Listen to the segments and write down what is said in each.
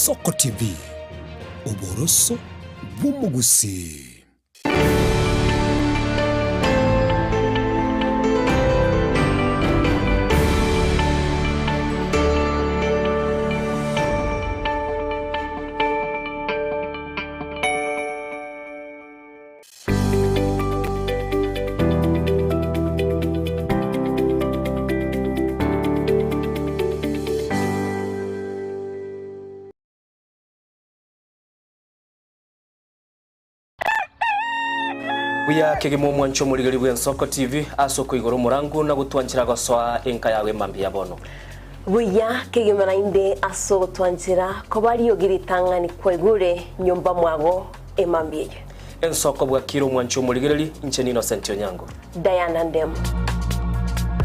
Ensoko TV, oboroso bw'omogusii. Buya kegima omwancho omorigeri bw'Ensoko TV ase okoigora omorangu na gotwanchera gosoa enka yago emambia ya bono. Buya kegima naende ase ogotwanchera koba riogi ritang'ani kwaigure nyomba mwago emambia eye. Ensoko bwakire omwancho omorigereri, inche n'Innocent Onyango. Diana Ndemo.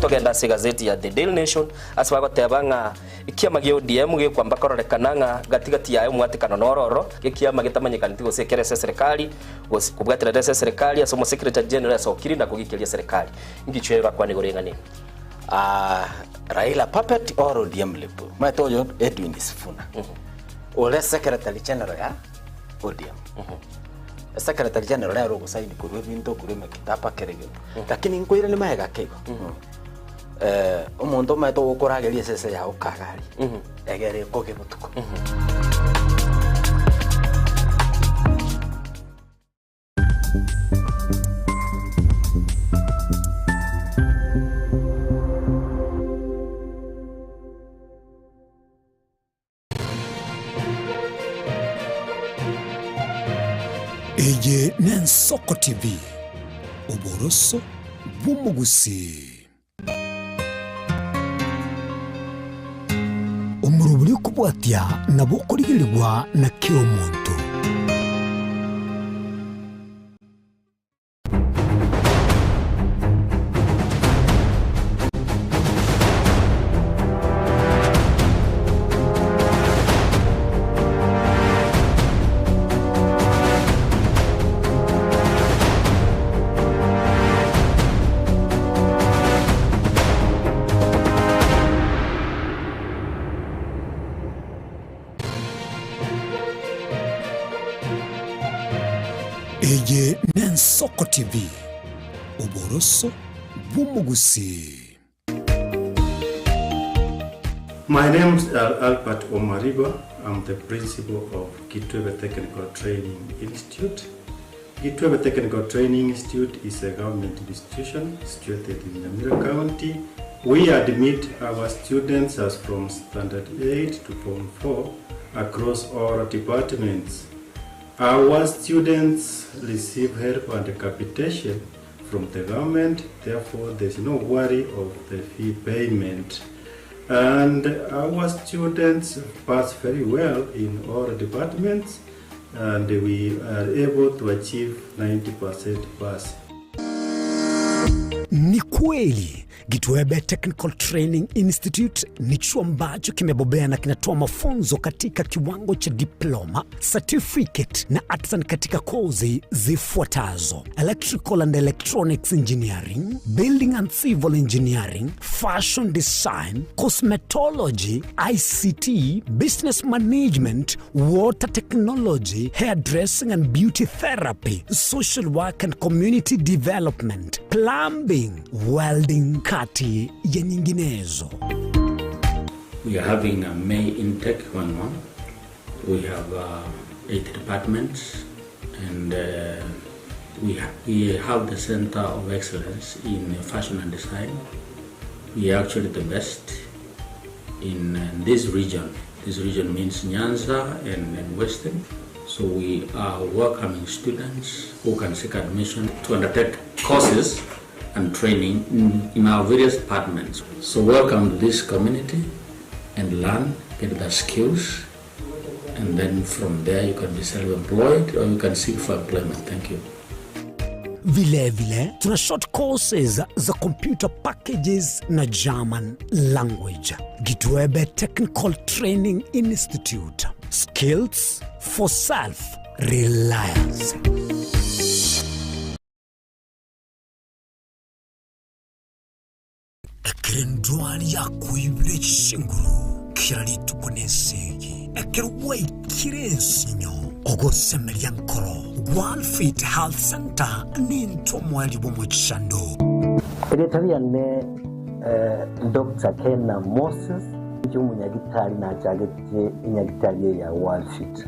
Togende ase egazeti ya The Daily Nation ase bagoteba ng'a ekiama gia ODM gekwamba kororekana ng'a gati gati yaye omwatekano noro ororo, ekiama getamanyekaneti gose ekere ase eserekari gose kobwaterera ase eserekari ase omosecretary general asokire na kogikeria eserekari. Ngichwe orakwane igoro y'eng'ana eye. Ah, Raila puppet or ODM lip? Omanyete oyo Edwin Sifuna ore secretary general ya ODM. Secretary general nere ogosaini korwa ebinto korwa emekitaba kera egento. Lakini nkoiranie magega ake igo. Eh, omonto omanyete ogokorageria esese yago kagari, egere ekoge botuko. Eye n'Ensoko TV, oboroso bw'omogusii. Omorobori okobwatia nabo okorigerigwa na kera omonto. Eye n'Ensoko TV, oboroso bw'omogusii. My name is Albert Omariba, I'm the principal of Kitwebe Technical Training Institute. Kitwebe Technical Training Institute is a government institution situated in Nyamira County. We admit our students as from standard 8 to form 4 across all departments. Our students receive help and capitation from the government, therefore there's no worry of the fee payment. And our students pass very well in all departments and we are able to achieve 90% pass. Ni kweli Gitwebe Technical Training Institute ni chuo ambacho kimebobea na kinatoa mafunzo katika kiwango cha diploma, certificate na artisan katika kozi zifuatazo: electrical and electronics engineering, building and civil engineering, fashion design, cosmetology, ICT, business management, water technology, hairdressing and beauty therapy, social work and community development, plumbing, welding, kati ya nyinginezo. We are having a May intake going on. We have uh, eight departments and uh, we, ha we have the Center of Excellence in Fashion and Design. We are actually the best in uh, this region. This region means Nyanza and, and Western. So we are welcoming students who can seek admission to undertake courses and training in, in our various departments. So welcome to this community and learn, get the skills, and then from there you can be self-employed or you can seek for employment. Thank you. Vilevile tuna short courses za computer packages na German language. Gitwebe Technical Training Institute. Skills for self reliance. Ekero endwari yakoibire chinguru kera rituko nesegi. Ekero gwaikire ensinyo, ogosemeria nkoro, Walfit Health Centre nintwe omoerio bw'omochando. Erieta riane Doctor Kena Moses, inche omonyagitari nachagete enyagitari eye ya Walfit.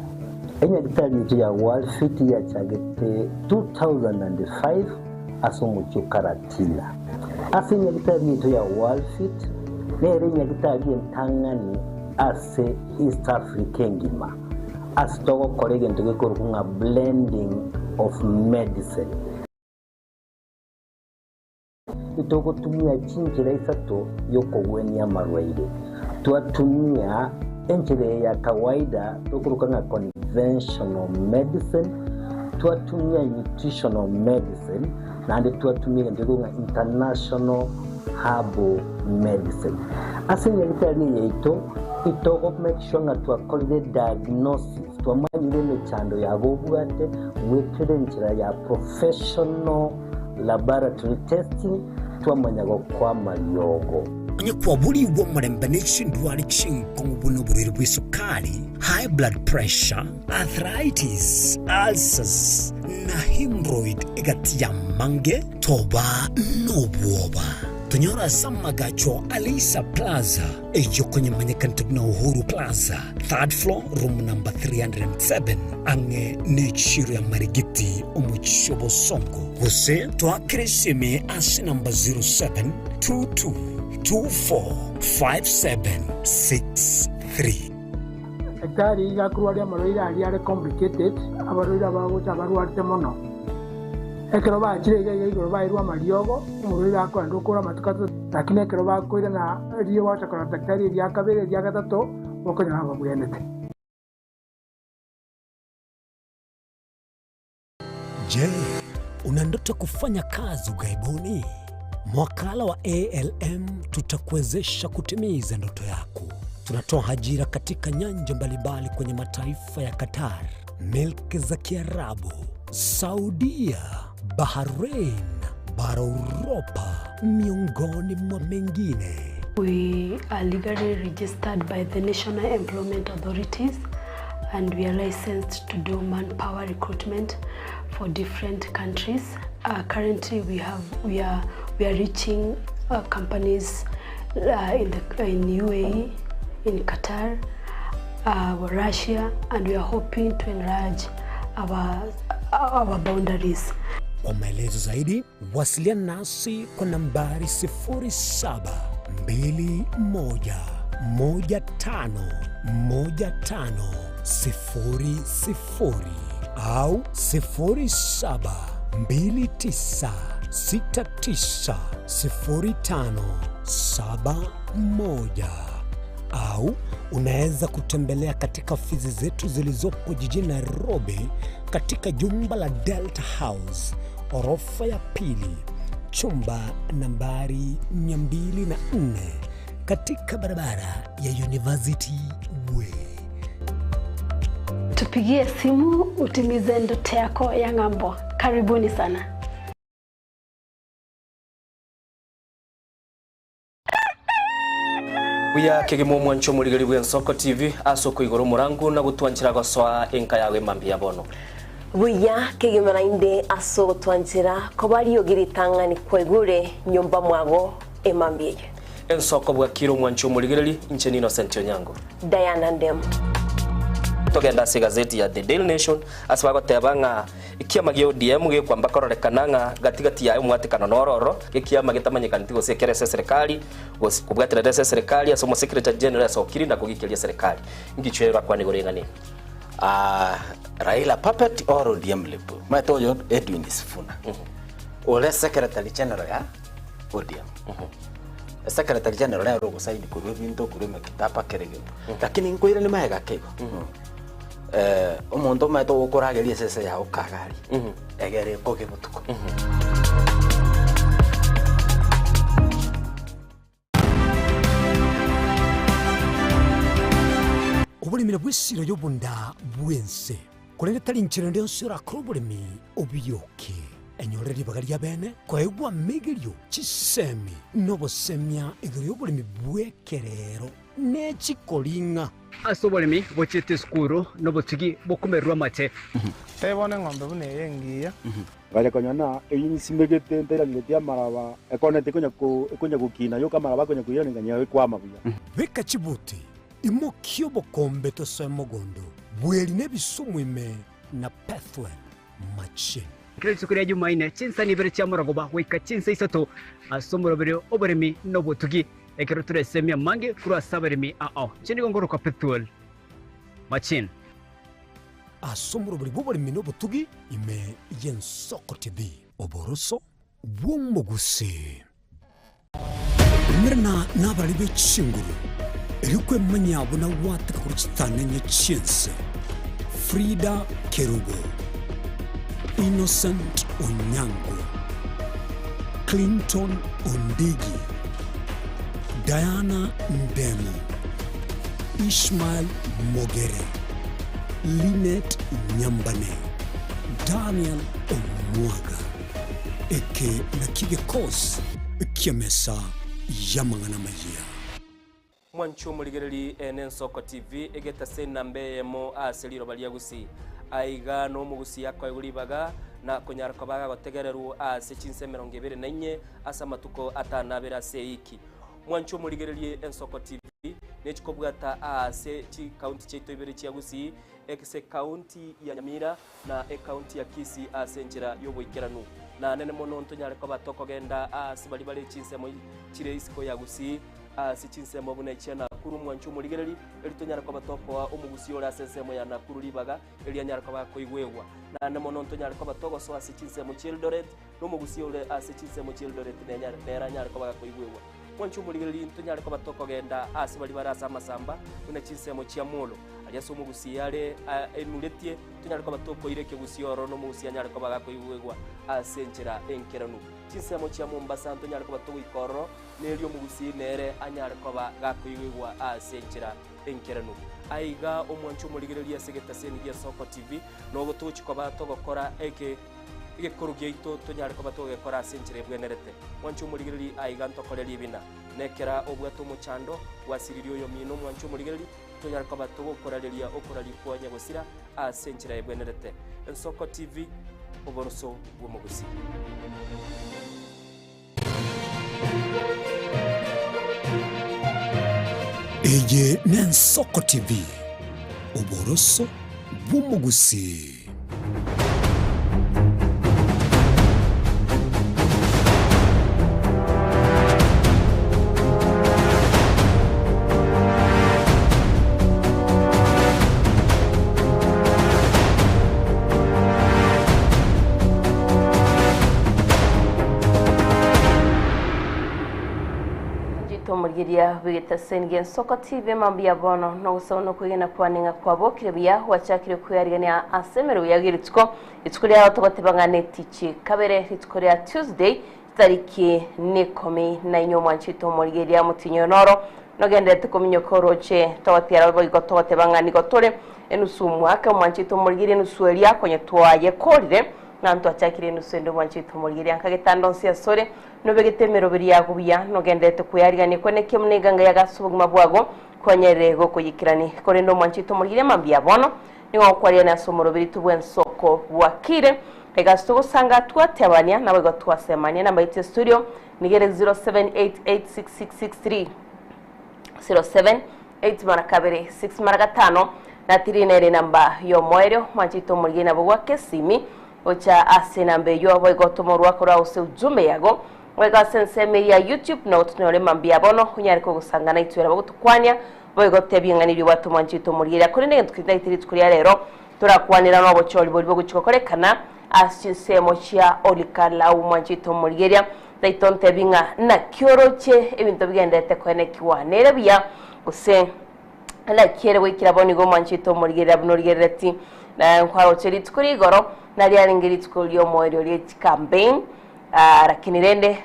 Enyagitari yaito ya Walfit yachagete 2005 ase omochie o Karatina. Ase enyagitari yaito ya Walfit nere enyagitari entang'ani ase East Africa engima ase togokora egento gekorokwa ng'a blending of medicine. Itogotumia chinchera isato y'okogwenia amarwaire. Twatumia enchera eye ya kawaida tokoroka ng'a conventional medicine, twatumia nutritional medicine, naende twatumia egento gekorokwa ng'a international herbal medicine. Ase enyagitari eye yaito, itogo make sure ng'a twakorire diagnosis, twamanyire emechando yabo obwate goetera enchera ya professional Laboratory testing, twamanya gokoa amariogo. Onye kwaborigwe omorembe ne chindwari chinkong'u buna oborwaire bw'esukari, high blood pressure, arthritis, ulcers, na hemorrhoid egati y'amange, toba nobwoba. Tonyore ase amagacho a Lisa Plaza, eyio konyemanyekanete buna Uhuru Plaza, third floor, room number 307, ang'e nechiiro ya Marigiti, omochie o Bosongo. Gose toakere esimi ase namba 0722245763. Daktari iga akorwaria amarwaire aria are complicated, abarwaire abagocha abarwarete mono. Ekero bachire iga iga igoro bairwe amariogo, omorwaire akoenda okore amatuko atato, lakini ekero bakoirana riria gwacha korora daktari eria kabere eria gatato, bokonyora babwenete. Je, una ndoto ya kufanya kazi ughaibuni? Mwakala wa ALM tutakuwezesha kutimiza ndoto yako. Tunatoa ajira katika nyanja mbalimbali kwenye mataifa ya Qatar, milki za Kiarabu, Saudia, Bahrain, bara Uropa, miongoni mwa mengine. We are legally registered by the National Employment Authorities and we are licensed to do manpower recruitment for different countries. Uh, currently we have we are we are reaching uh, companies uh, in the in UAE, in Qatar, uh, Russia, and we are hoping to enlarge our our boundaries. Kwa maelezo zaidi wasiliana nasi kwa nambari 0721151500 au 0729690571 au unaweza kutembelea katika ofisi zetu zilizopo jijini Nairobi katika jumba la Delta House orofa ya pili chumba nambari 204 katika barabara ya University Way. Tupigie simu utimize ndoto yako ya ng'ambo. Karibuni sana. Buya kegima omwancho omorigeri bw'Ensoko TV ase okoigora omorango na gotwanchera gosoa enka yago emambia ya bono. Buya kegima naende ase ogotwanchera koba riogi ritang'ani kwaigure nyomba mwago emambia eye. Ensoko bwakire omwancho omorigereri, inche n'Innocent Onyango. Diana Ndemo. Togende ase egazeti ya The Daily Nation ase bagoteba ng'a Ekiama gia ODM gekwamba kororekana ng'a gati gati yaye omwatekano noro ororo, ekiama getamanyekaneti gose ekere ase eserekari, gose kobwaterera ase eserekari ase omosecretary general asokiri na kogikeria eserekari. Ngichwe bakwane igoro y'eng'ana eye. Ah, Raila puppet or ODM lip. Maete oyo Edwin Sifuna. Ore secretary general ya ODM. Secretary general nere ogosaini korwa ebinto korwa emekitaba kera egento. Lakini nkoirani magega keigo. Eh, omonto omanyete ogokorageria esese yao kagari egere ekoge botuko. Oboremi nabwo esiro y'obonda bw'ense, korende tari nchera ende yonsi orakore oboremi obioke. Enyore ribaga ri'abeene koegwa amegerio, chisemi, na obosemia igoro y'oboremi bw'ekerero. ne chikoring'a. Ase oboremi bochiete esukuru nobotugi bokomererwa amate. Tebia bono eng'ombe buna eye engiya. Ngacha konyora na eyio nsimegete ntairaneretie amaraba, ekoneti ekonya ko ekonya gokina yoka amaraba akonya koirana nganyora ekwama buya. Beka chibuti, imokia obokombe tosoe mogondo, bweri na ebisumu ime na Pethuel machine. Kera rituko ria Jumaine, chinsa nibere chia morogoba goika chinsa isato ase omoroberi oboremi na obotugi, ekero toresemie amange korwa ase abaremi ao. Inche nigo ngorokwa Pethuel Machine. Ase omoroberi bw'oboremi na obotugi ime y'Ensoko TV, oboroso bw'omogusii. Umerana nabarari be chinguru, erio kwemanyia buna gwateka korwa chitanenye chi'ense. Frida Kerubo, Innocent Onyango, Clinton Ondigi, Diana Ndemo, Ishmael Mogere, Linet Nyambane, Daniel Omwaga. Eke nakio gekosi ki'emesa y'amang'ana amayia. Mwanche omorigereri ene Ensoko TV egetase enamba eyemo ase riroba ria Gusii. Aiga nomogusii akoegwa ribaga na konyara koba agotegererwa ase chinsa emerongo ebere na inye ase amatuko atano abere ase eiki. Mwanche omorigererie Ensoko TV nechikobwata aase chikaunti chiaito ibere chia Gusii, ase ekaunti ya Nyamira na ekaunti ya Kisii ase enchera y'oboikeranu. Na nene mono ntonyare koba tokogenda aase baria bare chinsemo chire isiko ya Gusii, ase chinsemo buna echia Nakuru mwanche omorigereri, erio tonyare koba tokoa omogusii ore ase ensemo ya Nakuru ribaga, erio anyare koba akoigwegwa. Naende mono ntonyare koba togosoa ase chinsemo chi'Eldoret, na omogusii ore ase chinsemo chi'Eldoret nenyare nere anyare koba gakoigwegwa. Mwanche omorigereri ntonyare koba tokogenda aase baria bare ase amasamba, buna chinsemo chia Molo, aria ase omogusii are enuretie, tonyare koba tokoira ekegusii ororo na omogusii anyare koba gakoigwegwa ase enchera enkeranu. Chinsemo chia Mombasa ntonyare koba togoika ororo, na erio omogusii nere anyare koba gakoigwegwa ase enchera enkeranu. Aiga omwanche omorigereria ase egetaseni gia Soko TV, nogo togochi koba togokora eke egekoro giaito tonyare koba togegekora ase enchera ebwenerete. Mwanche omorigereria aiga ntokore ribina. Nekera obwate omochando, gwasiririe oyomino omwanche omorigereria, tonyare koba togokorareria okoraria kwa nyagosira ase enchera ebwenerete. Ensoko TV, oboroso bw'omogusii. Eye n'Ensoko TV, oboroso bw'omogusii. Omorigeria bw'egetaseni gi'ensoko TV mambia bono nogosaba nokwegena kwane ng'a kwabokire buya gwachakire kwearigania ase emeremo yago y'rituko rituko riao togoteba ng'a netichi kabere rituko ria Tuesday Tariki neikomi na inye omwanchete omorigereria omotienyi oyo noro, nogendererete kominyoka orooche, togotiara boigo togoteba ng'a nigo tore enusu omwaka, omwanchete omorigereria enusu eria konya twayekorire, ng'a ntwachakire enusu ende omwanchete omorigereria nkagetanda onsi asore, nobegete emeroberi yago buya, nogendererete kwearigania kwane ekiamo na eganga yago ase obogima bwago, kwanyarire gokoyikerani. Korende omwanchete omorigereria mambia bono, Nigo gokwariania ase omorobirito bw'ensoko bwakire, egasi togosanga twatebania, naboigo twasemania. Enamba yaito ya studio nigo ere 07886663 07 8 mara kabere 6 mara gatano na tiri nere enamba y'omoerio mwanchete omorigia nabo gwake esimi gocha ase enamba eyio boigo tomorwa korwa ase ujumbe yago boigo ase ensemo eye ya youtube nabo tonyore mambia bono onyare kogosanga naitwe nabo gotokwania Boigo tebia ing'ana erio obwate omwanchete omorigereria, korende egento keria tagete rituko ria rero, torakwanera nobochori boria bogochia gokorekana ase chinsemo chia Olikalau. Omwanchete omorigereria, taito ntebi ng'a naki oroche ebinto bigendererete koenekigwa nere buya, gose naki ere goikera bono igo omwanchete omorigereria buna origerereti. Na nkwaroche rituko ria igoro, nariarenge rituko ri'omoerio rie chicampaign, lakini rende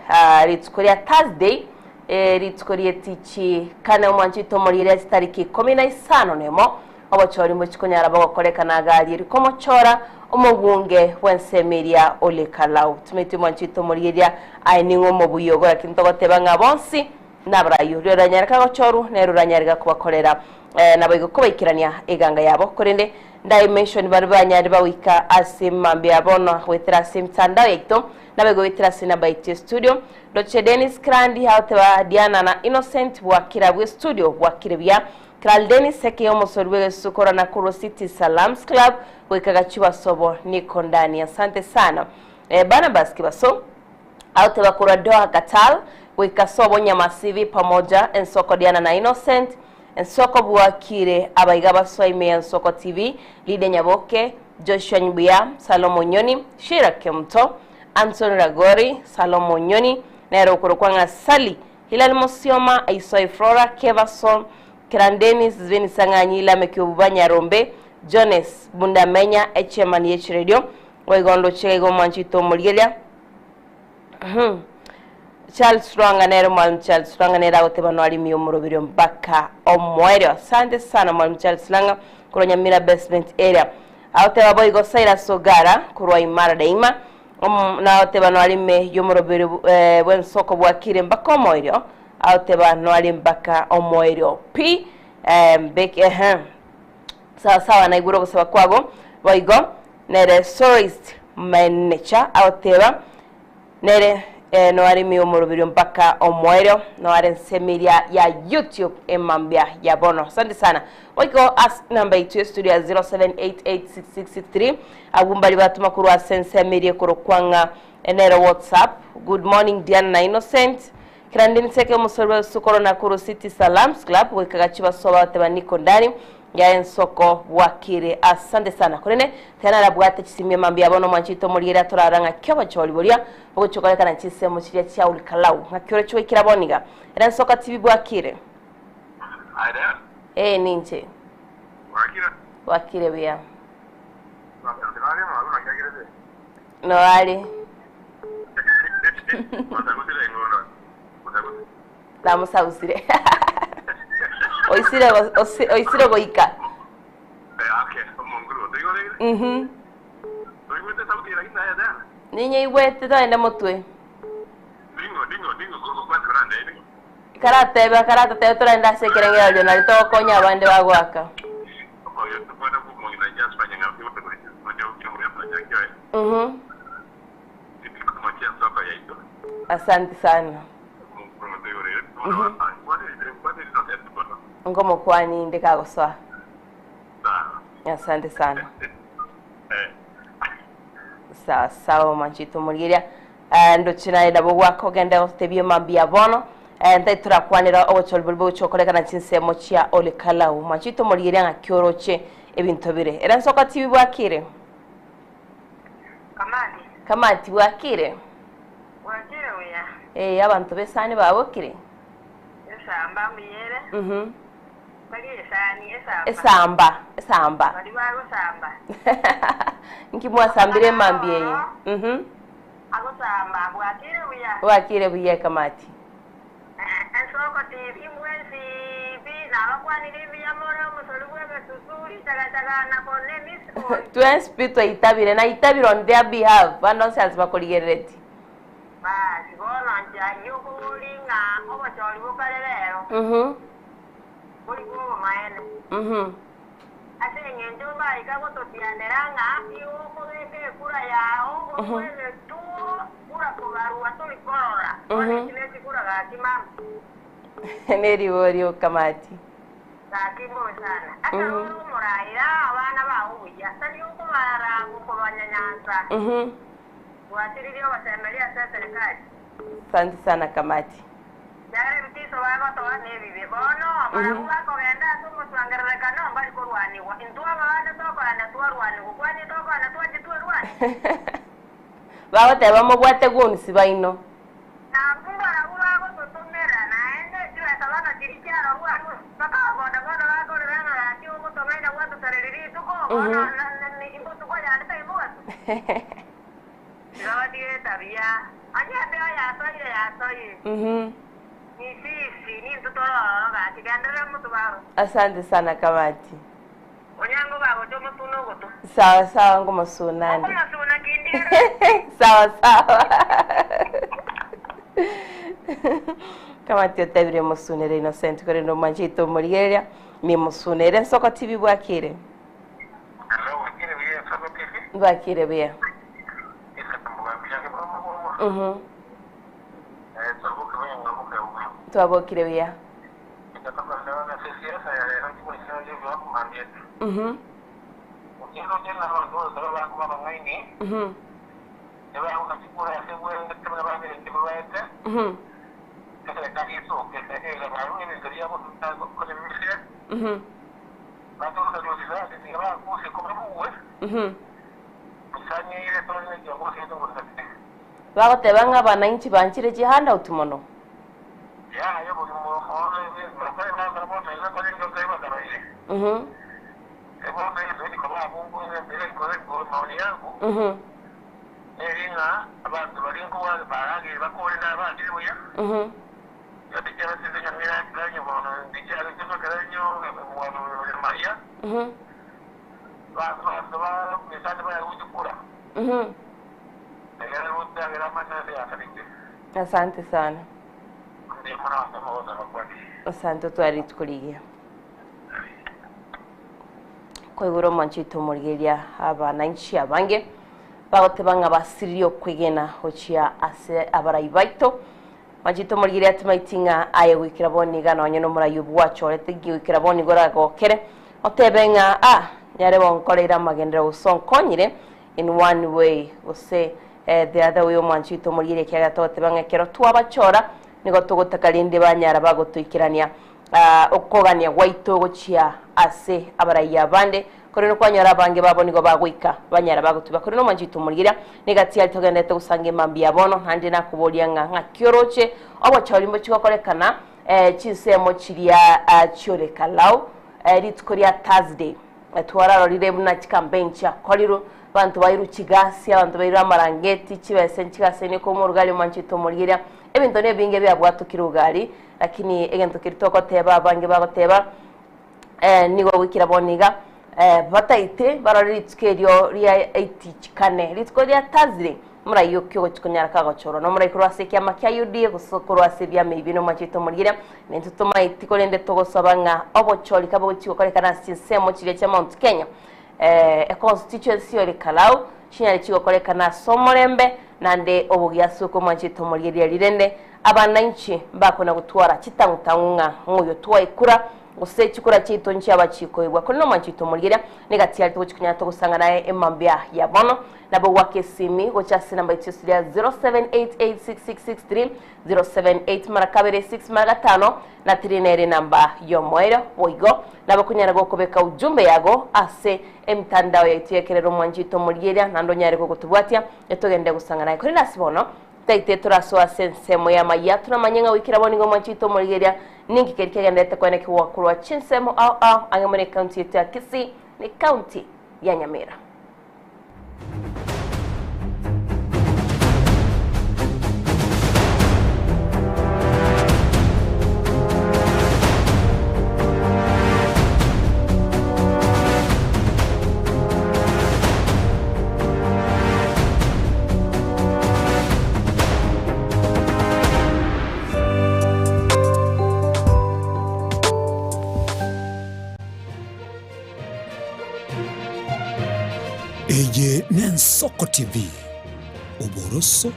rituko ria Thursday, Rituko ri'etichi kane omwanchete omorigereria chitariki ikomi na isano nemo, obochori mbochi konyara bogokorekana agarie rikomochora omobunge bw'ensemo eria Ole Kalau. Tumeti omwanchete omorigereria aye ning'o omobuya ogo lakini togoteba ng'a bonsi. Nabarayio oria oranyareka gochorwa nere oranyarega kobakorera naboigo kobaikerania eganga yabo. Korende ndimension baria banyarire bagoika ase mambia ya bono goetera ase emitandao yaito naboigo goetera ase enamba yaito ya studio. Ndoche Dennis Krandi agoteba Diana na Innocent bwakire abwo estudio bwakire buya. Kral Dennis Sekeya omosori bw'egesusu korwa Nakuru City Salams Club goika Gachuba sobo niko ndani. Asante sana. Barnabas Kibaso. Agoteba korwa Doha Qatar, goika sobo Nyamasibi pamoja ensoko Diana na Innocent, ensoko bwakire abaiga basoa ime ya Nsoko TV, Lydia Nyaboke, Joshua Nybuya, Salomo Nyoni, Sheila Kemuto, Anthony Ragori, Salomo Nyoni, nere okorokwa ng'a Sally, Hilary Mosioma, Aisoi Flora, Kevason, Kiran Dennis, Zveni Sang'anyi, Lameck Obuba Nyarombe, Jones Bundamenya, echairman ye chiredio, Boigo ndoche iga omwanchete omorigereria. Charles Lwanga nere Mwalimu Charles Lwanga nere agoteba noarimie omoroberio mpaka omoerio. Asante sana Mwalimu Charles Lwanga korwa Nyamira Basement Area. Agoteba boigo Cyrus Ogara korwa Imara Daima nagoteba noarime yomoroberio eh, bw'ensoko bwakire mpaka omoerio. Agoteba noari mpaka omoerio pi eh, mbeke ehe. Sawa sawa naigure ogosaba kwago. Boigo nere Soloist Manager agoteba nere eh, noaremie omoroberio mpaka omoerio noare ensemo eria ya YouTube emambia ya bono. Asante sana. Boigo ase namba yaito ya studio ya 07886663 abwo mbari batoma korwa ase ensemo eria ekorokwa ng'a nere WhatsApp. Good morning Diana na Innocent. Kerande nseke omosori bwa Sokoro Nakuru City Salams Club goika gachie basoa bagoteba niko ndani ya ensoko bwakire. Asante sana. Korende tiga narabwate chisimia mambia bono mwanchete omorigereria torarora ng'aki obochori boria bogochia korekana chinsemo chiria chia Olkalau. Ng'aki oroche goikera bono iga. Ere Nsoka TV bwakire. Ee ninche. Bwakire buya. Noare. Namosausire. Oisire go- osi- oisire goika. Mhm. Ninyeigwete togende motwe. Karatebe karatatebe torende ase ekerengererio nario togokonya abande bagoaka. Mhm. Asante sana. Mhm. Nkomokwani inde kagosoa. Asante sana. Sawa sawa mwanchito omorigeria. Eh, ndoche naye nabo gwaka ogende gotebia mambia bono. Eh, ntai torakwanera obochori boria bogochia gokorekana chinsemo chia Ole Kalau. Mwanchito omorigeria ng'aki oroche ebinto bire. Ere Nsoko TV bwakire? Kamati. Kamati bwakire? Bwakire buya. Ee, abanto b'esani babokire? Esamba mbuya ere. Mhm. Tari esani, esamba. Esamba, esamba. Baria bagosamba. Nki mwasambire emambia eye? Mhm. Agosamba, bwakire buya. Bwakire buya Kamati. Ensoko tibi mwensi pi, nabakwanire mbuya more omosori bw'egesusu, richagachaga na kone emisiko. Twensi pi twaitabire, naitabire on their behalf, bande onsi ase bakorigereretie. Basi bono inche ayio okobori ng'a obochori bokare rero bori bw'obomaene. Ase engencho mbaika gototianera ng'a igo okobeka ekura yao gokwa egetuo kura kobarua tori korora, bono echi nechikura gaki mama. Neriborio Kamati. Gaki mbobe sana. Ekero ore omoraia abana bao buya, tari okobarara gokobanyanyansa. Gwatiririe ogosemeria ase eserikari. Asante sana Kamati. Ekiagera ebitiiso bagotoa nebibe. Bono barabwo bakogenda ase omotwangererekano mbari korwanigwa. Intwe ababande tokoenda twarwanigwa, kwani tokoenda twanche twerwanie? Bagoteba mobwate goons baino. Nabwo barabwo bagototomera, naende chibesa bono chiria chiarorwa arwo, bakaboda bono bakorera ng'a gaki ogotong'aina gwatosareria rituko, bono imbotuko yande taimogasu. Tiga batige etabia, onye embeo yasoire yasoire, nisisi nintwe tore ororo gaki, genderera motubaro. Asante sana Kamati. Onyango bagocha omosuna ogoto. Sawa sawa ngomosuna ande. Okomosuna kindi ere. Sawa sawa. Kamati otebire mosunere Innocent korende omwanchete omorigereria nimusunere Nsoko TV bwakire. Bwakire buya. Mhm. Twabokire buya. Mhm. Mhm. Mhm. Mhm. Mhm. Bagoteba ng'a abananchi banchire chihandout mono. Mhm. Mhm. Mhm. Mhm. Mhm. Asante sana. Asante otware rituko rigiya. Koigure omwancho oito omorigereria abananchi abange bagoteba ng'a basiririe okwegena gochia ase abarai baito. Mwancho oito omorigereria timaiti ng'a aye goikera bono iga nonye nomorai obwo gwachorete nki goikera bono iga oragokere otebe ng'a ah nyare bonkoreire amagenderero gose onkonyire in one way gose the other way omwancho oito omorigereria ekiagera togoteba ng'a ekero twabachora nigo togotaka rende banyara bagotoikerania okogania gwaito gochia ase abaraiyo abande, korende kwanyora abange babo nigo bagoika banyara bagotuba. Korende omwancho oito omorigereria, nigo atiari togendererete gosanga emambia ya bono, naende nakoboria ng'a ng'aki oroche obochori mbochie gokorekana chinsemo chiria chi'Olekalau rituko ria Thursday. Twararorire buna chicampaign chiakorirwe, abanto bairwe chigasi, abanto bairwe amarangeti, chibesa nchigasaine korwa omorugari omwancho oito omorigereria, ebinto nebinge biabwatokire ugari. Lakini egento keria togoteba, abange bagoteba, nigo goikera bono iga, bataete barore rituko erio ria itichikane, rituko ria Thursday, omorai oki ogochia konyara kagochorwa nomorai korwa ase ekiama kia UDA gose korwa ase ebiama ebi binde omwanchete omorigereria, naintwe tomaeti korende togosaba ng'a obochori kabe gochia gokorekana ase chinsemo chiria chia Mount Kenya, econstituency ore Kalau, chinyare chigokorekana ase omorembe, naende obogiasu okwo omwanchete omorigereria rirende Abananchi mbakona gotwara chitang'u-tang'u ng'a ng'oyo twaikura, gose chikura chiaito nchiaba chikoigwa. Korende omwanchi oito omorigereria nigo atiarete gochia konyara togosanga naye emambia ya bono. Nabo goaka esimi gocha ase enamba yaito ya 07886663 078 mara kabere 6 mara gatano na 3 nere enamba y'omoerio. Boigo nabo okonyara gokobeka ujumbe yago ase emitandao yaito y'ekerero omwanchi oito omorigereria naende onyare gogotobwatia etogende gosanga naye. Korende ase bono Taite torasoe ase ensemo y'amayia, toramanye ng'a goikera bono nigo omwanchi oito omorigereria ninki keria kegendererete koenekigwa korwa chinsemo ao ao ang'e mono ekaunti yaito ya Kisii na ekaunti ya Nyamira. Eye n'Ensoko TV, oboroso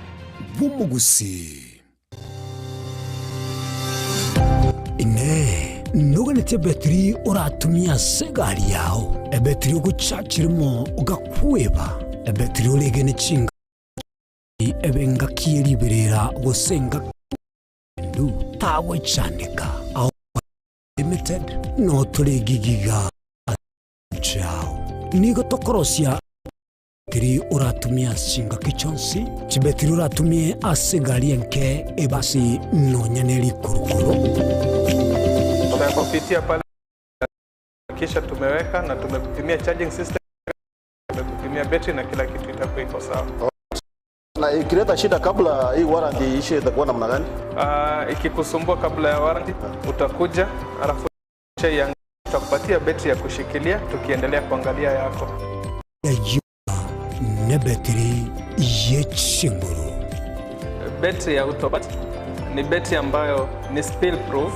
bw'omogusii. Inee! Noganetie ebetiri oratumie ase egari yao? Ebetiri ogochachire mo ogakweba? Ebetiri oregene chingaki ebe engaki ye riberera gose engaki y'obokendu? Tagochandeka. Ao Limited notore gigiga ase engencho yao. Nigo tokorosia. Tiri oratumie ase chingaki chionsi, chibetiri oratumie ase egari enke, ebasi, nonya ne rikurukuru. Tumekupitia pale kisha tumeweka na tumekupimia charging system, tumekupimia battery na kila kitu itakuwa iko sawa. Na ikileta shida kabla hii warranty iishe itakuwa namna gani? Ah, ikikusumbua kabla ya warranty utakuja, alafu Chai tutakupatia betri ya kushikilia tukiendelea kuangalia yako. Eyio nebetiri ye chinguru. Betri ya Autobat Ni betri ambayo ni spill proof,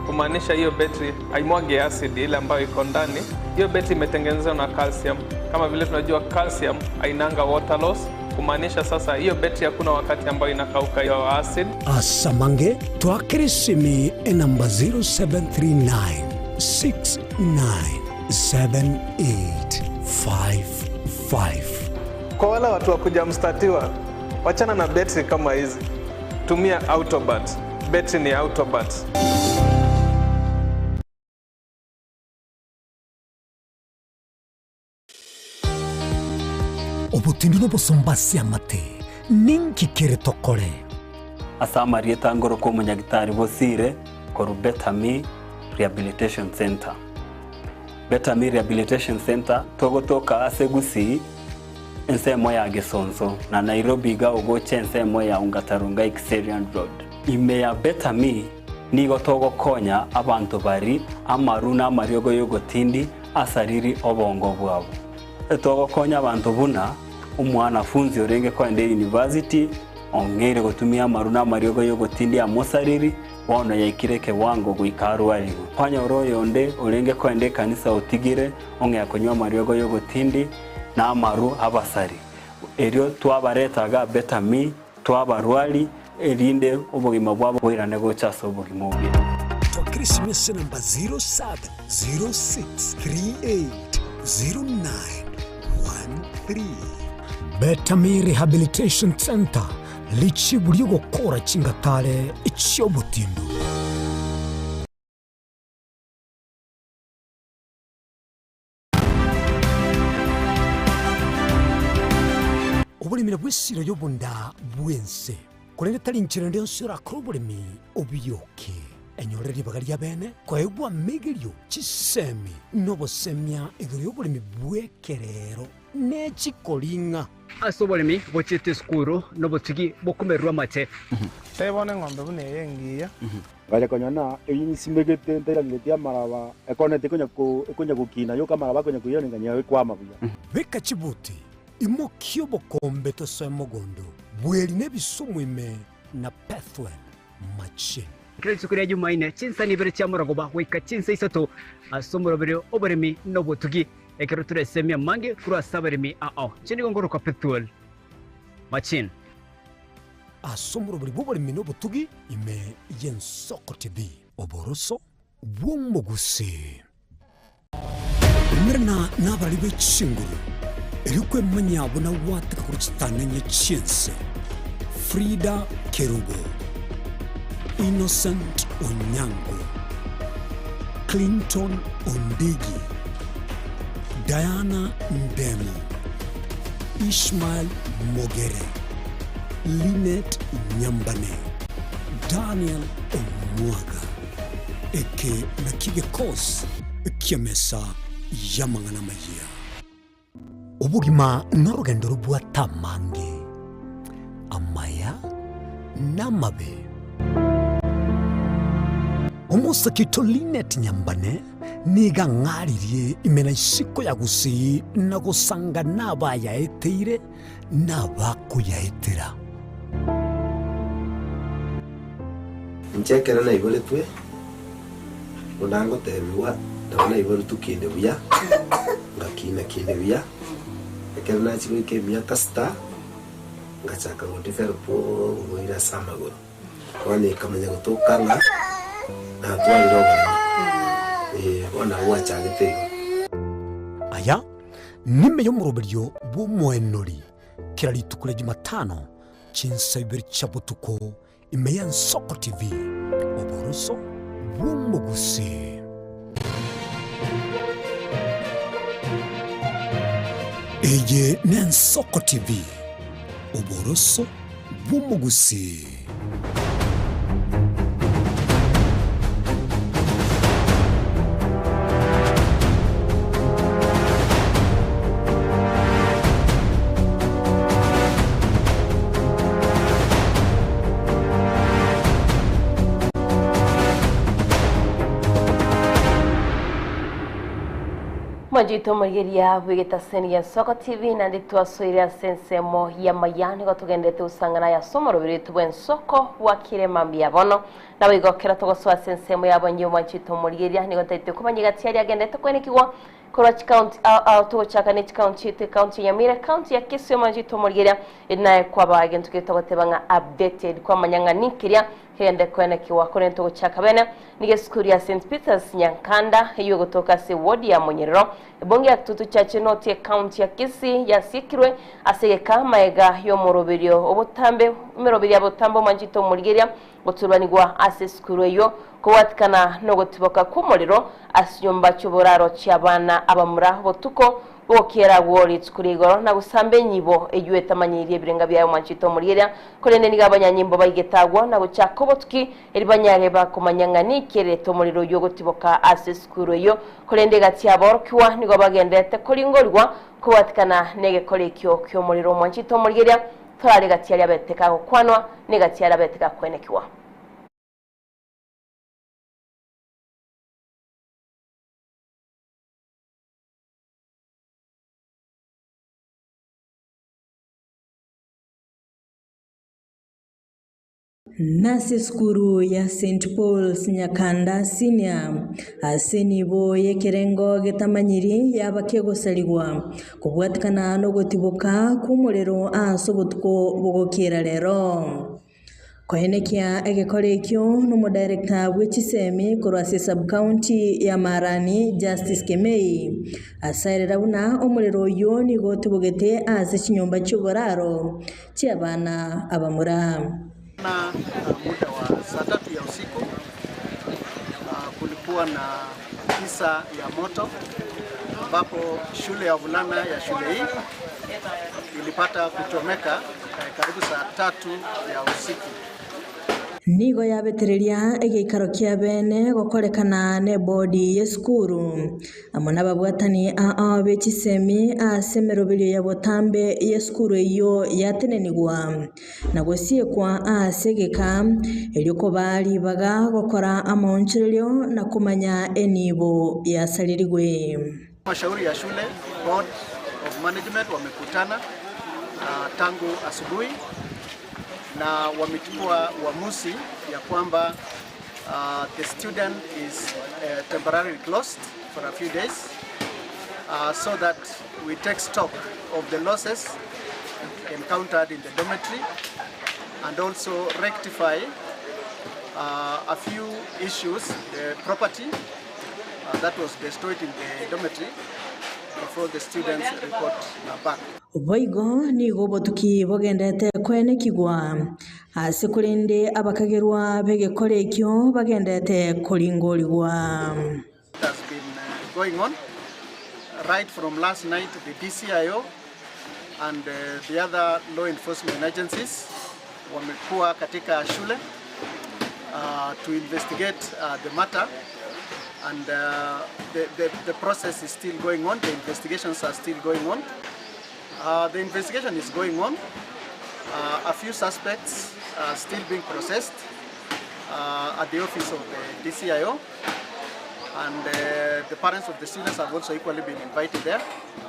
kumaanisha hiyo betri haimwagi acid ile ambayo iko ndani. Hiyo betri imetengenezwa na calcium. Kama vile tunajua calcium hainanga water loss, kumaanisha sasa hiyo betri hakuna wakati ambayo inakauka hiyo acid. Asamange twakirisimi enamba 0739 697855. Kwa wale watu wa kujamstatiwa, wachana na betri kama hizi, tumia Autobat. Betri ni Autobat. Obotindi nobosomba ase amate, ninki kere tokore? Ase amarieta ngorokwa omonyagitari Bosire korwa Better Me Rehabilitation Centre. Better Me Rehabilitation Centre togotoka ase Gusii ensemo ya Gesonso na Nairobi iga ogocha ensemo ya Ongata Rongai Kiserian Road. Ime ya Better Me nigo togokonya abanto bari amaru na amariogo yogotindi asariri obongo bwabo. Togokonya abanto buna omwanafunzi orenge kogenda eyunivasiti ong'eire gotumia amaru na amariogo y'ogotindi amosariri, bono yaikire ekewango goika arwarigwe. Kwanyora oyonde orenge kogenda ekanisa otigire ong'ea konywa amariogo y'ogotindi na amaru abasari. Erio twabareta iga Better Me, twabarwari, erinde obogima bwabo boirane gocha ase obogima obuya. Twakire esimi ase enamba 0706380913. Betami Rehabilitation Centre, richibu ri'ogokora chingatare chi'obotindu. Oboremi nabwo esiro y'obonda bw'ense, korende tari inchera ende yonsi orakore oboremi obiyoke. Enyorere ribaga ri'abeene koegwa amegerio, chisemi, na obosemia igoro y'oboremi bw'ekerero ne chikoring'a. Ase oboremi bochiete esukuru nobotugi bokomererwa amache. Tebia bono eng'ombe buna eye engiya. Ngacha konyora na eyio nsimegete ntairaneretie amaraba, ekoneti ekonya ko ekonya gokina yoka amaraba akonya koirana nganyora ekwama buya. Beka chibuti, imokia obokombe tosoe mogondo, bweri na ebisumu ime na Pethuel machine. Kera rituko ria Jumaine, chinsani ibere chia morogoba goika chinsa isato ase omoroberi oboremi na obotugi, ekero toresemie amange korwa ase abaremi ao. Inche nigo ngorokwa Pethuel Machine. Ase omoroberi bw'oboremi na obotugi ime y'ensoko TV. Oboroso bw'omogusii. Umerana nabarari be chinguru, erio kwemanyia buna gwateka korwa chitang'ani chi'ense. Frida Kerubo, Innocent Onyango, Clinton Ondigi, Diana Ndemo, Ishmael Mogere, Linet Nyambane, Daniel Omwaga. Eke nakio gekosi ki'emesa y'amang'ana amayia. Obogima norogendo robwate amange, amaya na amabe. Omosake oito Linet Nyambane nigo ang'aririe ime na isiko ya Gusii na gosanga nabayaeteire na abakoyaetera. Inche ekero naiboretwe, buna ngotebigwa, nabo naiboretwe kinde buya, ngakina kinde buya, ekero nachia goika emiaka sita, ngachaka go develop oborwaire ase amagoro. Bono ekamanya gotoka ng'a natwarire oboremo, eh, bono nabo gwachagete igo. Aya nime y'omoroberio bw'omoenori kera rituko ria Jumatano chinsa ibere chia botuko ime y'Ensoko TV, oboroso bw'omogusii. Eye n'Ensoko TV, oboroso bw'omogusii. Mwanchete omorigeria bw'egetaseni gia Nsoko TV naende twasoire ase ensemo y'amaya nigo togenderete gosang'ana aya ase omoroberi oito bw'ensoko bwakire mambia bono. Naboigo ekero togosoa ase ensemo ya bonye omwanchete omorigeria nigo ntaete komanya egati aria agenderete kwenekigwa korwa chikaunti ao ao togochaka ne chikaunti chiaito ekaunti ya Nyamira ekaunti ya Kisii omwanchete omorigeria eri naye kwaba egento keria togoteba ng'a updated kwamanya ng'a ninkeria kegende kwenekigwa korende togochaka bene Nigo esukuru ya St Peters Nyankanda eyio egotoka ase eward ya Monyerero, ebunge ya Kitutu Chache North y'ecounty ya Kisii yasiekirwe ase egeka magega y'omoroberio obotambe emeroberio ya botambe omwanchete omorigeria goturbanigwa ase esukuru eyio kobwatikana nogotiboka kw'omorero ase chinyomba chi'oboraro chi'abana abamura botuko Bogokiera agwo rituko ria igoro, na gosamba enyibo eyio etamanyeirie ebirenga biaye omwanchete omorigeria, korende nigo abanyanyimbo baigete agwo na gochaka obotuki, erio banyare bakomanya ng'a ninki erete omorero oyio ogotiboka ase esukuru eyio. Korende egati y'aborokigwa nigo bagendererete koringorigwa kobwatikana negekora ekio ki'omorero omwanchete omorigeria, torare egati aria abete kagokwanwa, na egati aria abete gakwenekigwa. Nase esukuru ya St Paul's Nyakanda Senior ase enibo y'ekerengo getamanyiri yaba kegosarigwa kobwatikana nogotiboka kw'omorero ase obotuko bogokiera rero. Koenekia egekora ekio nomodirector bwe chisemi korwa ase esub-county ya Marani Justice Kemei, asaerera buna omorero oyio nigo otibogete ase chinyomba chi'oboraro chi'abana abamura. Na muda wa saa tatu ya usiku kulikuwa na kisa ya moto ambapo shule ya wavulana ya shule hii ilipata kuchomeka karibu saa tatu ya usiku. Nigo yabetereria egeikaro kia bene gokorekana nebodi y'esukuru amo nababwatani ao be chisemi ase emeroberio ya botambe y'esukuru eyio yatenenigwa na gosiekwa ase egeka, erio kobaa ribaga gokora amaonchorerio na komanya enibo yasarerigwe. Mashauri ya shule, board of management wamekutana tangu asubuhi na wamechukua uamuzi ya kwamba the student is temporarily closed for a few days so that we take stock of the losses encountered in the dormitory and also rectify a few issues, the property that was destroyed in the dormitory before the students report back. Boigo nigo obotuki bogenderete koenekigwa ase korende abakagerwa b'egekora ekio bagenderete koringorigwa. has been going on right from last night the DCIO and the other law enforcement agencies wamekuwa katika shule to investigate the matter and the process is still going on, the investigations are still going on. The investigation is going on. A few suspects are still being processed at the office of the DCIO, and the parents of the students have also equally been invited there,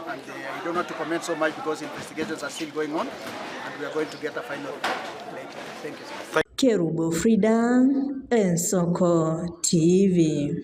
and I don't want to comment so much because investigations are still going on, and we are going to get a final report later. Thank you. Kerubo Frida, Ensoko TV.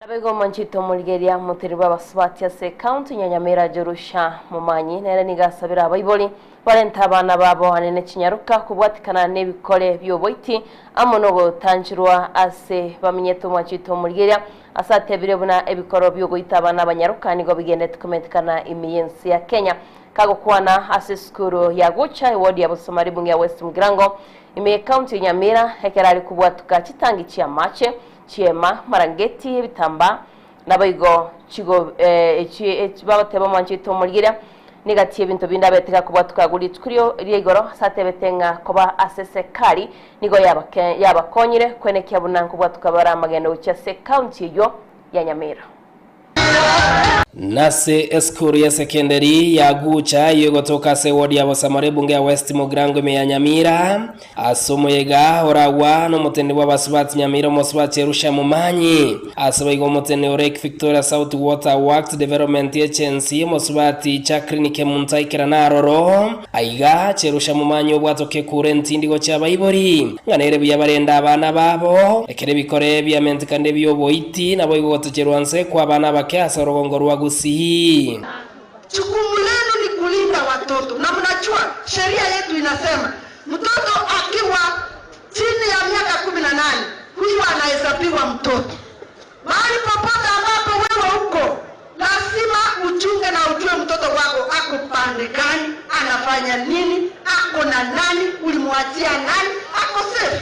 Naboigo omonchete omorigereria omoteri bw'abasubati ase ekaunti ya Nyamira Jerusha Momanyi nere nigo asabire abaibori barente abana babo anene chinyaroka kobwatikana nebikore bioboiti amo nogotanchirwa ase bamenyete omwanchete omorigereria ase atebire buna ebikoro biogoita abana abanyaroka nigo bigendete komentekana ime y'ense ya Kenya kagokwana ase esukuru ya Gucha eward ya Bosomari bunge ya West Mugirango ime y'ekaunti ya Nyamira ekero are kobwatuka chitangi chi'amache Chiema, marangeti, ebitambaa, naboigo chigo echi echi bagoteba omwanchete omorigeria, negati y'ebinto binde abete gakobwatuka agwo rituko rio ria igoro ase atebete ng'a koba ase esekari nigo yabake yabakonyire kwenekia buna nkobwatuka bare amagendo gochia ase ekaunti eyio ya Nyamira. Nase esukuru ya sekenderi ya Gucha eyio egotoka ase ewodi ya Bosamora ebunge ya West Mugirango ime ya Nyamira, ase omoyega oragwa nomoteneni bw'abasubati Nyamira omosubati Erusha Momanyi. Ase boigo omoteneni o Lake Victoria South Water Works Development Agency omosubati Jacqueline Kemunto aikera aroro. Aiga Cherusha Momanyi obwatoke ekura entindi gochia abaibori ng'a nere buya barende abana babo ekero ebikore biamentekana ebi'oboiti naboigo gotocherwa nse kw'abana abake ase orogongo rwa Gusii. Jukumu lenu ni kulinda watoto, na mnajua sheria yetu inasema mtoto akiwa chini ya miaka 18 huyu anahesabiwa mtoto. Mahali popote ambapo wewe uko, lazima uchunge na ujue mtoto wako ako pande gani, anafanya nini, ako na nani, ulimwachia nani, ako safe.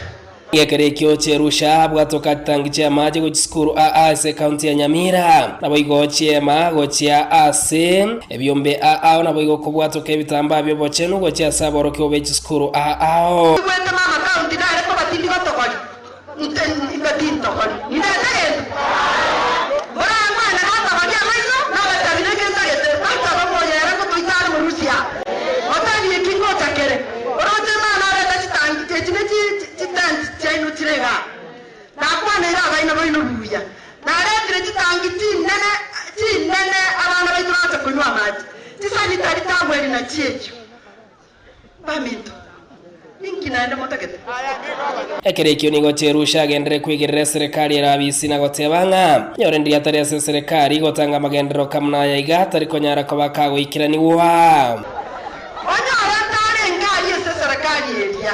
Gekero ekio Cherusha abwatoka chitangi chi'amache gochia chisukuru aa ase ekaunti ya Nyamira, naboigo chiema gochia ase ebiombe aao, naboigo kobwatoka ebitambaa bi'obochenu gochia ase aborokigwa be chisukuru aao. Igwete mama county nare kobatindi gotogori mbatintogori ninete gento orangwana natogori amaiso nabatabire gento gete bataba moyere gotoitare morusia otabie kingochakere oroche mana areta chitangi echi ne chitangi chiaino chire iga nakwaneire abaina baino buya naretire chitangi chinene chinene abana baitu bacha kunywa amache chisanitari taweri na chiechio baminto ninki naende motagete. Ekero ekio nigo Cherusha agendere kwegerera eserekari erabisi na goteba ng'a nyore ndiria atari ase eserekari gotanga amagenderero kamuna aya iga atari konyara koba kagoikeraniwa. Onyora ntare ngari ase serikali eria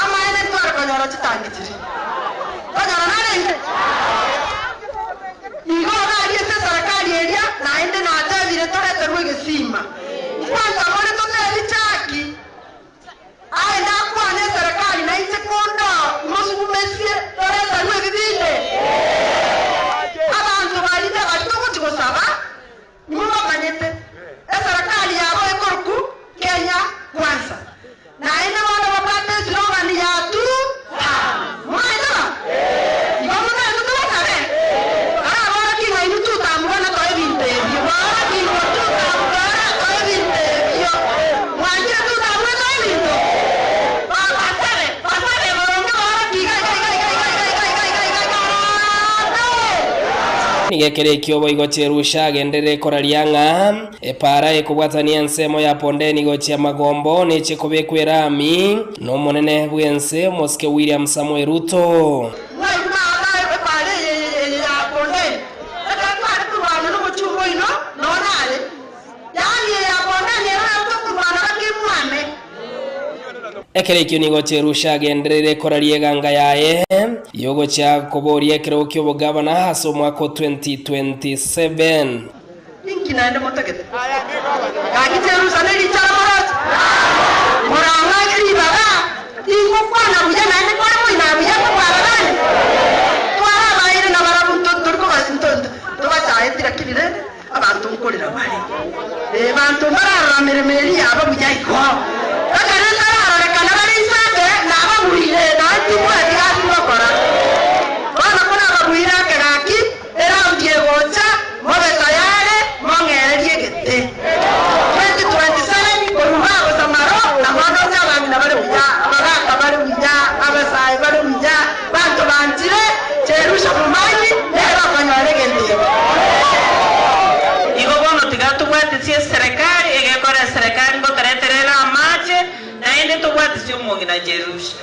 amaene tware konyora chitangi chiri konyora narenge igo gari ase serikali eria naende natebire toreterwe egesima kwanza more totebi chaki aye ndakwana eserikali nainche kondo mosugumesie toreterwe ebibinde abanto barinde bari togochi gosaba nimo bamanyete eserikali yabo ekoruku Kenya Kwanza naende bono babwate eslogan ya tu mwaetaba igo munaende tobasabe arabora king'ainu tutamugana toe ebinto ebio bora kingo tutamugana toe ebinto ebio mwanchire tutamugana toe ebinto basabe basabe boronge bora kiga iga iga iga iga iga iga iga iga iga Nigo ekero ekio boigo Cherusha agenderere koraria ng'a epara ekobwatania ensemo ya Pondeni gochia Magombo neche kobekwa erami n'omonene bw'ense omosike William Samoei Ruto. Mwaigwa epara eye ya Bondeni ekero tware kurwana n'omochumba oino nonare yaani ya Bondeni ero nabo tokurwana bakimwane. Ekero ekio nigo Cherusha agenderere koraria eganga yaye yogochia koboria ekero ki'obogavana ase omwaka o 2027. Ninki naende motagete gaki Cherusa nerichara moroche morang'ake ribaga ingokwana buya naende kware moina buya kobwara bande twarabaire na barabu tobachaeti lakini rende abanto nkorera bare banto mbararora mirimo eri yabo buya igo ekero ntararorekana bari nsabe nababwire natimweti gasi gokora bono kona babwire ekegaki eraundi egocha mobe tayari mong'ererie egete 2027 koruga gosamaro na bono abang'ina bare buya abagaka bare buya abasae bare buya banto banchire Cherusha Momanyi nero okonyora egento igo bono tiga tobwatisie eserekari egekora eserekari ngotoreterera amache naende tobwatisie omong'ina Jerusha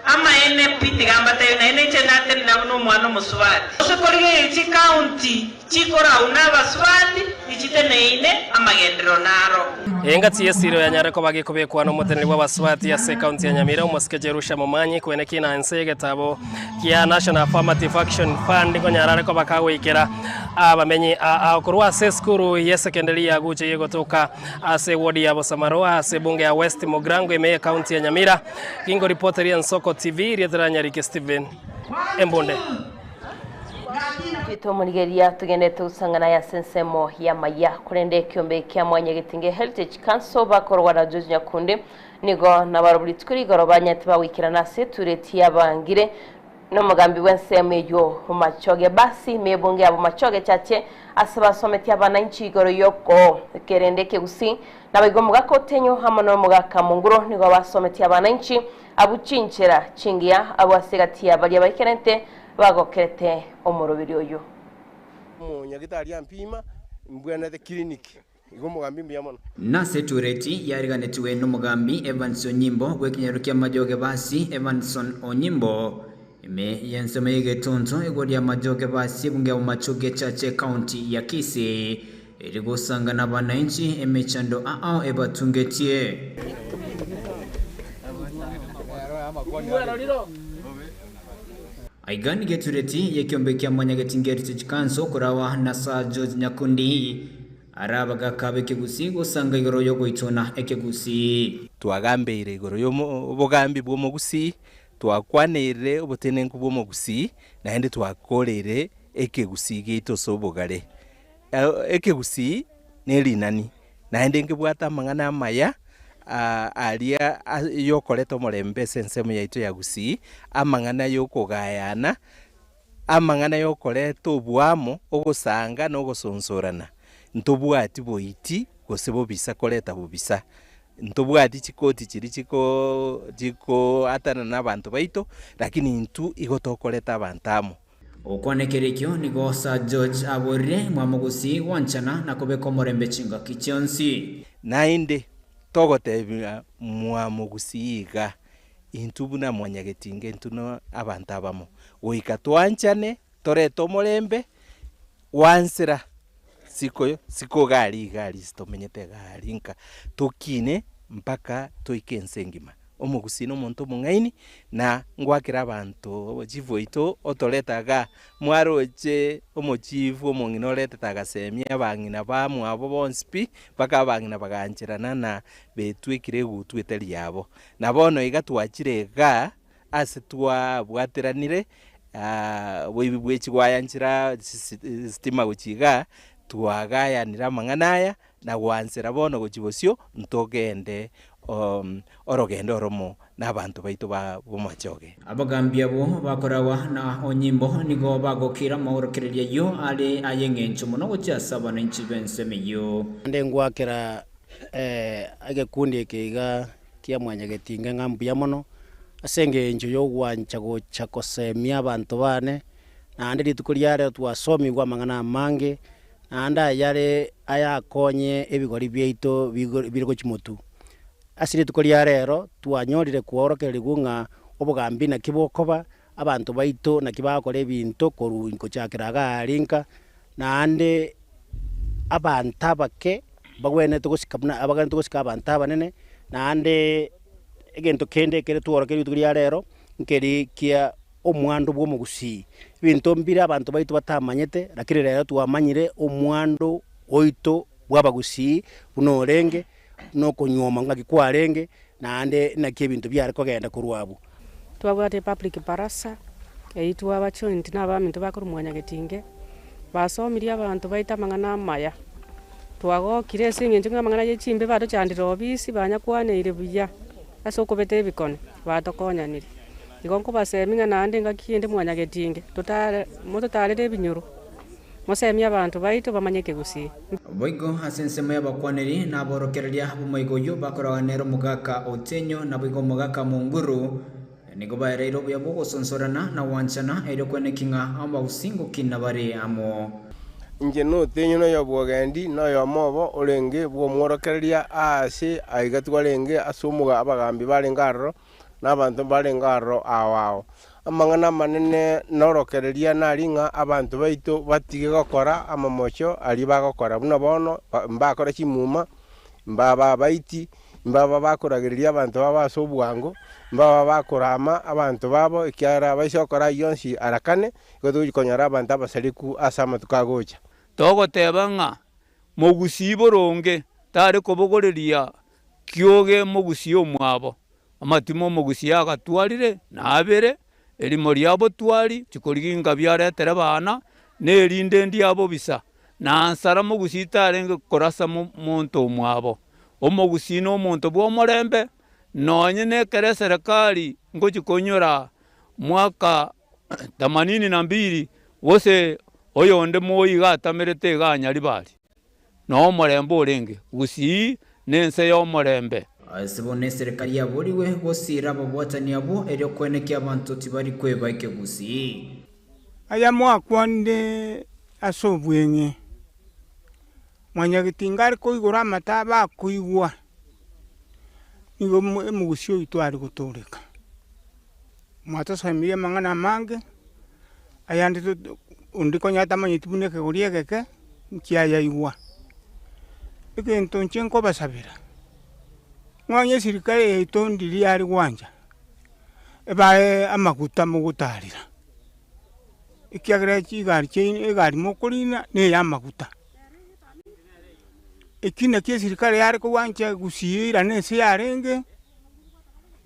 amaene pi tiga mbatebi naende inche natenena buna omwana omosubati ose korigereria chikaunti chikorauna abasubati ichiteneine amagenderero naro. Engati yesiro yanyare koba gikobekwa n'omoteneri bw'abasubati ase ekaunti ya Nyamira omosike Jerusha Momanyi kwene kina ense egetabo kia National Affirmative Action Fund konyarare koba kagoikera abamenyi korwa ase esukuru ya sekendari ya Gucha yegotoka ase wodi ya Bosamaro ase bunge ya West Mugirango ime ekaunti ya Nyamira. Gingo reporter ya Nsoko TV rietera Nyarike Steven Embunde. Twitomunigeria tugendete gusangana ya sensemo ya maya kurende ekiombe kia mwanya gitinge Heritage Council bakorwa na George Nyakundi nigo nabaroburi tukuri igoro banyati bawikirana ase tureti yabangire. Nomogambi bw'ensemo eyio Machoge Basi mebunge yabo Machoge Chache ase basometie abananchi igoro y'oko kerende ekegusii naboigo omogaka Otenyo amo nomogaka Monguro nigo basometie abananchi abwo chinchera chingiya abwo ase egati ya baria baikerente bagokerete omoroberi oyio. Omonyagitari ampima, mbwenerete clinic. Igo omogambi mbuya mono. Nase etureti yariganetigwe nomogambi Evans Onyimbo bw'ekenyoro kia Majoge Basi Evanson Onyimbo ime y'ensemo y'egetuntu igoro ria Majoge Basi ebunge ya Bomachoge Chache ekaunti ya Kisii eri gosanga nabananchi emechando ao ebatungetie. Aiga nigo etureti y'ekiombe kia Mwanyagetinga Heritage Council korawa na Sir George Nyakundi are abagaka b'ekegusii gosanga igoro y'ogoitona ekegusii. Twagambeire igoro y'obogambi bw'omogusii, twakwaneire obotenenku bw'omogusii, naende twakoreire ekegusii giaito ase obogare. Ekegusii nerinani, naende nkebwate amang'ana amaya aria yokoreta omorembe ase ensemo yaito ya Gusii, amang'ana yokogayana, amang'ana yokoreta oboamo, ogosanga na ogosonsorana. Ntobwati boiti gose bobisa koreta bobisa. Ntobwati chikoti chiria chiko chikoatanana na abanto baito, lakini intwe igo tokoreta abanto amo. Gokwana ekero ekio nigo Sir George aborire Mwamogusii gwanchana na kobeka omorembe chingaki chionsi. Naende togotebia Mwamogusii iga, intwe buna mwanyagetinga intwe na abanto abamo, goika twanchane, torete omorembe, gwansera siko siko iga aria iga aria ase tomenyete iga aria nka, tokine mpaka toike ense engima. Omogusii nomonto omong'aini, na ngwakera abanto chifu oito otorete igaa, mwaroche omochifu omong'ina oretete agasemia abang'ina bamwabo bonsi pi, mpaka abang'ina bagancherana na betwekire egutwa etari yabo. Na bono iga twachire igaa, ase twabwateranire oboibi bwe chigwaya nchera sitima gochia igaa, twagayanire amang'ana aya, na gwansera bono gochia bosio, ntogende orogendo oromo nabanto baito ba bomachoge. Abagambi abwo bakoragwa na onyimbo nigo bagokira amaorokererio ayio are ay'engencho mono gochia ase abananchi b'ensemo eyio. Naende ngwakera egekundi eke iga kia mwanyagetinge ng'a mbuya mono, ase engencho y'ogwancha gocha kosemia abanto bane, naende rituko ria rero twasomigwe amang'ana amange, Naende ayare ayakonye ebigori biaito bire gochia motwe. Ase rituko ria rero twanyorire kworokererigwa ng'a obogambi naki bokoba, abanto baito naki bagokora ebinto korwa gochakera iga aria nka, naende abanto abake bagwenerete gosika buna abagwenerete gosika abanto abanene, naende egento kende ekere tworokererigwe rituko ria rero, nkeri kia. Omwando bw'omogusii. Ebinto mbire abanto baito batamanyete, lakini rero twamanyire omwando oito bw'abagusii buna orenge, buna okonyuoma ng'aki kwarenge, naende naki ebinto biare kogenda korwa abwo. Twabwate epublic barasa, eyio twaba joined na abaminto bakorwa mwanyagetinge, basomirie abanto baito amang'ana amaya. Twagokire ase eng'encho ng'a amang'ana ye chimbe batochandire obisi banyakwaneire buya ase okobeta ebikone, batokonyanire. Igo nkobasemia ng'a naende engaki ende mwanyagetinge, totare mototarere ebinyoro, mosemie abanto baito bamanye ekegusii. Boigo ase ensemo y'abakwaneri na aborokereria b'omoigo oyio bakoragwa nere omogaka Otenyo, naboigo omogaka Monguru, nigo baereire obuya bw'ogosonsorana na gwanchana, erio kweneki ng'a abagusii ngokina bare amo. Inche n'Otenyo na oyobwogendi, na oyomo obo orenge bw'omworokereria aase aiga twarenge ase omoga abagambi barenge aroro, na abanto mbarenge aroro ao ao. Amang'ana amanene norokereria nari ng'a abanto baito batige gokora amamocho aria bagokora, buna bono mbakora chimuma, mbaba abaiti, mbaba bakoragereria abanto babo ase obwango, mbaba bakorama abanto babo, ekiagera abaise gokora ayio onsi arakane, igo togochia konyora abanto abasareku ase amatuko agocha. Togoteba ng'a mogusii boronge tare kobogoreria kioge mogusii omwabo, Amatimo omogusia agatwarire na abere, erimo ria botwari chikoriginka biaretere bana, na erinde ndia bobisa, na nsara mogusii tarenge korasa monto omwabo. Omogusii nomonto bw'omorembe, nonye nekero eserekari ngochi konyora mwaka. Themanini na mbili gose oyonde moi iga atamerete iga Nyaribari. Noo omorembe orenge, Gusii nense y'omorembe. Ase bono eserekari yaborigwe gosiira ababwatani abwo erio koenekia abanto tibari kweba ekegusii. Aya mwakwanire ase obweng'e, Mwanyagetinga are koigora amato abe akoigwa, nigo omogusii oito are gotooreka. Mwatosomirie amang'ana amange, ayande onde konya atamanyeti buna ekegori egeke, nkiayaigwa. Egento inche nkobasabera, ng'onye esirikari yaito ndiria yare gwancha, ebae amaguta mogotarera, ekiagera chigari chiaino egari mokorina na eya amaguta. Eki nakio esirikari yare kogwancha gusii eirane ase yarenge,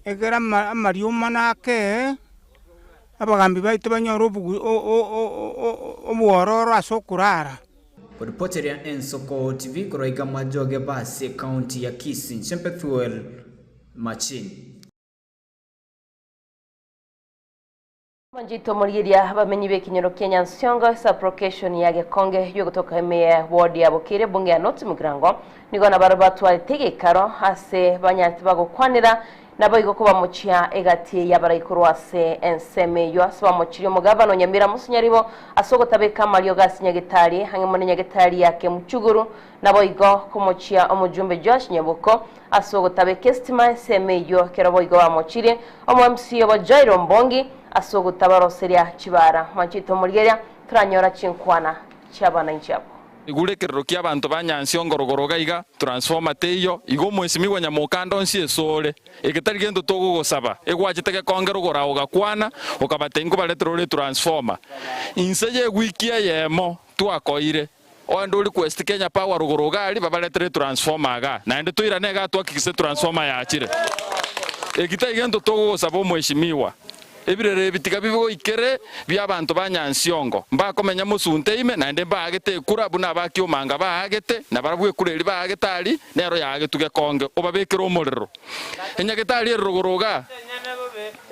ekero ama amariomana akee, abagambi baito banyore obogu obwororo ase okorara. Koripoteria Ensoko TV korwa iga Majoge Basi ekaunti ya Kisii, inche Bethuel Machini. Manchito morigeria abamenyi b'ekenyoro kia Nyansiongo esublocation ya Gekonge yogotoka ime ye ward ya Bokire bunge ya North Mugirango nigo nabaro batwarete egeikaro ase banyarete bagokwanera naboigo kobamochia egati y'abarai korwa ase ensemo eyio ase bamochirie omogavana o Nyamira Musa Nyaribo ase ogotabeka amariogo ase nyagetari ang'e mono nyagetari ya Kemuchuguru naboigo komochia omojumbe Joash Nyabuko ase ogotabeka esitima ensemo eyio ekero boigo bamochirie omo MC obo Jairo Mbongi ase ogotabaroseria chibara. Mwanchete omorigereria toranyora chinkwana chi'abananchi abwo. Igure ekerero ki'abanto ba nyansi ongorogoro iga iga, transformer teiyo, igo omwesimigwa nyamokanda onsi esore. Eke tari gento togogosaba, egwachete gekongera ogoraa ogakwana, okabatebia nkobaretera ore etransformer. Inse y'ewiki eyemo twakoire. Oende o request Kenya Power rogoro iga aria babaretere etransformer igaa, naende toirane igaa twakikise etransformer yachire. Eki tai gento togogosaba omweshimiwa. Ebirero ebi tiga bibe goikere bi'abanto ba Nyansiongo, mbakomenya mosunte ime, naende mbaagete ekura buna abakiomanga baagete, na barabwo ekura eria baagete aria nero yaagetwe gekonge, obabekere omorero. Enyagetari ere rogoro igaa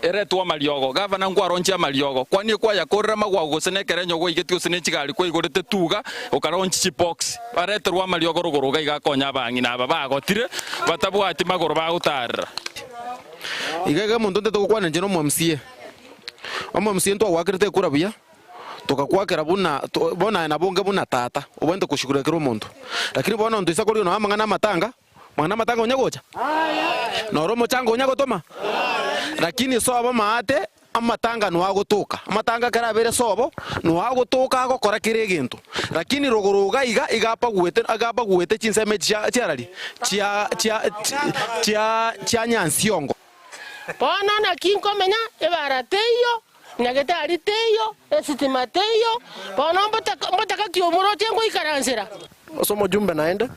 eretwe amariogo, gavana nkwaronchie amariogo, kwanie kwayakorire amagwago gose nekerenyo gwaigetie gose ne chigari kwaigorete tuga okaronchia chibox, bareterwe amariogo rogoro iga iga akonye abang'ina aba bagotire batabwati magoro bagotarera. Iga iga omonto ntete gokwana inche na omo-MCA. Omo-MCA ntwagwakerete ekura buya, tokakwakera buna bono aye nabo onge buna tata, obwenerete koshughulikia kera omonto. Lakini bono ntoisa korigia nonya amang'ana amatanga, amang'ana amatanga onya gocha? Noro omochango onya gotoma? Lakini sobo maate amatanga noa agotoka, amatanga ekero abeire sobo, noa agotoka agokora kera egento. Lakini rogoro iga iga iga apaguete iga apaguete chinsemo echi chia chiarari chia chia chia chia nyansiongo. Bono naki nkomenya, ebara teiyo, nyagetari teiyo, esitima teiyo, bono mbotaka mbotaka ki omoroche ngoikaransera? Ase omojumbe naende,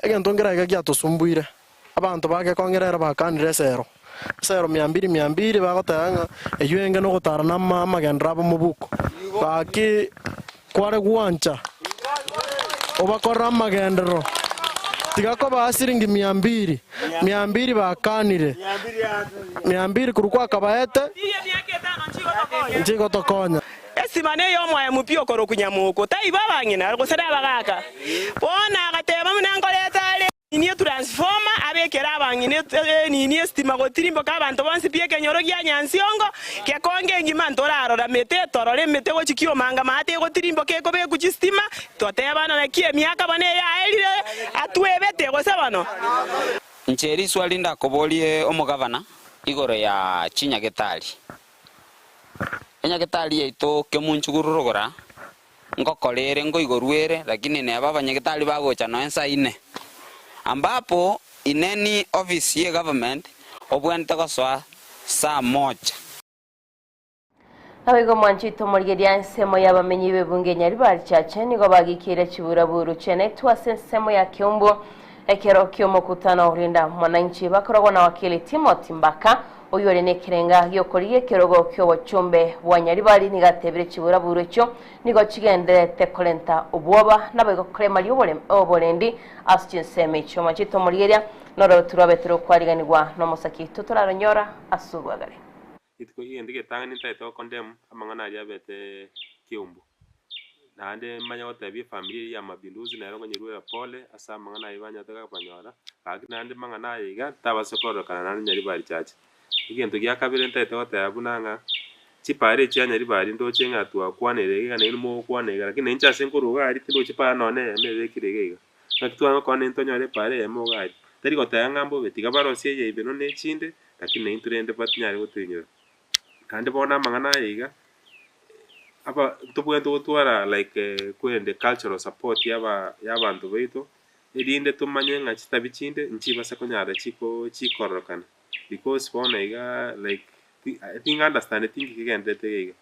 egento nkere iga giatosumbuire, Abanto bagekong'erera bakaanire esero, esero mia mbiri mia mbiri, bagoteba ng'a eyio enge nogotara namagenderero abo mobuko. Gaki kware gwancha obakorere amagenderero, tiga kobaa siringi mia mbiri mia mbiri bakaanire, mia mbiri korwa kwakabaete nchigotokonya. Esima ney'omoemu pi okorokwa Nyamooko, taibo abang'ina gose nabagaaka. Bono agateba buna nkoreta are. Nini etransformer, abekere abang'ina enini estima gotirimboka abanto bonsi pi ekenyoro gia Nyansiongo, gekonge engima ntorarora mete etorore emete gochia kiomanga maate egotirimboka ekobekwa chistima, totebana naki emiaka bono eyaerire atwebete gose bono. Inche riswali ndakoborie omogavana igoro ya chinyagetari. Enyagetari yaito Kemunchuguru rogora Ngokora ere, nkoigorwa ere, lakini neba abanyagetari bagocha nonya saa ine. Ambapo ine ni office ye government obwenerete gosoa saa moja. Naboigo mwanchete omorigereria ensemo y'abamenyi b'ebunge Nyaribari Chache nigo bagikeire chiburaburu chiaenetwe ase ensemo ya Keumbu ekero ki'omokutano orinda mwananchi bakoragwa na wakili Timothy Mbaka Oyio ore nekerenga gi'okorigia ekerogo ki'obochumbe bwa Nyaribari nigo atebire chiburaburu echio nigo chigendererete korenta obwoba naboigo koremaria oborendi ase chinsemo echio. Mwanchete omorigereria, nororo torwabe torokwariganigwa nomosaki oito toraronyora ase obwagare. Rituko egento egetang'ani ntagete go condemn amang'ana aria abete Kiambu. Naende manye gotebia efamiri eyio ya Mapinduzi nero nkonyeruera pole ase amang'ana ayio banyarete kobanyora, gaki naende mang'ana aya iga tabasa kororekana naende Nyaribari Church. Egento gia kabere ntagete goteba buna ng'a chipara echi chia Nyaribari ndoche ng'a twakwanire iga nainwe mogokwana iga lakini nainche ase nkorwa iga aria tindochi para nonye na eyemo ebekire iga iga. Naki tware gokora naintwe tonyore epara eyemo iga aria. Tari goteba ng'a mbobe, tiga barosie eye ibeno na echinde, lakini naintwe rende batinyare gotoinyora. Naende bono amang'ana aya iga, aba ntobwenerete gotwara like kwerende cultural support ya aba ya abanto baito, erinde tomanye ng'a chitabi chinde nchibase konyara chiko chikororekana because bono iga like ti tinga understandeti nki kegenderete iga iga.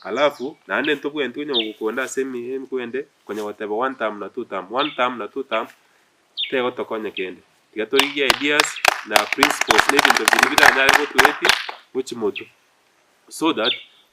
Alafu naende ntobwenereti konya gokonda ase emi kwerende konya goteba one term na two term, one term na two term, tegotokonya kende. Tiga torigie ideas na principles na ebinto biria biranyare gotoetia gochia motwe. So that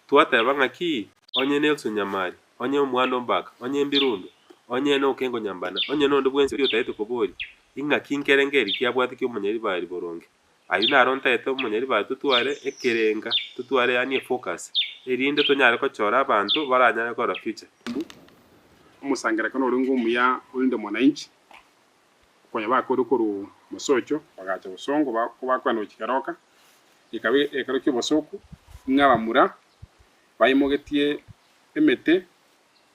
twateba ng'aki onye Nelson Nyamari, onye omwana o Mbaka, onye Mbirundo, onye na Okengo Nyambane, onye na onde bwensi oria otagete koboria, ing'aki nkerengererio kiabwate kia omonyaribari boronge. Ayio naro ntagete omonyaribari totware ekerenga, totware yaani efocus, erinde tonyare kochora abanto baranyare korora future. Omosangererekano orenge omuya orinde mwananchi, konya bakorire korwa mosocho, bagacha bosongo, kobakoenda gochia keroka, gekaba ekero ki'obosoku, ng'a abamura baimogetie emete,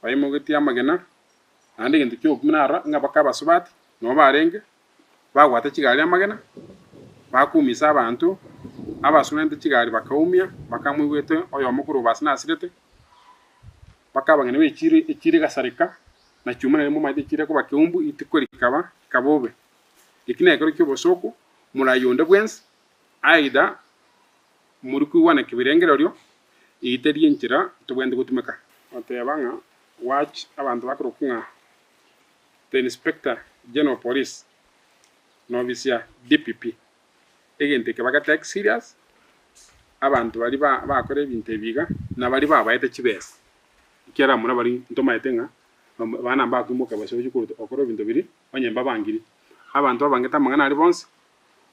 baimogetie amagena, naende egento ki'obokumia narora, ng'a baka abasubati nabo barenge, bagwata chigari amagena, bakumisa abanto, abasurente chigari bakaumia, bakamoigwete oyomo korwa bobasi nasirete, Mpaka abang'ina b'echiiro echiiro egasareka, na chiuma naria momaete echiiro ekoba keumbu, rituko rikaba rikaba bobe. Eki nekero ki'obosooku, moraai onde bwensi, aidha mori koigwana kebirengererio, eyio teri enchera tobwenerete gotumeka. Goteba ng'a watch abanto bakorokwa ng'a the inspector general of police na ofisi ya DPP. Egento eke bagetake serious, abanto baria ba bakora ebinto ebi iga, na baria babaete chibesa, ekiagera abamura baria ntomaete ng'a abana mbakoimoka gose gochia koruta gokora ebinto biria, onye mbabangiri. Abanto babangete amang'ana aria bonsi,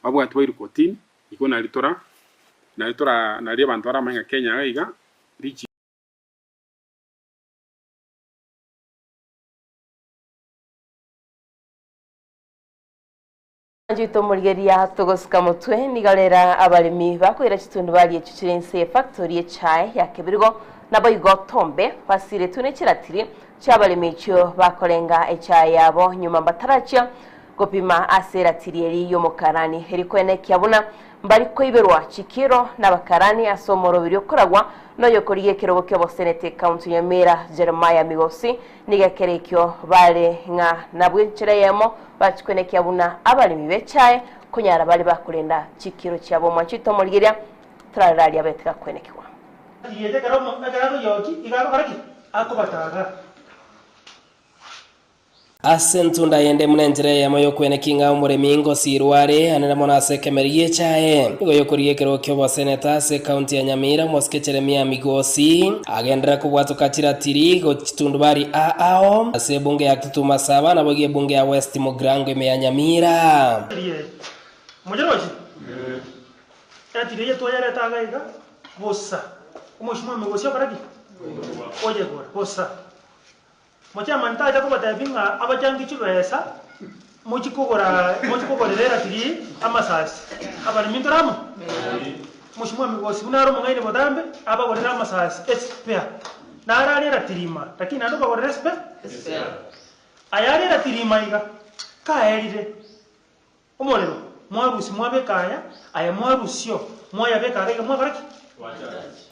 babwatwe bairwe kotini, igo nario tora nario tora nario abanto baramanye ng'a Kenya iga iga richi. Nchuito omorigeria togosika motwe nigo rera abaremi bakoira chitundubari echio chire inse ye factory y'echae ya Kebirigo naboigo Tombe basiretwe ne chiratiri chiabaremi echio bakorenga echae yabo nyuma mbatarachia gopima ase eratiri eri y'omokarani eri koenekia buna mbari koiberwa chikiro nabakarani ase omoroberi okoragwa noyokorigia ekerogo ki'obosenete ekaunti Nyamira Jeremiah Migosi Nigo ekero ekio bare ng'a nabwo enchera eyemo bachikwenekia buna abaremi b'echae konyara bare bakorenda chikiro chiabo. Omwanchete omorigeria torarere aria abete gakwenekigwa. Rieta ekero ekero akoyoki iga agokora ki? Akobatara. Ase entunda yende buna enchera eyemo y'okweneki ng'a omoremi ngosiirwe are anene mono ase ekemeri gi'echae. Nigo yokorigia ekerogo ki'oboseneta ase ekaunti ya Nyamira, omosike Jeremia Migosi agenderera kobwatoka chiratiri gochia chitundubari ao ase ebunge ya Kitutu Masaba naboigo ebunge ya West Mugirango ime ya Nyamira. Mocherochi? Eratiri eye twayereta iga iga bosa. Omoishima Migosi okora ki? Oyegora bosa. Mochairman tacha kobatebia ng'a abachangi chibesa mochie kogora mochie kogorera eratiri amasasi. Abaremi ntore amo? Mheshimiwa Migosi buna are omong'aini botambe abagorere amasasi espare. Naro are eratiri ima lakini naende obagorere espe Aya are eratiri ima iga kaerire omorero mwarusia mwabeka aya, aya mwarusio mwayabeka iga iga mwakora ki?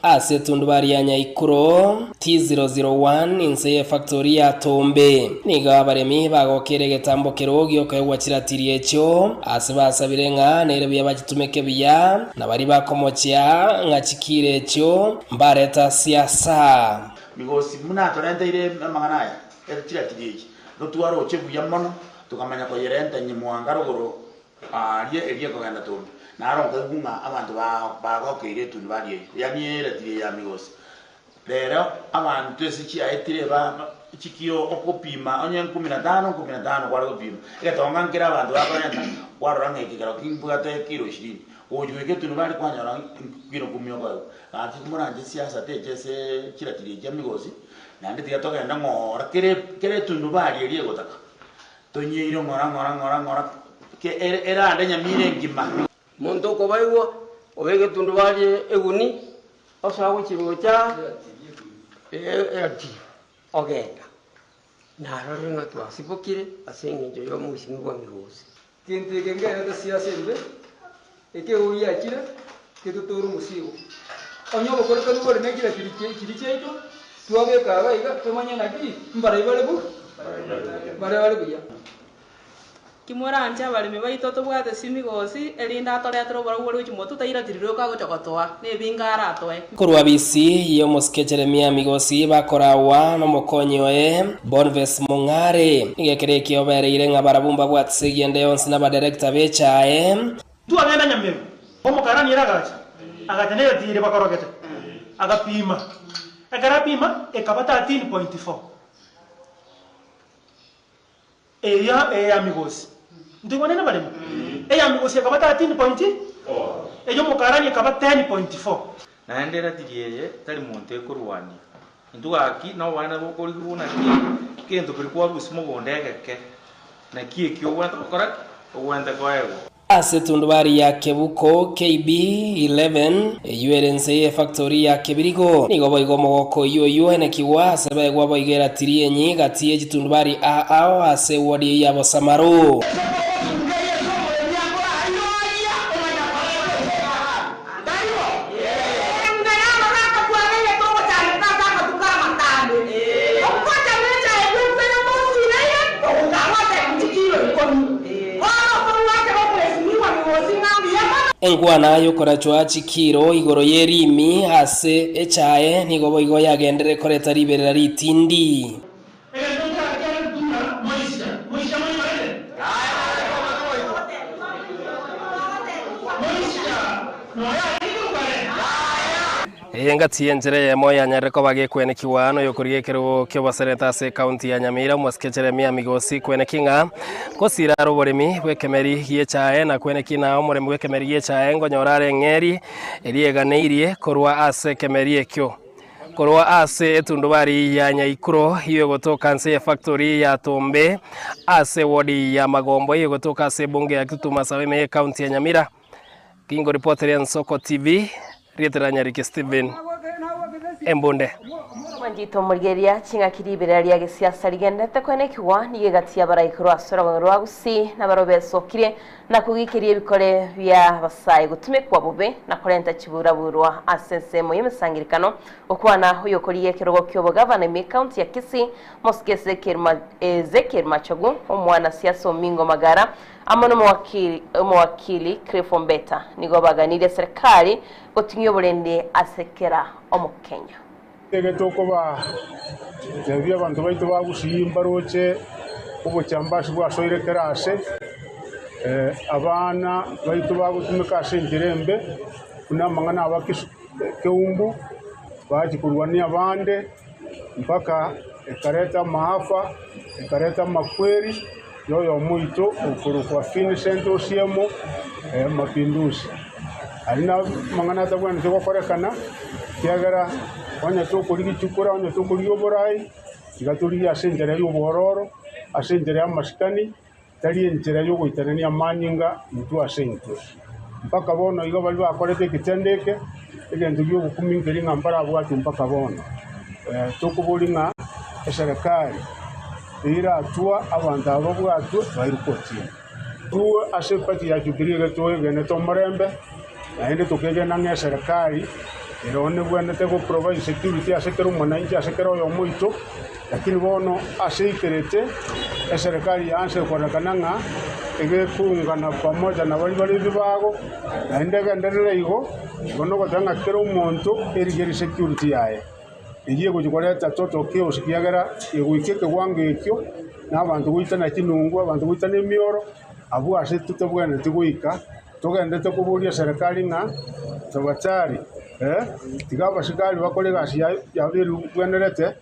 Ase etundubari ya Nyaikuro, T001, inse y'efactori ya Tombe, nigo abaremi bagokeire egetambo kerogo gi'okoegwa chiratiri echio, ase basabire ng'a nere buya bachitumeke buya, na baria bakomochia ng'a chikiire echio mbarete siasa. Migosi buna atorenteire amang'ana aya, ere chiratiri echi, ntotwaroche buya mono, tokamanya koyerenta nyimwanga rogoro Aaria eria ekogenda Tombe, naro nkaigwa ng'a abanto bagokeire etundubari eyio, yaani eratiri eye ya Migosi. Rero abanto ase chiaetire chikiro okopima onye nkumi na tano nkumi na tano kware gopima. Egetonga nkere abanto bakorenta, kwarora ng'a eke kero kimbwate kiro ishirini. Gochi goika etundubari kwanyora kilo kumi okoegwa. Gaki moranche siasa techa ase chiratiri echi chia migosi, naende tiga togende ng'ora kere kera etundubari eria egotaka, tonyeire ng'ora ng'ora ng'ora ng'ora ke ere erande nyamira engima. Monto okobaigwa, obeke etundubari eguni, osoa gochia gocha eratiri, ogenda. Narorire ng'a twasibokire ase engencho y'omoisingo bwa Migosi. Gento eke nkerete siasa embe, ekegogo giachire getotore omosigo. Onye obokorekanu bore ne chiratiri chiria chiaito, twabeka iga iga, tomanye naki mbarai bare bu bare bare buya. Timoranche abaremi baito tobwate chimigosi, erinde atoretere oborabu bore gochia motwe, tairatiri rioka agocha gotoa, nebinge aratoe. Korwa bisi y'omosike Jeremia Migosi bakoragwa nomokonyi oye Bonface Mong'are. Nigo ekero ekio obereire ng'a barabwo mbabwatise egiende yonsi n'abadirector b'echae. Twagenda Nyamira, omokarani ere agacha, agacha neratiri bakorogete, agapima. Ekero apima ekaba 13.4. Eria eya migosi. Ntoigwane nabaremi? Eya migosi ekaba 13.4, ey'omokarani ekaba 10.4. Naende eratiri eye tari monto ekorwania. Intwe gaki nobonene bokorigigwa naki egento keria kwarusia mogondo egeke, naki ekio ogwenerete gokora ki? Ogwenerete koegwa. Ase etundubari ya Kebuko KB 11, eyio ere inse y'efactori ya Kebirigo, nigo boigo omogoko oyio oyio oenekigwa ase baegwa boigo eratiri enyi gati ye chitundubari ao ase ewodi eyio ya Bosamaro. Enkwana y'okorachwa chikiiro igoro y'erimi ase echae nigo boigo yagenderere koreta riberera ritindi. Eye engaki y'enchera eyemo yanyarire koba gekwenekigwa noyokorigia ekerogo ki'oboseneta ase ekaunti ya Nyamira omosike Jeremia Migosi kweneki ng'a gosira are oboremi bw'ekemeri gi'echae na kweneki na omoremi bw'ekemeri gi'echae nkonyora are eng'eri eria eganeirie korwa ase ekemeri ekio. Korwa ase etundubari ya Nyaikuro eyogotoka nse y'efactory ya Tombe ase ewodi ya Magombo eyogotoka ase ebunge ya Kitutu Masawe ime y'ekaunti ya Nyamira. Kingoripoteria Ensoko TV, rieta ria Nyariki Stephen Embunde. Mwanchito omorigereria ching'aki riberera ria gesiasa rigenderete koenekigwa nigo egati y'abarai korwa ase orogongo rwa Gusii nabarobwo besokirie na kogikeria ebikore bia abasae gotumekwa bobe na korenta chiburaburwa ase ensemo y'emesangerekano gokwana oyokorigia ekerogo ki'obogavana ime ekaunti ya Kisii Mosike Ezekiel Machogu omwana siasa Omingo Magara Amo nomowakili omowakili Cliff Ombeta nigo baganirie serikali goting'ia oborendi ase kera Omokenya. Nigo tokoba tebia abanto baito ba Gusii mbaroche obochambasi bwasoire kera ase, abana baito bagotumeka ase enchera embe, buna amang'ana aba keumbu, bachia korwania abande. mpaka ekareta amaafa, ekareta amakweri y'oyomo oito okorokwa Vincent Osiemo Mapinduzi. Aria namang'ana atabwenereti gokorekana, ekiagera onye tokorigia chikura, onye tokorigia oborai, tiga torigie ase enchera y'obwororo, ase enchera y'amasikani, tari enchera y'ogoitanania amanyinga intwe ase intwe. Mpaka bono iga baria bakorete egetendo eke, egento gi'ogokumia nkeri ng'a mbarabwatwe mpaka bono. Tokoboria ng'a eserekari eiratwa abanto aba babwatwe bairwe kotini. Intwe ase eparty ya Jubilee iga twegenete omorembe, naende tokegena ng'a eserekari ero nebwenerete go provide security ase kera omwananchi ase kera oyomo oito. Lakini bono ase eikerete eserekari yaansa ekorekana ng'a egekoungana pamoja na baria bare ebibago, naende egenderere igo, igo nogoteba ng'a kera omonto erigerie security yaye, eyio egochia koreta total chaos ekiagera egoika ekewango ekio, na abanto goitana chinungu, abanto goitana emioro, abwo ase totabwenereti goika, togenderete koboria eserekari ng'a tafadhali tiga abasigari bakore egasi yabo eribwenerete.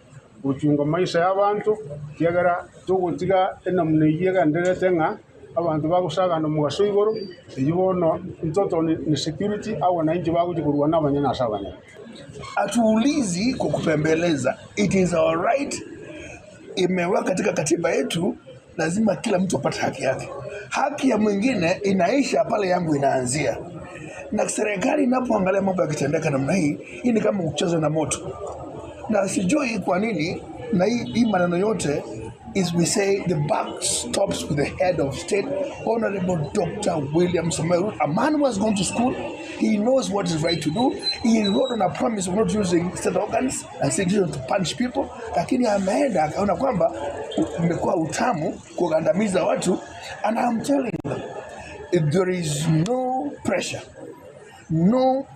gochunga amaiso y'abanto, ekiagera togotiga enamuna eyio egendererete ng'a abanto bagosagana omogaso igoro, eyio bono ntoto ni security agwo nainche bagochia korwana abanyene ase abanyene. Hatuulizi kwa kupembeleza, it is our right, imewekwa katika katiba yetu, lazima kila mtu apate haki yake. Haki ya mwingine inaisha pale yangu inaanzia. Na serikali inapoangalia mambo yakitendeka namna hii, hii ni kama kucheza na moto, na sijui kwa nini na hii, hii maneno yote is we say the buck stops with the head of state, Honorable Dr. William Samoei Ruto, a man who has gone to school, he knows what is right to do. He wrote on a promise of not using state organs and institutions to punish people, lakini ameenda akaona kwamba umekuwa utamu kugandamiza watu, and I'm telling them, if there is no pressure, no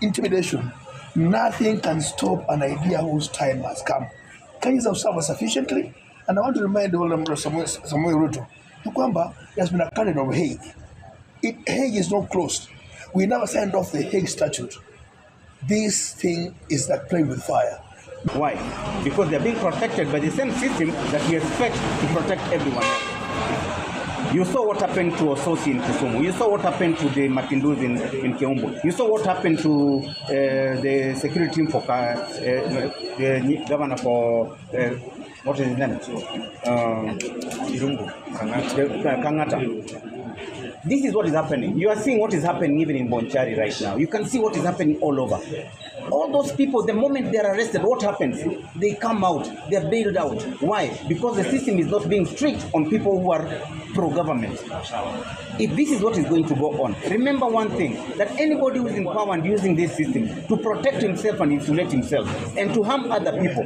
intimidation, nothing can stop an idea whose time has come. Kenyans have suffered sufficiently, and I want to remind Honorable Samoei Ruto ya kwamba there has been a candidate of Hague. Hague is not closed. We never signed off the Hague Statute. This thing is like playing with fire. Why? Because they're being protected by the same system that we expect to protect everyone else. You saw what happened to Osotsi in Kisumu. You saw what happened to the Mapinduzi in Kiumbu. You saw what happened to the security team for the governor for what is his name? Irungu. Kangata. Kangata. This is what is happening. You are seeing what is happening even in Bonchari right now. You can see what is happening all over. All those people, the moment they are arrested, what happens? They come out. They are bailed out. Why? Because the system is not being strict on people who are pro-government. If this is what is going to go on, remember one thing, that anybody who is in power and using this system to protect himself and insulate himself and to harm other people,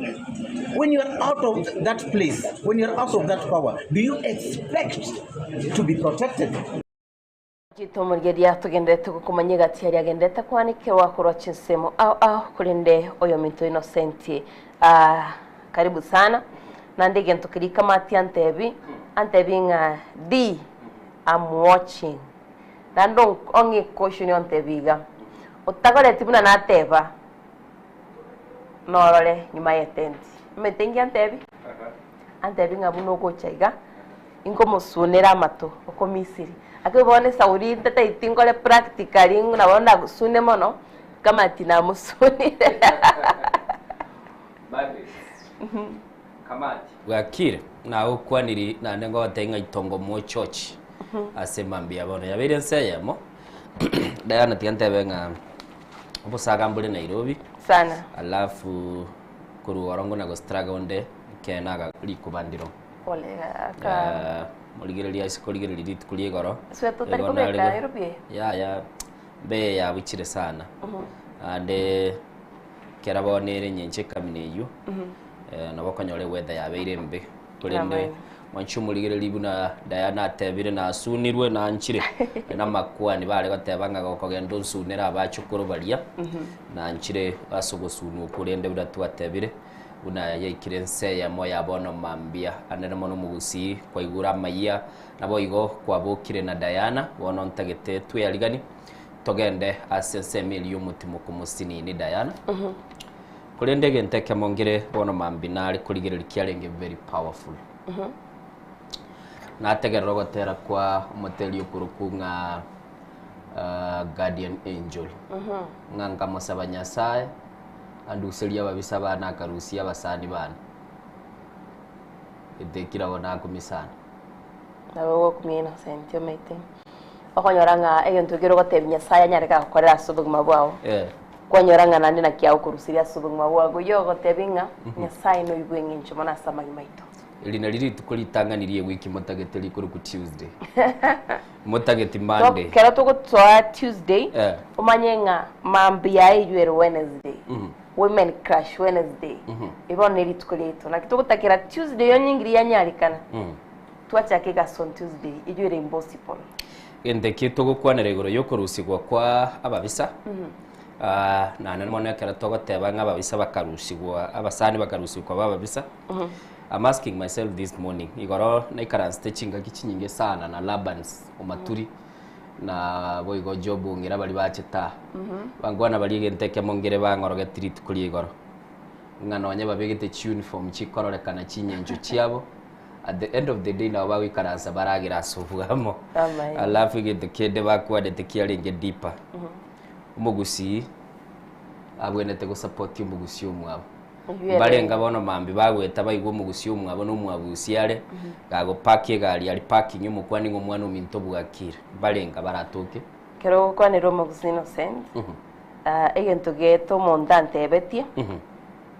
when you are out of that place, when you are out of that power, do you expect to be protected? Chitomorigeria tugenderete gokomanya egati aria agendete kwanekerwa korwa chinsemo ao ao korende oyo minto Innocent. Karibu sana nande egento keria kamati antebi antebi ng'a D I'm watching nande ong'e caution ontebi iga otagoreti buna nateba norore nyuma ya tent omanyete nki antebi antebi ng'a buna ogocha iga inkomosunera amato okomisiri ake bono esauri ntataeti nkore practically nabo ndagosune mono kamati namosunire. Bwakire nagokwaniri naende ngogotebia ng'a itongo mochochi ase mambia bono yabeire ense eyemo Diana tiga ntebe ng'a obosaga mbore Nairobi sana alafu korwa oro ngona go struggle onde ekero naga rikobandiro Pole aka morigereria ase korigereria rituko ria igoro Sweta otari Igo kobeka narego- Nairobi eye? Yaya mbe yabuchire sana ande kera bono ere nyenche ekamina eywo nabo okonyora eweather yabeire embe korende Amen. mwanche omorigereria buna Diana atebire nasunirwe nanchire na amakwani bare goteba ng'a gokogenda onsunere abachokoro baria nanchire ase ogosunwa okwo rende buna twatebire buna yaikire ense eyemo ya bono mambia anene mono omogusii kwaigure amayia nabo igo kwabokire na Diana bono ntagete twearigani togende ase ensemo eria y'omotimo komosinini Diana korende egento ekemo nkere bono mambia nare korigereria kiarenge very powerful nategerera ogotera kwa omoteri okorokwa ng'a Guardian Angel ng'a nkamosaba Nyasaye anduserie ababisa bane akarusia abasani bane etekire abwo nakumia sana. Nabo ogokumia Innocent omanyete okonyora ng'a egento ekero ogotebia Nyasaye anyare gagokorera ase obogima bwao kwanyora ng'a naende naki agokoruseria ase obogima bwago oyio ogotebia ng'a Nyasaye noigwe eng'encho mono ase amagima aito. Eri nari rituko ritang'ani rie ewiki motagete rikorokwa Tuesday. Motageti Monday. Kero togotoa Tuesday omanye ng'a mambia eywo ere Wednesday. Women crush Wednesday. Igo bono nerituko riaito. Naki togotakera Tuesday onye ngiri yanyarekana. Twachaka egasi on Tuesday eywo ere impossible. Egento eki togokwanera igoro yokorusigwa kwa ababisa naende mono ekero togoteba ng'a ababisa bakarusigwa abasani bakarusigwa koba ababisa I'm asking myself this morning igoro naikaransete chingaki chinyinge sana na Labans Omaturi na boigo Job Ong'ira baria bachete aa bankwana baria egento ekemo nkere bang'orogetie rituko ria igoro ng'a nonye babegete chiuniform chikororekana chinyencho chiabo. At the end of the day nabo bagoikaransa baragera ase obwamo. Amaene. Alafu egento kende bakwanete kiarenge deeper. Omogusii abwenerete gosupport omogusii omwabo. Oywo ere. Mbarenga bono mambia bagoeta baigwe omogusii omwabo na omwabusia are, gagopark egari aria parking omokwane ng'a omwana ominto bwakire. Mbarenga baratoke. Ekero ogokwanera omogusii Innocent, ah, egento gete omonto antebetie,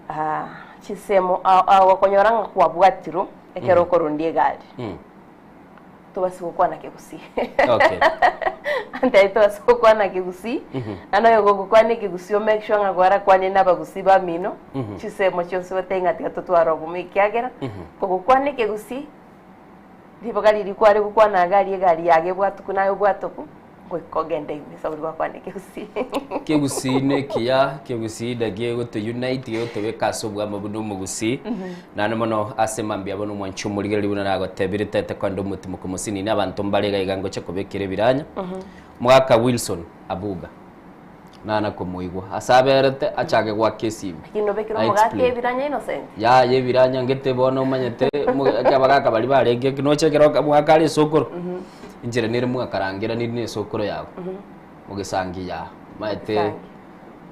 ah, chinsemo ao agokonyora ng'a kwabwatirwe ekero okorundia egari, tobasi gokwana kegusii. Okay. Antebi tobasi gokwana kegusii, naende oyo gogokwana ekegusii o make sure ng'a kwarakwanire na abagusii bamino, chinsemo chionsi obatebie ng'a tiga totware obomo ekiagera, kogokwana ekegusii, ribaga riria kware gokwana iga aria egari yago ebwatuku naye obwatoku, goika ogende ime ase oboria gwakwana ekegusii. Kegusii nekiya, kegusii naki egoto unite egotobeka ase obwamo buna omogusii, Naende mono ase mambia bono omwanchi omorigereria buna nagotebire tete kogenda omotimoke mosinini abanto mbare iga iga ngocha kobekera ebiranya. Omogaka Wilson Abuga nana komoigwa ase aberete achake goaka esimi. Lakini obekere A omogaka explain. ebiranya Innocent. Yaya ebiranya ngete bono omanyete mo- eke abagaka baria barenge eke noche ekero omogaka are esokoro enchera nere mwakarangeraniri na esokoro yago mogesangi yaa omanyete Mogesangi.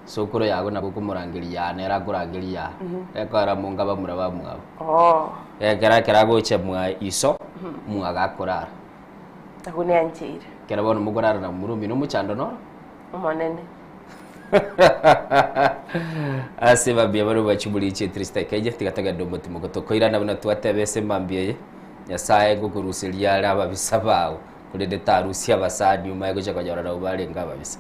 Sokoro yago nabo okomorangeria yaa, nere akorangeria yaa. Ekora monga bamura bamwabo. Oh. Ekero ekero agocha mwa iso, mwago akorara. Agwo neancheire. Ekero bono mokorara na momura omino omochando noro. Omonene. Ase mambia bono bwachumuri chietire chidakika inye, tiga togende omotimogo tokoirana buna twateba ase mambia eye, Nyasaye ngokoruseria are ababisa bao, korende tarusia abasani omaye gocha konyora nabo barenge ababisa.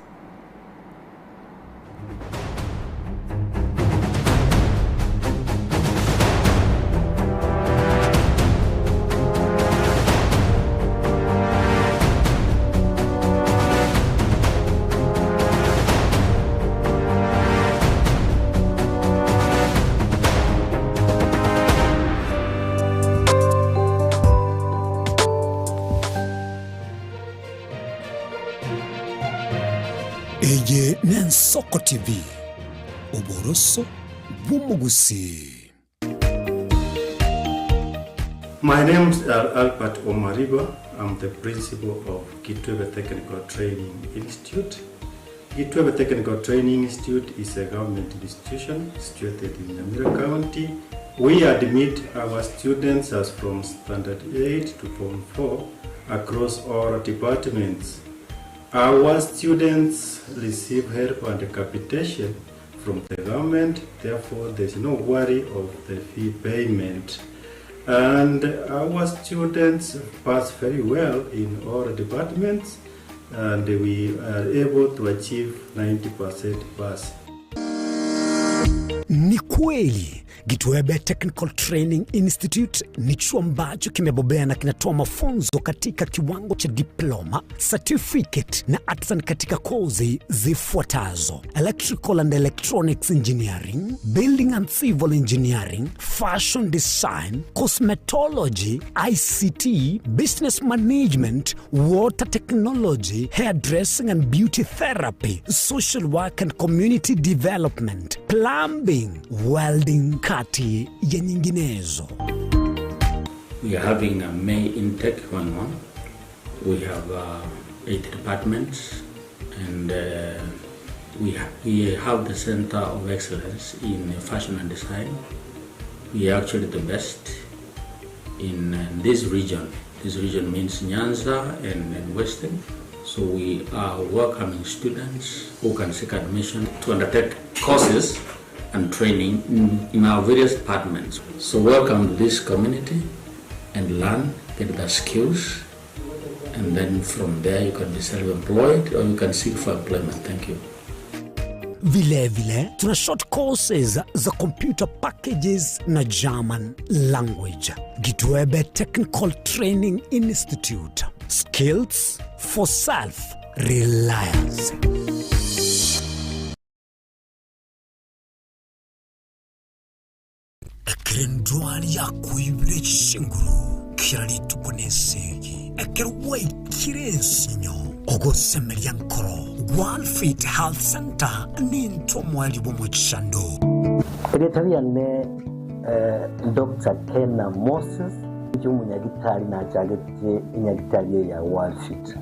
Eye n'Ensoko TV, oboroso bw'omogusii. My name's are Albert Omariba, I'm the principal of Kitwebe Technical Training Institute. Kitwebe Technical Training Institute is a government institution situated in Nyamira County. We admit our students as from Standard 8 to Form 4 across all departments. Our students receive help and capitation from the government, therefore there's no worry of the fee payment. And our students pass very well in all departments and we are able to achieve 90% pass. Ni kweli Gitwebe Technical Training Institute ni chuo ambacho kimebobea na kinatoa mafunzo katika kiwango cha diploma, certificate na artisan katika kozi zifuatazo: electrical and electronics engineering, building and civil engineering, fashion design, cosmetology, ICT, business management, water technology, hairdressing and beauty therapy, social work and community development, plumbing, welding, kati ya nyinginezo. We are having a May intake going on. We have uh, eight departments and uh, we, ha we have the Center of Excellence in Fashion and Design. We are actually the best in uh, this region. This region means Nyanza and, and Western. So we are welcoming students who can seek admission to undertake courses and training in, in our various departments. So welcome to this community and learn, get the skills, and then from there you can be self-employed or you can seek for employment. Thank you. Vilevile tuna short courses za computer packages na German language. Gitwebe Technical Training Institute. Skills for self reliance. Ekero endwari yakoibire chinguru kera rituko nesegi, ekero gwaikire ensinyo, ogosemeria nkoro Gwalfit Health Center nintwe omoerio bw'omochando. Erieta riane Doctor Kena Moses. Inche omonyagitari nachagete enyagitari eye ya Worldfit.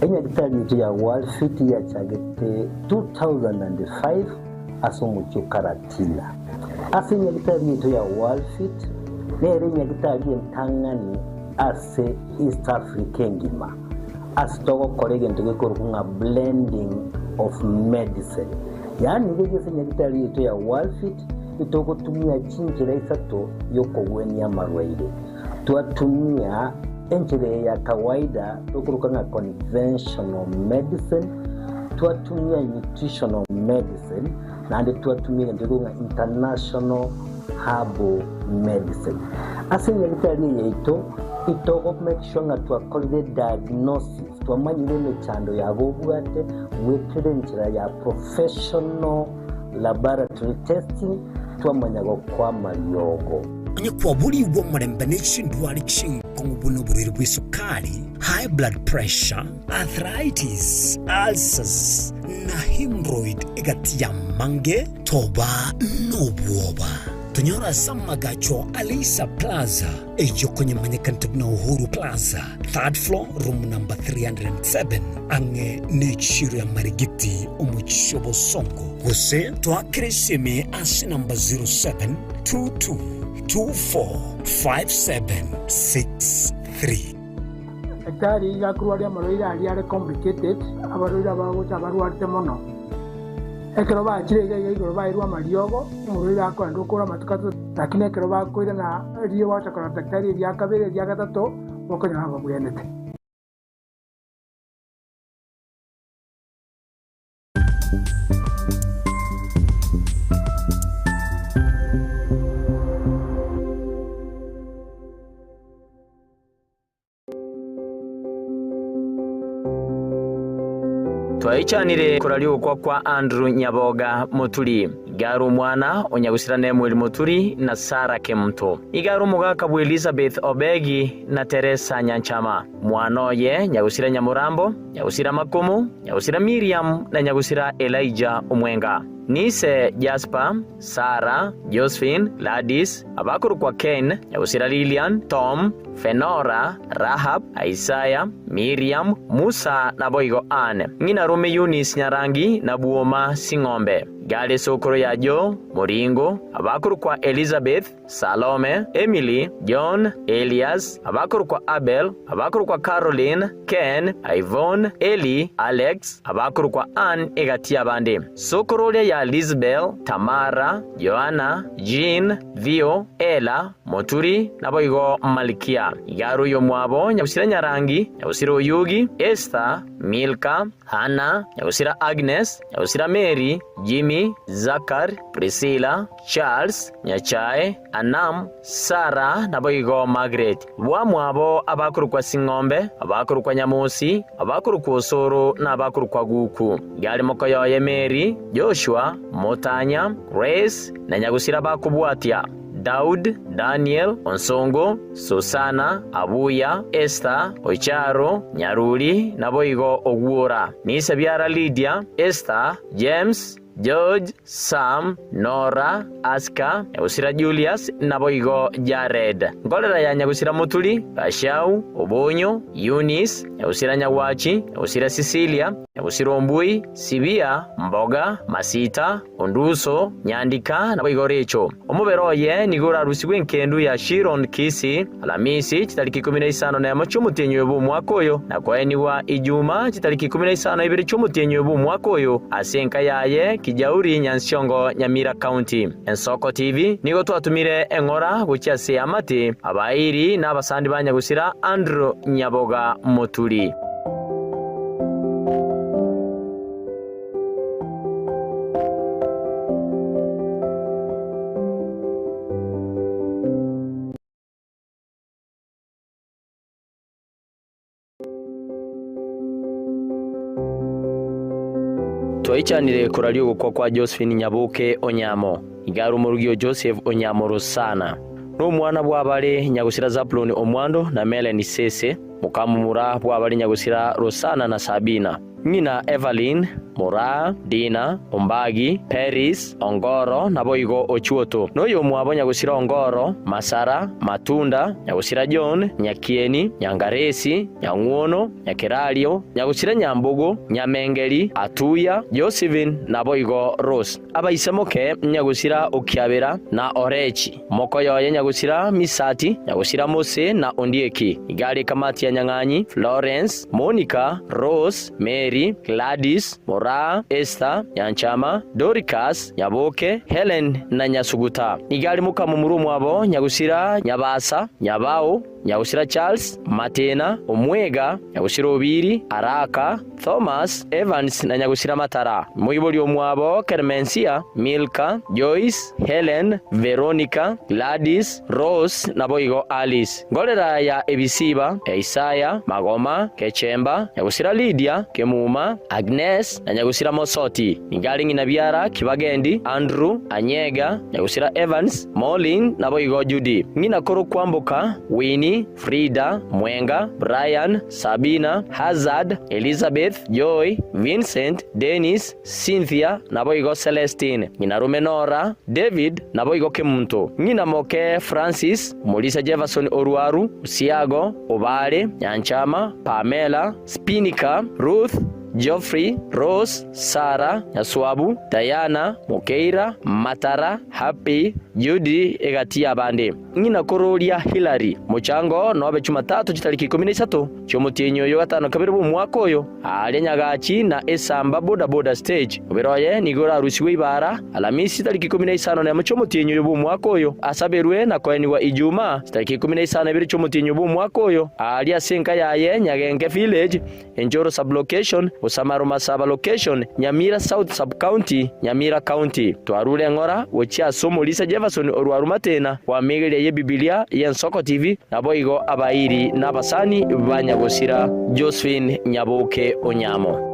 Enyagitari yaito ya Worldfit yachagete 2005 ase omochie o Karatina. Ase enyagitari yaito ya Worldfit nere enyagitari entang'ani ase East Africa engima ase togokora egento gekorokwa ng'a blending of medicine. Yaani iga ase enyagitari yaito ya Worldfit Itogotumia chinchera isato y'okogwenia amarwaire. Twatumia enchera eye ya kawaida tokoroka ng'a conventional medicine, twatumia nutritional medicine, naende twatumia egento gekorokwa ng'a international herbal medicine. Ase enyagitari eye yaito, itogo make sure ng'a twakorire diagnosis, twamanyire emechando yabo obwate goetera enchera ya professional Laboratory testing, twamanya gokwama riogo. Onye kwaborigwe omorembe ne chindwari chinkong'u buna oborwaire bw'esukari, high blood pressure, arthritis, ulcers, na hemorrhoid egati y'amange, toba nobwoba. Tonyore ase amagacho a Leisa Plaza, eyio konyemanyekanete buna Uhuru Plaza, third floor, room number 307, ang'e nechiiro ya Marigiti, omochie o Bosongo. Gose toakere esimi ase namba 0722245763. Daktari iga akorwaria amarwaire aria are complicated, abarwaire abagocha abarwarete mono. Ekero bachire iga iga igoro bairwe amariogo, omorwaire akoenda okore amatuko atato, lakini ekero bakoirana riria gwacha korora daktari eria kabere eria gatato, bokonyora babwenerete. Twaichanire koraria ogokwa kwa Andrew Nyaboga Moturi. Iga are omwana o Nyagusira Nemuel Moturi na Sarah Kemunto. Iga are omogaka bwa Elizabeth Obegi na Teresa Nyanchama. Mwana oye Nyagusira Nyamorambo, Nyagusira Makomo, Nyagusira Miriam na Nyagusira Elijah Omwenga. Nise Jasper, Sarah, Josephine, Gladys, abakorokwa Ken, Nyagusira Lilian, Tom, Fenora, Rahab, Isaya, Miriam, Musa, naboigo Anne. Ng'ina rome Eunice Nyarangi na Bwoma Sing'ombe. Gare esokoro ya Joe, Moringo, abakorokwa Elizabeth, Salome, Emily, John, Elias, abakorokwa Abel, abakorokwa Caroline, Ken, Yvonne, Eli, Alex, abakorokwa Ann egati y'abande. Sokoro oria ya Lizbel, Tamara, Joanna, Jean, Theo, Ela, Moturi, naboigo Malkia. Iga are oyomwabo nyagusira Nyarangi, nyagusira Oyugi, Esther, Milka, Hanna, nyagusira Agnes, nyagusira Mary, Jimmy, Zakar, Priscilla, Charles, Nyachae, Anam, Sarah, naboigo Margaret. Bwamwabo abakorokwa Sing'ombe, abakorokwa Nyamosi, abakorokwa Osoro, na abakorokwa Guku. Iga are mokoyoye Mary, Joshua, Motanya, Grace, na nyagusira bakobwatia, Daud, Daniel, Onsongo, Susana, Abuya, Esther, Ocharo, Nyaruri, naboigo Ogwora. Nise biara Lydia, Esther, James, George, Sam, Nora, Aska, nyagusira Julius, naboigo Jared. Nkorera ya nyagusira Muturi, Gachau, Obonyo, Eunice, nyagusira Nyagwachi, nyagusira Cecilia, nyagusira Ombui, Sibia, Mboga, Masita, Onduso, Nyandika, naboigo Recho. Omobere oye nigo orarusigwe enkendu ya Shiron Kisii, Alamisi, chitariki ikomi na isano nemo chi'omotienyi oyo bw'omwaka oyo, na koenigwa Ijuma, chitariki ikomi na isano ibere chi'omotienyi oyo bw'omwaka oyo, ase enka yaye Kijauri, Nyansiongo, Nyamira County. Ensoko TV nigo twatumire eng'ora gochia ase eamate, abairi na abasani ba nyagusira Andrew Nyaboga Moturi. Twaichanire koraria ogokwa kwa Josephine Nyaboke Onyamo, iga are omorugi o Joseph Onyamo Rosana, na omwana bw'abare nyagosira Zabuloni Omwando na Melanie Sese, mokamomura bw'abare nyagosira Rosana na Sabina. Ng'ina Evelyn, Moraa, Dina, Ombagi, Peris, Ongoro, naboigo Ochuoto. Noyomwabo nyagusira Ongoro, Masara, Matunda, nyagusira John, Nyakieni, Nyangaresi, Nyang'wono, Nyakerario, nyagusira Nyambogo, Nyamengeri, Atuya, Josephine, naboigo Rose. Abaisemoke nyagusira Okiabera na Orechi. Mokoyoye nyagusira Misati, nyagusira Mose na Ondieki. Iga are Kamati ya Nyang'anyi, Florence, Monica, Rose, Mary, Gladys, Moraa, Esther, Nyanchama, Doricas, Nyaboke, Helen na Nyasuguta. Iga are mokamomura omwabo nyagusira Nyabasa, Nyabao, Nyagusira Charles, Matena, Omwega, Nyagusira Obiri, Araka, Thomas, Evans na Nyagusira Matara. Moibori omwabo Kermensia, Milka, Joyce, Helen, Veronica, Gladys, Rose naboigo Alice. Ngorera ya Ebisiba, Isaya, Magoma, Kechemba, Nyagusira Lydia, Kemuma, Agnes, na Nyagusira Mosoti. Nigo are ng'ina biara Kibagendi, Andrew, Anyega, Nyagusira Evans, Molin, naboigo Judy. Ng'ina korokwa Mboka, Winnie, Frida, Mwenga, Brian, Sabina, Hazard, Elizabeth, Joy, Vincent, Dennis, Cynthia, naboigo Celestine. Ng'ina rome Nora, David, naboigo Kemunto. Ng'ina moke Francis, Omorisia Jefferson Orwaru, Osiago, Obare, Nyanchama, Pamela, Spinika, Ruth, Geoffrey, Rose, Sarah, Nyaswabu, Diana, Mokeira, Matara, Happy, Judy, egati y'abande. Ng'ina kororia Hillary. Mochango nobe Chumatatu chitariki 13 chi'omotienyi oyo gatano kabere bw'omwaka oyo, aaria Nyagachi na Esamba boda boda stage. Omobere oye nigo orarusigwe ibara Alamisi chitariki 51 chi'omotienyi oyo bw'omwaka oyo, asaberwe na koenigwa Ijumaa chitariki 12 chi'omotienyi oyo bw'omwaka oyo, aaria ase enka yaye Nyagenke village, Enjoro Sub-location, Osamaruma Sub-location, Nyamira South Sub-county, Nyamira County. Twarure eng'ora gochia ase omorisia Jefferson orwa Rumatena bw'amigeria y'Ebibilia y'Ensoko TV, naboigo abairi na abasani ba nyagosira Josephine Nyaboke Onyamo.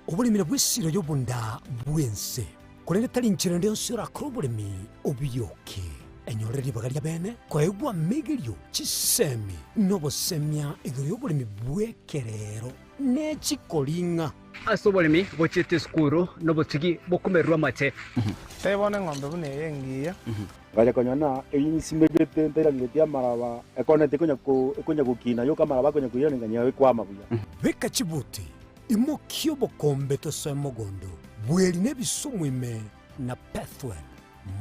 Oboremi nabwo esiro y'obonda bw'ense, korende tari inchera ende yonsi orakore oboremi obiyoke. Enyorere ribaga ria bene koegwa amegerio, chisemi, na obosemia igoro y'oboremi bw'ekerero ne chikoring'a. Ase oboremi bochiete esukuru nobotugi bokomererwa amate. Tebia bono eng'ombe buna eye engiya. Ngacha konyora ng'a eyio nsimegete ntairaneretie amaraba, ekona tekonya ko ekonya gokina yoka amaraba akonya koiraneria ng'a ekwama buya. Beka chibuti, imokia obokombe tosoe mogondo, bweri nebisumu ime na Pethuel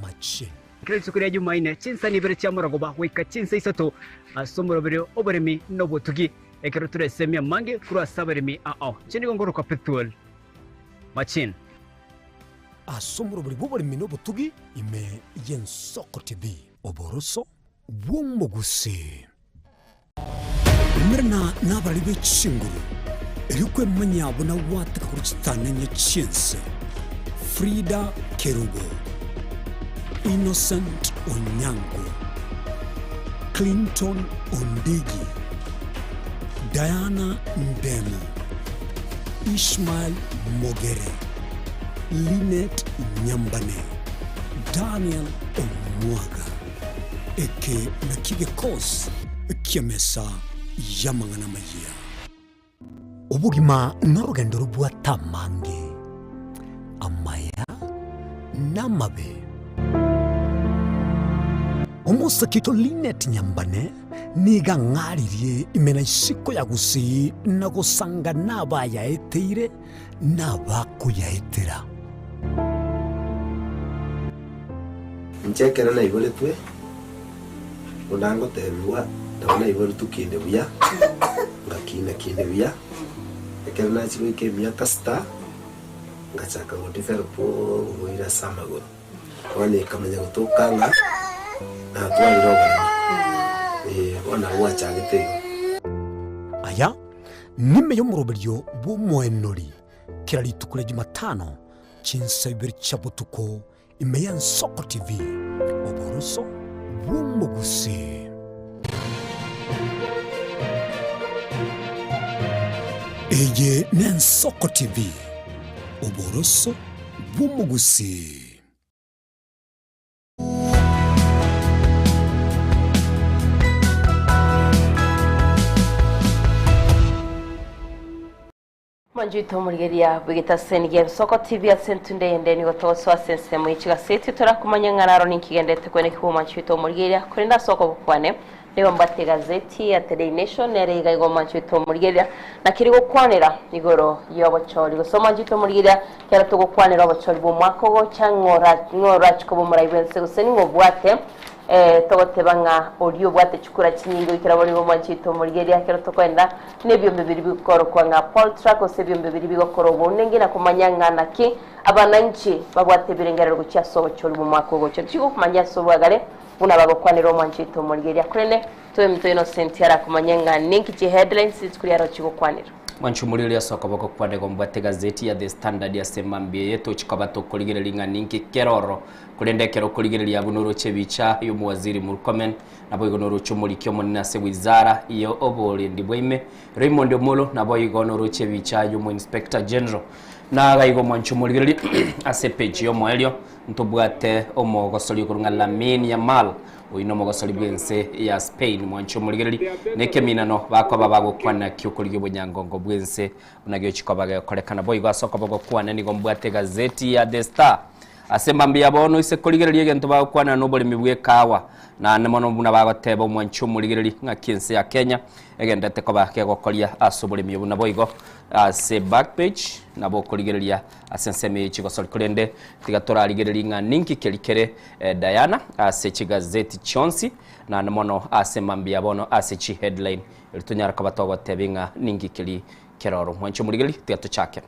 machine. Kera rituko ria Jumaine, chinsa ibere chia morogoba goika chinsa isato ase omoroberio oboremi na obotugi, ekero toresemie amange korwa ase abaremi ao. Inche nigo nkorokwa Pethuel Machine. Ase omorobori bw'oboremi na obotugi ime y'ensoko TV. Oboroso bw'omogusii. Umerana nabarari be chinguru, erio kwemanyia buna gwateka korwa chitananya chi'ense. Frida Kerubo, Innocent Onyango, Clinton Ondigi, Diana Ndemo, Ishmael Mogere, Linet Nyambane, Daniel Omwaga. Eke nakio gekosi ki'emesa y'amang'ana amayia. Obogima norogendo robwate amange, amaya na amabe. Omosake oito Linet Nyambane nigo ang'aririe ime na isiko ya Gusii na gosanga nabayaeteire nabakoyaetera. Inche ekero naiboretwe, buna ngotebigwa, nabo naiboretwe kinde buya, ngakina kinde buya, ekero nachia goika emiaka sita, ngachaka go develop oboira ase amagoro. Bono ekamanya gotoka ng'a natwarire oboremo, eh, bono nabo gwachagete igo. Aya nime y'omoroberio bw'omoenori kera rituko ria Jumatano chinsa ibere chia botuko ime y'Ensoko TV, oboroso bw'omogusii. Eye n'Ensoko TV, oboroso. bw'omogusii. Mwanchuito omorigeria bw'egetaseni gia Ebisoko TV ase entunde eyende nigo togosoa ase ensemo ye chigaseti torakomanya ng'a naro ninki gendete kwenekigwa omwanchuito omorigeria korende ase okobokwane nigo mbwate egazeti ya The Daily Nation nere iga igo omwanchuito omorigeria naki rigokwanera igoro y'obochori gose omwanchuito omorigeria kero togokwanera obochori bw'omwaka ogocha ng'ora ng'orachie koba omorai bw'ense gose ning'o obwate eh, togoteba ng'a oria obwate chikura chinyinge goikera bono igo omwanchuito omorigeria ekero tokoenda Nebiombe biria bikorokwa ng'a Poltrack gose ebiombe biria bigokora obounengi na komanya ng'a naki abananchi babwate ebirengerero gochia ase obochori bw'omwaka ogocha. Tigokomanya ase obwagare buna bagokwanera omwancho oito omorigeria. Korende toe eminto Innocent arakomanye ng'a ninki chiheadlines rituko riaro chigokwanera. Mwanche omorigereria ase okoboko kwane igo mbwate egazeti ya The Standard ase mambia eye tochikoba tokorigereria ng'a ninki kere ororo. Korende ekero okorigereria abwo noroche ebicha y'omowaziri Murkomen Naboigo noroche omoriki omonene ase wizara ya oborendi bwaime, Raymond Omolo, naboigo noroche ebicha y'omo-inspector general. Nagaiga omwancho omorigereria ase epeji y'omoerio, ntobwate omogosori okorwa ng'a Lamine Yamal, oyio nomogosori bw'ense ya Spain. Mwanche omorigereria, na ekeminano bakoba bagokwana ki'okorigia obonyangongo bw'ense buna giochi koba gekorekana. Boigo ase okoboko kwane nigo mbwate egazeti ya The Star. Ase mambia bono ise korigereria egento bagokwanera noboremi bw'ekawa, naende mono buna bagoteba omwanchi omorigereri ng'aki ense ya Kenya egenderete koba kegokoria ase oboremi obo. Naboigo ase back page nabo okorigereria ase ensemo eye chigosori korende tiga torarigererie ng'a ninki keri kere Diana ase chigazeti chionsi naende mono ase mambia bono ase chiheadline erio tonyare koba togotebia ng'a ninki keri kere oro. Mwanchi omorigereri tiga tochake.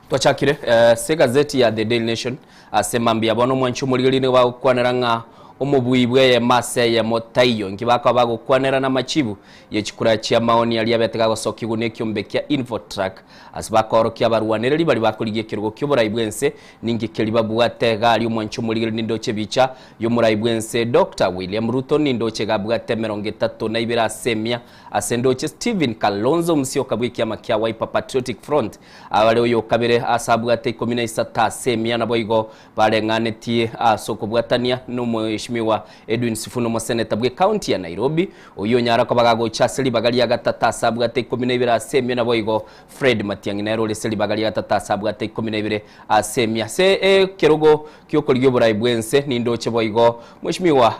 Twachakire ase egazeti ya The Daily Nation ase mambia bono omwanchi omorigereria nigo bagokwanera ng'a omobui bw'eyemo ase eyemo taiyo. Inki bakoba bagokwanera namachibu ye chikura chi'amaoni aria abete gagosokigwa nekiombe kia Infotrack ase bakoorokia abarwanereri baria bakorigia ekerogo ki'oborai bw'ense ninki keria babwate iga aria omwanchi omorigereria nindoche ebicha y'omorai bw'ense Doctor William Ruto nindoche iga abwate emerongo etato na ibere ase emia Ase ndoche Stephen Kalonzo Musyoka bw'ekiama kia Wiper Patriotic Front abare oyokabere ase abwate ikomi na isato ase emia naboigo bareng'anetie ase okobwatania n'Omweshimiwa Edwin Sifuna omoseneta bw'ecounty ya Nairobi oyio onyara koba gagocha ase ribaga ria gatato ase abwate ikomi na ibere ase emia naboigo Fred Matiang'i nere ore ase ribaga ria gatato ase abwate ikomi na ibere ase emia. Ase ekerogo ki'okorigia oborai bw'ense nindoche boigo Mweshimiwa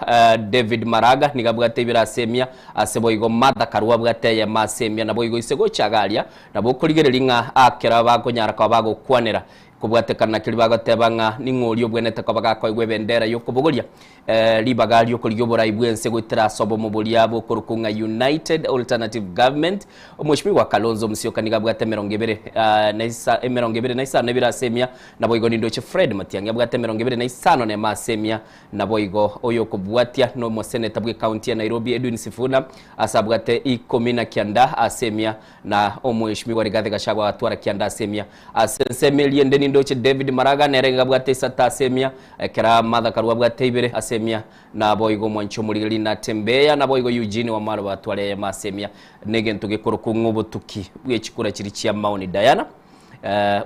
David Maraga nigo abwate ibere ase emia Ase boigo Martha karua abwate eyemo ase emia, naboigo ise gocha iga aria, nabo okorigereria ng'a aakera bakonyara koba bagokwanera kobwatekana na keria bagoteba ng'a ning'o oria obwenerete koba gakoegwa ebendera y'okobogoria ribaga ri'okorigia oborai bw'ense goetera ase obomo boria bokorokwa ng'a United Alternative Government. Omweshimiwa Kalonzo Musyoka nigo abwate emerongo ebere na isa emerongo ebere na isano na ebere ase emia, naboigo nindoche Fred Matiang'i abwate emerongo ebere na isano na emo ase emia, Naboigo oyokobwatia nomoseneta bw'ecounty ya Nairobi Edwin Sifuna ase abwate ikomi na kianda ase emia na omweshimiwa Rigathi Gachagua agatwara kianda ase emia. Ase ensemo eria ende nindoche David Maraga nere iga abwate isato ase emia ekero Martha Karua abwate ibere ase emia naboigo omwanchi omorigereria Natembeya naboigo Eugene Wamalwa batware eyemo ase emia. Negento gekorokwa ng'a obotuki bwechikura chiria chia Maoni Diana.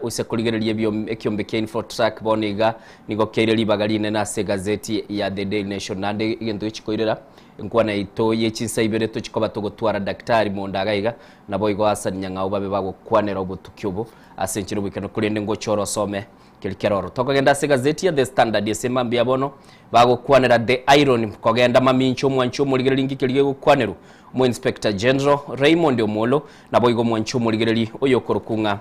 Ase korigereria ekiombe kia Infotrack bono iga nigo kiaire ribaga rinene ase egazeti ya The Daily Nation naende egento gechikoirera enkwana yaito ye chinsa ibere tochikoba togotwara Daktari Monda iga iga naboigo Hassan Nyang'au babe bagokwanera obotuki obo ase enchera oboikeranu korende ngoche ore osome keri kere oro. Tokogenda ase egazeti ya The Standard ase mambia bono bagokwanera The Irony kogenda mamincha omwanchi omorigereria inki keria gegokwanerwa Omo Inspector General Raymond Omolo Naboigo mwanche omorigereri oyokorokwa ng'a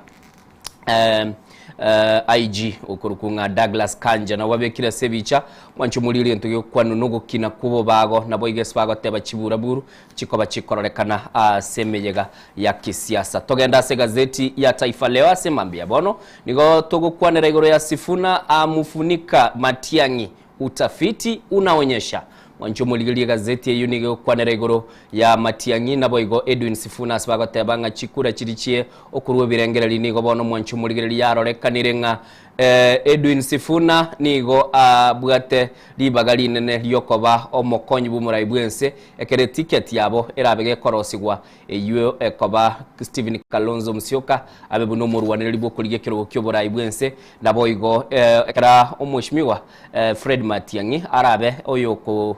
IG okorokwa ng'a Douglas Kanja nabo babekire ase ebicha mwanche omorigereria egento gegokwanwa nogokina kw'obobago naboigo ase bagoteba chiburaburu chikoba chikororekana ase emeyega ya kisiasa. Togende ase egazeti ya Taifa Leo ase mambia bono nigo togokwanera igoro ya Sifuna amufunika Matiang'i Utafiti unaonyesha. Mwanche omorigererie egazeti eyio nigo egokwanera igoro ya Matiang'i naboigo Edwin Sifuna ase bagoteba ng'a chikura chiri chie okorua ebirengererio nigo bono mwanche omorigereria yarorekanire ng'a Edwin Sifuna nigo abwate ribaga rinene riokoba omokonyi bw'omorai bw'ense ekero etiketi yabo erabe gekorosigwa eyio ekoba Stephen Kalonzo Musyoka abe buna omorwanereri bw'okorigia ekerogo ki'oborai bw'ense naboigo ekero omweshimiwa Fred Matiang'i arabe oyoko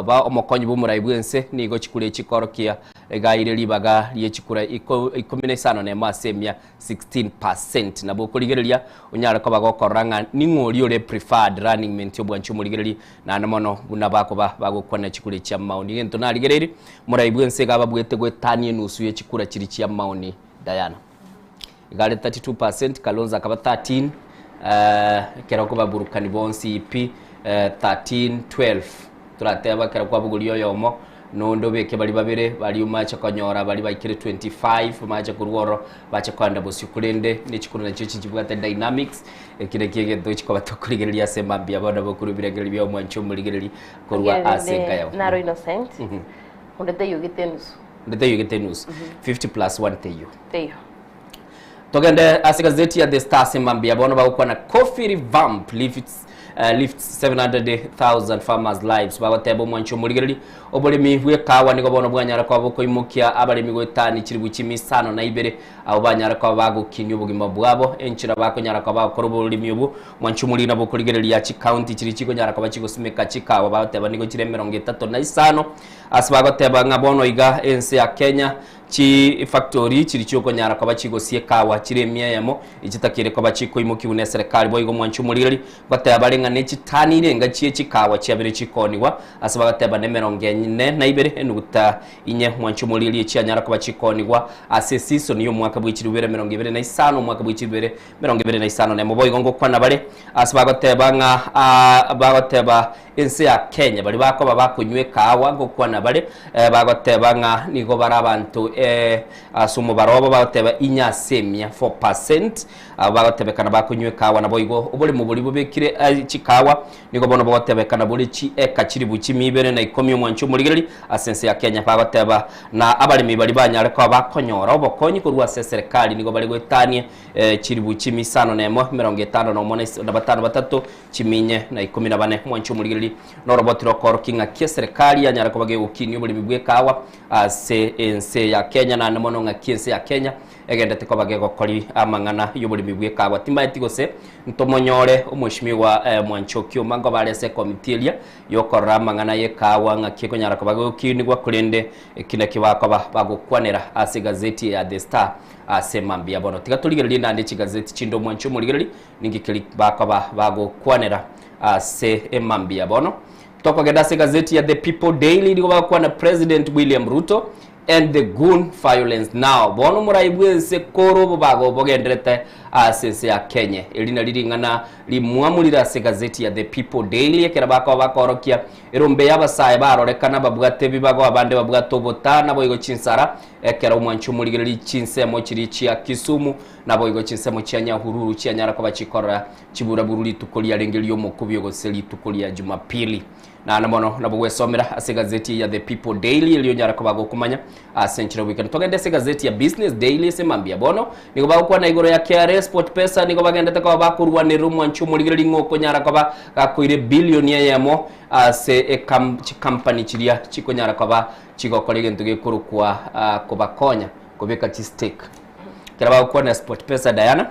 ba omokonyi bw'omorai bw'ense nigo chikura echi chikorokia gaire ribaga rie chikura ikomi na isano nemo ase emia 16%. Nabo okorigereria onyare koba gokorora ng'a ning'o oria ore preferred running mate obwanchi omorigereri naende mono buna bakoba bagokwana chikura echi chi'amaoni. Egento narigereiri morai bw'ense iga ababuete goetania enusu ye chikura chiria chi'amaoni Diana. Iga are 32%, Kalonzo akaba 13, ekero okobaburukani bonsi pi 13, 12. Torateba ekero kwabogoria oyomo, nonde obeke baria babere, baria omache konyora baria baikire 25, bamache korwa ororo, bache koenda bosio. Korende ne chikura nachio echi chibwate dynamics, eki nakio egento chikoba tokorigereria ase mambia bono bokorwa ebirengererio bia omwanchi omorigereri korwa ase enka yao. Naro Innocent, onde taiyo gete enusu. Onde taiyo gete enusu. 50 plus 1 teiyo. Teiyo. Togende ase gazeti ya The Star ase mambia bono bagokwana Coffee revamp lifts, uh, lifts 700,000 farmers lives bagoteba omwanchi omorigereri oboremi bw'ekawa nigo bono bwanyara koba bokoimokia abaremi goetani chiribu chimisano na ibere abo banyara koba bagokinia obogima bwabo enchera bakonyara koba bagokora oboremi obwo mwanchi omoriri nabo okorigereria chikaunti chiri chikonyara koba chigosimeka chikawa bagoteba nigo chire emerongo etato na isano ase bagoteba ng'a bono iga ense ya Kenya Chifactori chiria chiokonyara koba chigosia ekawa chire emia eyemo, echitakeire koba chikoimokiwa neserekari. Boigo mwanche omorigereria, ngoteba bare ng'a nechitani irenga chie chikawa chiabere chikoonigwa, ase bagateba nemerongo ene na ibere enuguta inye. Mwanche omorigereria echianyara koba chikoonigwa ase esisoni y'omwaka bwe chilifu ibere emerongo ebere na isano, omwaka bwe chilifu ibere emerongo ebere na isano nemo. Boigo ngokwana bare ase bagoteba ng'a bagoteba Ense ya Kenya baria bakoba bakonywa ekaawa ngokwana bare bagoteba ng'a nigo bare abanto ase omobaro obo bagoteba inye ase emia, 4%, abo bagotebekana bakonywa ekaawa naboigo oboremo boria bobekire chikaawa nigo bono bogotebekana bore chieka chilifu chimia ibere na ikomi omwancho omorigereri ase ense ya Kenya bagoteba na abaremi baria banyare koba bakonyora obokonyi korwa ase eserekari nigo bare goetania chilifu chimia isano na emo emerongo etano na omo na batano batato chiminye na ikomi na bane. Mwanche omorigereria noroboti rokoorokia ng'aki eserekari yanyara koba gegokinia oboremi bw'ekawa ase ense ya Kenya naende mono ng'aki ense ya Kenya egendete koba gegokori amang'ana y'oboremi bw'ekawa. Timanyeti gose ntomonyore omweshimiwa Mwanche Okioma nkoba are ase ekomiti eria yokorora amang'ana y'ekawa ng'aki ekonyara koba gegokinigwa korende eki nakio bakoba bagokwanera ase egazeti ya The Star ase mambia bono. Tiga torigererie naende chigazeti chinde omwanche omorigereria Ninki keria bakoba bagokwanera ase emambia bono? Tokogenda ase egazeti ya The People Daily nigo bagokwana President William Ruto and the gun violence now. Bono omorai bw'ense kore obobago bogenderete ase ense ya Kenya. Eri nari ring'ana rimwamu rire ase egazeti ya The People Daily ekero bakoba bakorokia erombe y'abasae barorekana babwate ebibago abande babwate obota naboigo chinsara ekero omwanchi omorigereria chinsemo chiria chia Kisumu Naboigo chinsemo chia Nyahururu chianyara koba chikorora chiburaburu rituko riarenge ri'omokubio gose rituko ria Jumapili. Naende mono nabo gwesomera ase egazeti eye ya The People Daily erio onyare koba gokomanya ase enchera y'oboikeranu. Togende ase egazeti ya Business Daily ase mambia bono nigo bagokwana igoro ya KRA SportPesa nigo bagendete koba bakorwanerera omwanchi omorigereria ng'a okonyara koba gakoira ebilioni eyemo ase ekam chikampani chiria chikonyara koba chigokora egento gekorokwa kobakonya kobeka chistake. Ekero bagokwana SportPesa Diana,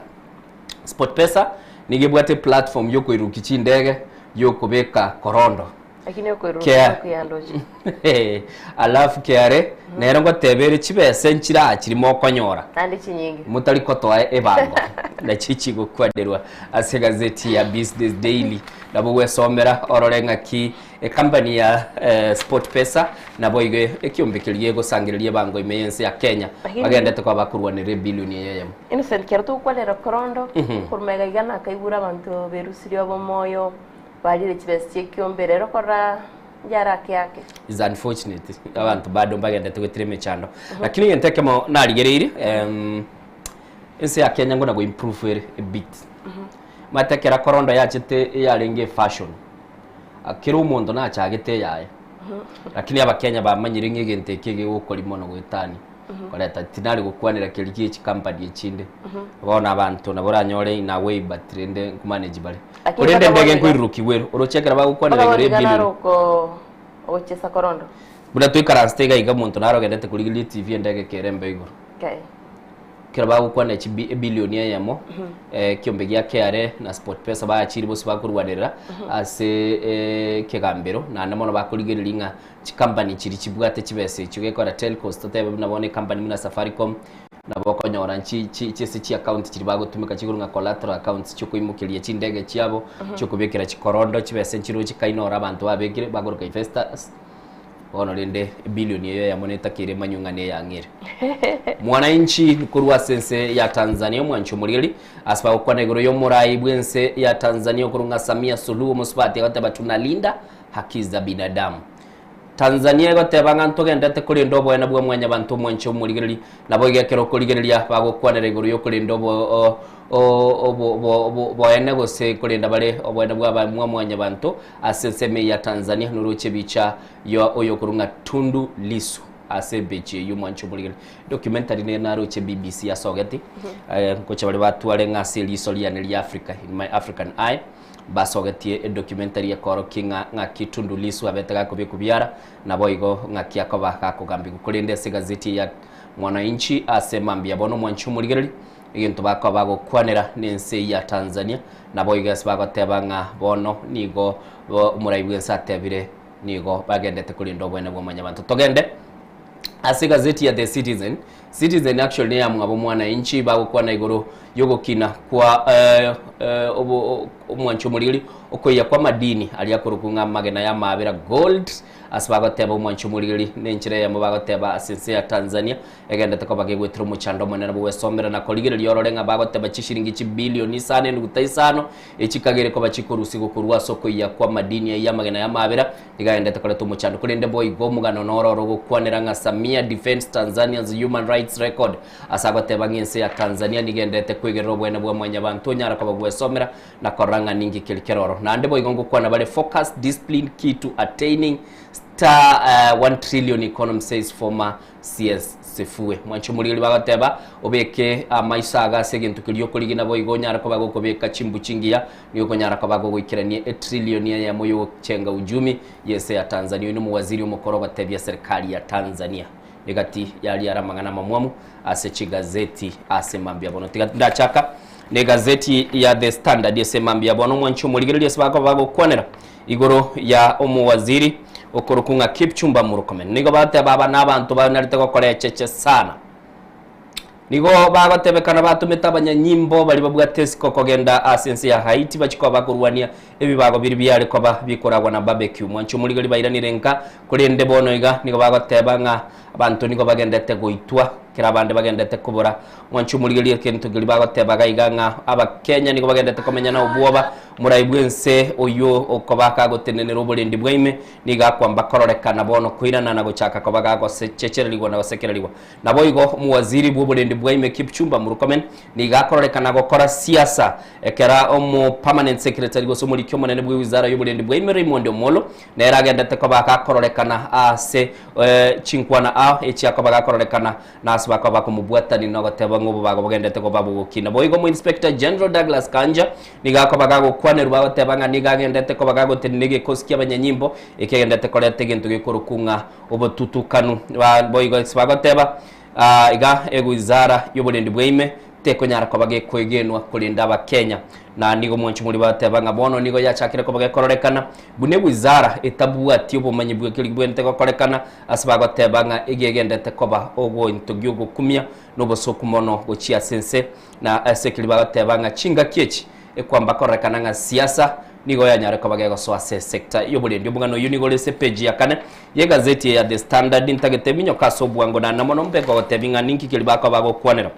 SportPesa nigo ebwate eplatform yokoirukia chindege yokobeka korondo. Lakini okoirurukia Kea- nokoyandoche. Alafu KRA nero ngoteba ere chibesa nchire aa chiri mokonyora Naende chinyinge. motari kotoa ebango nachi chigokwanerwa ase egazeti ya Business Daily nabo gwesomera orore ng'aki Ecompany ya SportPesa naboigo ekiombe keria gegosangereria ebango ime y'ense ya Kenya Lakini- bagendete koba bakorwanerera ebilioni eye eyemo. Innocent kero togokwanera korondo Mhm. korwa magega iga nakaigure abanto berusirie obomoyo barire chibesa chia ekiombe rero korora njare ake ake. Is unfortunate abanto bado mbagendete goetera emechando lakini egento ekemo narigereirie em, ense ya Kenya ngona go improve ere a bit omanyete ekero korondo yachete eyarenge efashion Kera omonto nachagete eyaye, lakini abakenya bamanyire ng'a egento eke egegokori mono goetania. Koreta tinari gokwanera keria gie chikampani echinde. Bono abanto nabo oranyore in a way but rende nkomanage bare. Lakini Korende mpaka endege bono iga- nkoirurukiwa ere, oroche ekero bagokwanera Mpaka bono igoro iga ye naro billion. oko ogochesa korondo. Buna toikaransete iga iga omonto naro ogendete korigereria etv endege ekere embe igoro. Okay. Ekero bagokwana chibi ebilioni eyemo, ekiombe gia KRA na SportPesa baachire bonsi bakorwanerera ase ekegambero naende mono bakorigereria ng'a chikampani chiria chibwate chibesa echio gekora telcos totebe buna bono ecompany buna Safaricom nabo okonyora nchi chi chiase chiaccount chiria bagotumeka chigoro ng'a collateral accounts chiokoimokeria chindege chiabo, chiokobekera chikorondo chibesa nchiroo chikainora abanto babekire bakoroka investors. Bono rende ebilioni eyo eyemo netakeire emanywe ng'a neyang'ire. Mwananchi korwa ase ense ya Tanzania omwanchi omorigeri ase bagokwana igoro y'omorai bw'ense ya Tanzania okorwa ng'a Samia Suluhu omosubati agoteba tunalinda haki za binadamu. Tanzania egoteba ng'a ntogendete korenda oboene bwa mwanyabanto omwanchi omorigereri nabo iga ekero okorigereria bagokwanera igoro y'okorenda obo o- o- obo- bo- obo- boene gose korenda bare oboene bwa ba- mwa mwanyabanto Ase ensemo eye ya Tanzania noroche ebicha ya oyokorwa ng'a Tundu Lissu ase ebechi eyio mwanche omorigeri. Documentary nere naroche BBC yasogeti eh, ngocha bare batware ng'a ase eriso riane ria Africa, in my African eye, basogetie edocumentary ekorokia ng'a ng'aki Tundu Lissu abete gakobekwa biara naboigo ng'aki akoba gakogambigwa. Korende ase egazeti eye ya Mwananchi ase mambia bono mwanche omorigereri Egento bakoba bagokwanera nense ya Tanzania, naboigo ase bagoteba ng'a bono nigo omorai bw'ense atebire nigo bagendete korinda oboene bwa mwanyabanto. Togende ase egazeti ya The Citizen. Citizen actually neyamwabo mwananchi bagokwana igoro yogokina kwa eh, eh, obo- omwancho omoriri okoiya kwa amadini aria akorokwa ng'a amagena ya amaabera gold ase bagoteba omwancho omoriri nenchera eyemo bagoteba ase ense ya Tanzania Egendete koba gegwetera omochando omonene bw'ogwesomera na korigereria orore ng'a bagoteba chishiringi chibilioni isano enuguta isano, echikagere koba chikorusigwa korwa ase okoiya kw'amadini ayio amagena y'amaabera, nigo agendete koreta omochando. Korende boigo omogano noro ore ogokwanera ng'a Samia defends Tanzania's human rights record, ase agoteba ng'a ense ya Tanzania nigo endete kwegerera oboene bwa mwanyabanto onyare koba gwesomera na korora ng'a ninki keri kere oro. Naende boigo ngokwana bare focus, discipline key to attaining star 1 trillion economy says former CS Sefue. Mwanche omorigeri bagoteba, Obeke amaiso ago ase egento keria okorigina boigo onyare koba gokobeka chimbu chingiya, nigo okonyara koba gogoikerania etrillioni eyemo y'ogochenga uchumi y'ense ya Tanzania. Oyio nomowaziri omokoro ogotebia serikali ya Tanzania. Egati yaria are amang'ana amamwamu ase chigazeti ase mambia bono. Tiga ndachaka negazeti ya The Standard ase mambia bono mwanche omorigereria ase bakoba bagokwanera Igoro ya omowaziri okorokwa ng'a Kipchumba Murkomen nigo bagoteba aba nabanto banarete gokora echeche sana. Nigo bagotebekana batomete abanyanyimbo baria babwate esiko kogenda ase ense ya Haiti bachie koba bakorwania ebibago biria biare koba bikoragwa na barbecue. Mwanche omorigori bairanire nka korende bono iga nigo bagoteba ng'a abanto nigo bagendete goitwa kera abande bagendete kobora Mwanche omorigererie egento keria bagoteba iga iga ng'a Abakenya nigo bagendete komenya na obwoba. Omorai bw'ense oyio okoba kagotenenera oborendi bwaime nigo akwamba kororekana bono koirana na gochaka koba gagochechererigwa na gosekererigwa. Naboigo omowaziri bw'oborendi bwaime Kipchumba Murkomen nigo akororekana gokora siasa ekero omo permanent secretary gose omoriki omonene bw'ewizara y'oborendi bwaime Raymond Omollo nere agendete koba gakororekana ase chinkwana ao echiakoba gakororekana Na ase bakaba bakomobwatania na goteba ng'a obobaga bogendete koba bogokina. Boigo Omoinspector General Douglas Kanja nigo akoba gagokwanerwa agoteba ng'a nigo agendete koba gagotenena egekosi ki'abanyanyimbo ekegendete koreta egento gekorokwa ng'a obotutukanu. Boigo ase bagoteba iga ewizara y'oborendi bwaime tekonyara koba gekoegenwa korende Abakenya. Na nigo omwanchi moria bateba ng'a bono nigo yachakire koba gekororekana buna ewizara etabwati obomanyi bwe keria bwenerete gokorekana ase bagoteba ng'a egegendete koba ogento gi'ogokumia na obosoku mono gochia ase ense na ase keria bagoteba ng'a chingaki echi ekwamba kororekana ng'a siasa nigo yanyare koba gegosoa ase esector y'oborendi. Omogano oyio nigo ore ase epeji ya kane y'egazeti eye ya The Standard. Ntagete eminyoka ase obwango naende mono mbe nkogotebia ng'a ninki keria bakoba bagokwanera.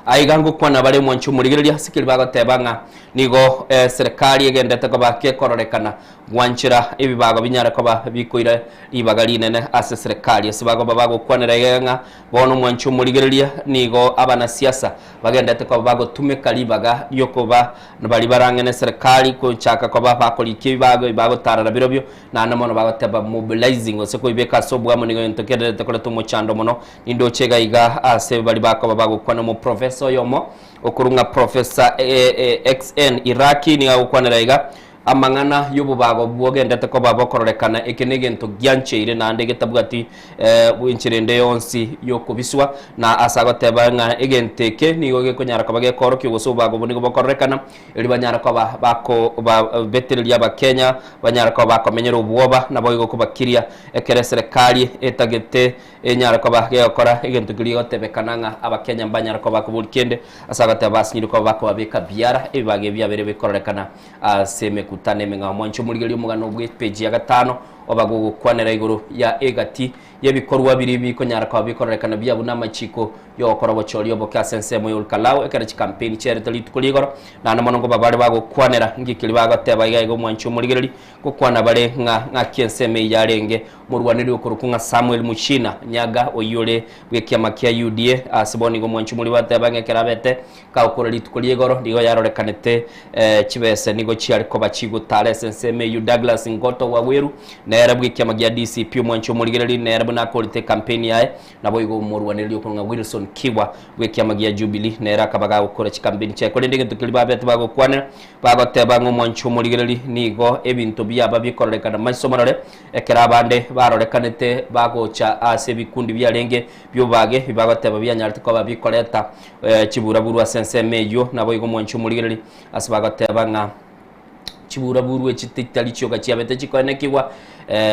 Aiga ngokwana bare mwanche omorigereria ase keria bagoteba ng'a nigo eserekari egendete koba gekororekana. Gwanchera ebibago binyare koba bikoira ribaga rinene ase eserekari. Ase bagoba bagokwanera iga ng'a bono omwanchi omorigereria nigo abanasiasa bagenderete koba bagotumeka ribaga riokoba baria barang'ene eserekari gochaka koba bakorikia ebibago ebi bagotarera birobio naende mono bagoteba mobilizing gose koibeka ase oboamo nigo egento kendererete koreta omochando mono. Nindoche iga iga ase baria bakoba bagokwana omoprofesa oyomo okorwa ng'a Professor XN Iraki nigo agokwanera iga Amang'ana y'obobago bwogendete koba bokororekana, eke negento giancheire naende getabwati enchera ende yonsi y'okobiswa, na ase agoteba ng'a egento eke nigo gekonyara koba gekoorokia gose obobago obo nigo bokororekana, erio banyare koba bakobabetereria Abakenya banyare koba bakomenyera obwoba, naboigo kobakiria ekero eserekari etagete Enyare koba gegokora egento keria gegotebekana ng'a Abakenya mbanyare koba bakoboria kende, ase agoteba basinyire koba bakobabeka biara ebibaga ebi biabeire bikororekana ase emekutano emeng'ao. Mwanche omorigererie omogano bw'epeji ya gatano oba gogokwanera igoro ya egati y'ebikorwa biria bikonyara koba bikororekana buya buna amachiko y'ogokora obochori oboke ase ensemo ya Olkalau ekero chikampeni chiarete rituko rigoro. Naende mono nkoba bare bagokwanera nki keria bagoteba iga iga omwanche omorigereria Gokwana bare ng'a ng'aki ensemo eyio yarenge, omorwaneri okorokwa ng'a Samuel Muchina Nyaga, oyio ore bw'ekiama kia UDA, ase bono igo omwanchi omorimo ateba ng'a ekero abete kagokora rituko ria igoro nigo yarorekanete chibese nigo chiare koba chigotara ase ensemo eyio. Douglas Ngoto Waweru nere bw'ekiama gia DCP omwanchi omorigereri nere buna akorete ekampeni yaye, naboigo omorwanereri okorokwa ng'a Wilson Kiwa bw'ekiama gia Jubilee nere akaba gagokora chikampeni chiaye. Korende egento keria babete bagokwanera Bagoteba ng'a omwanchi omorigereri nigo ebinto biaba bikororekana maiso marore, ekero abande barorekanete bagocha ase ebikundi biarenge bi'obage, bibagoteba bianyarete koba bikoreta chiburaburu ase ensemo eyio. Naboigo omwanchi omorigereri ase bagoteba ng'a chiburaburu echi titari chioka chiabete chikoenekigwa,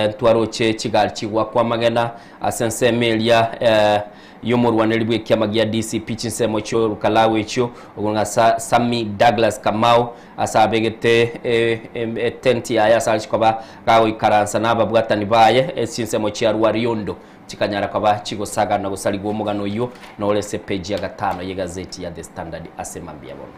ntwaroche chigari chigwakwa amagena ase ensemo eria y'omorwaneri bw'ekiama gia DCP chinsemo chi'Olukalawi echio, okwo ng'a Sa Sammy Douglas Kamau, ase abegete etenti yaye ase ache koba gagoikaransa na ababwatani baye ase chinsemo chia Rwariondo chikanyara koba chigosaga na gosarigwa omogano oyio nore ase epeji ya gatano y'egazeti ya The Standard ase mambia bono.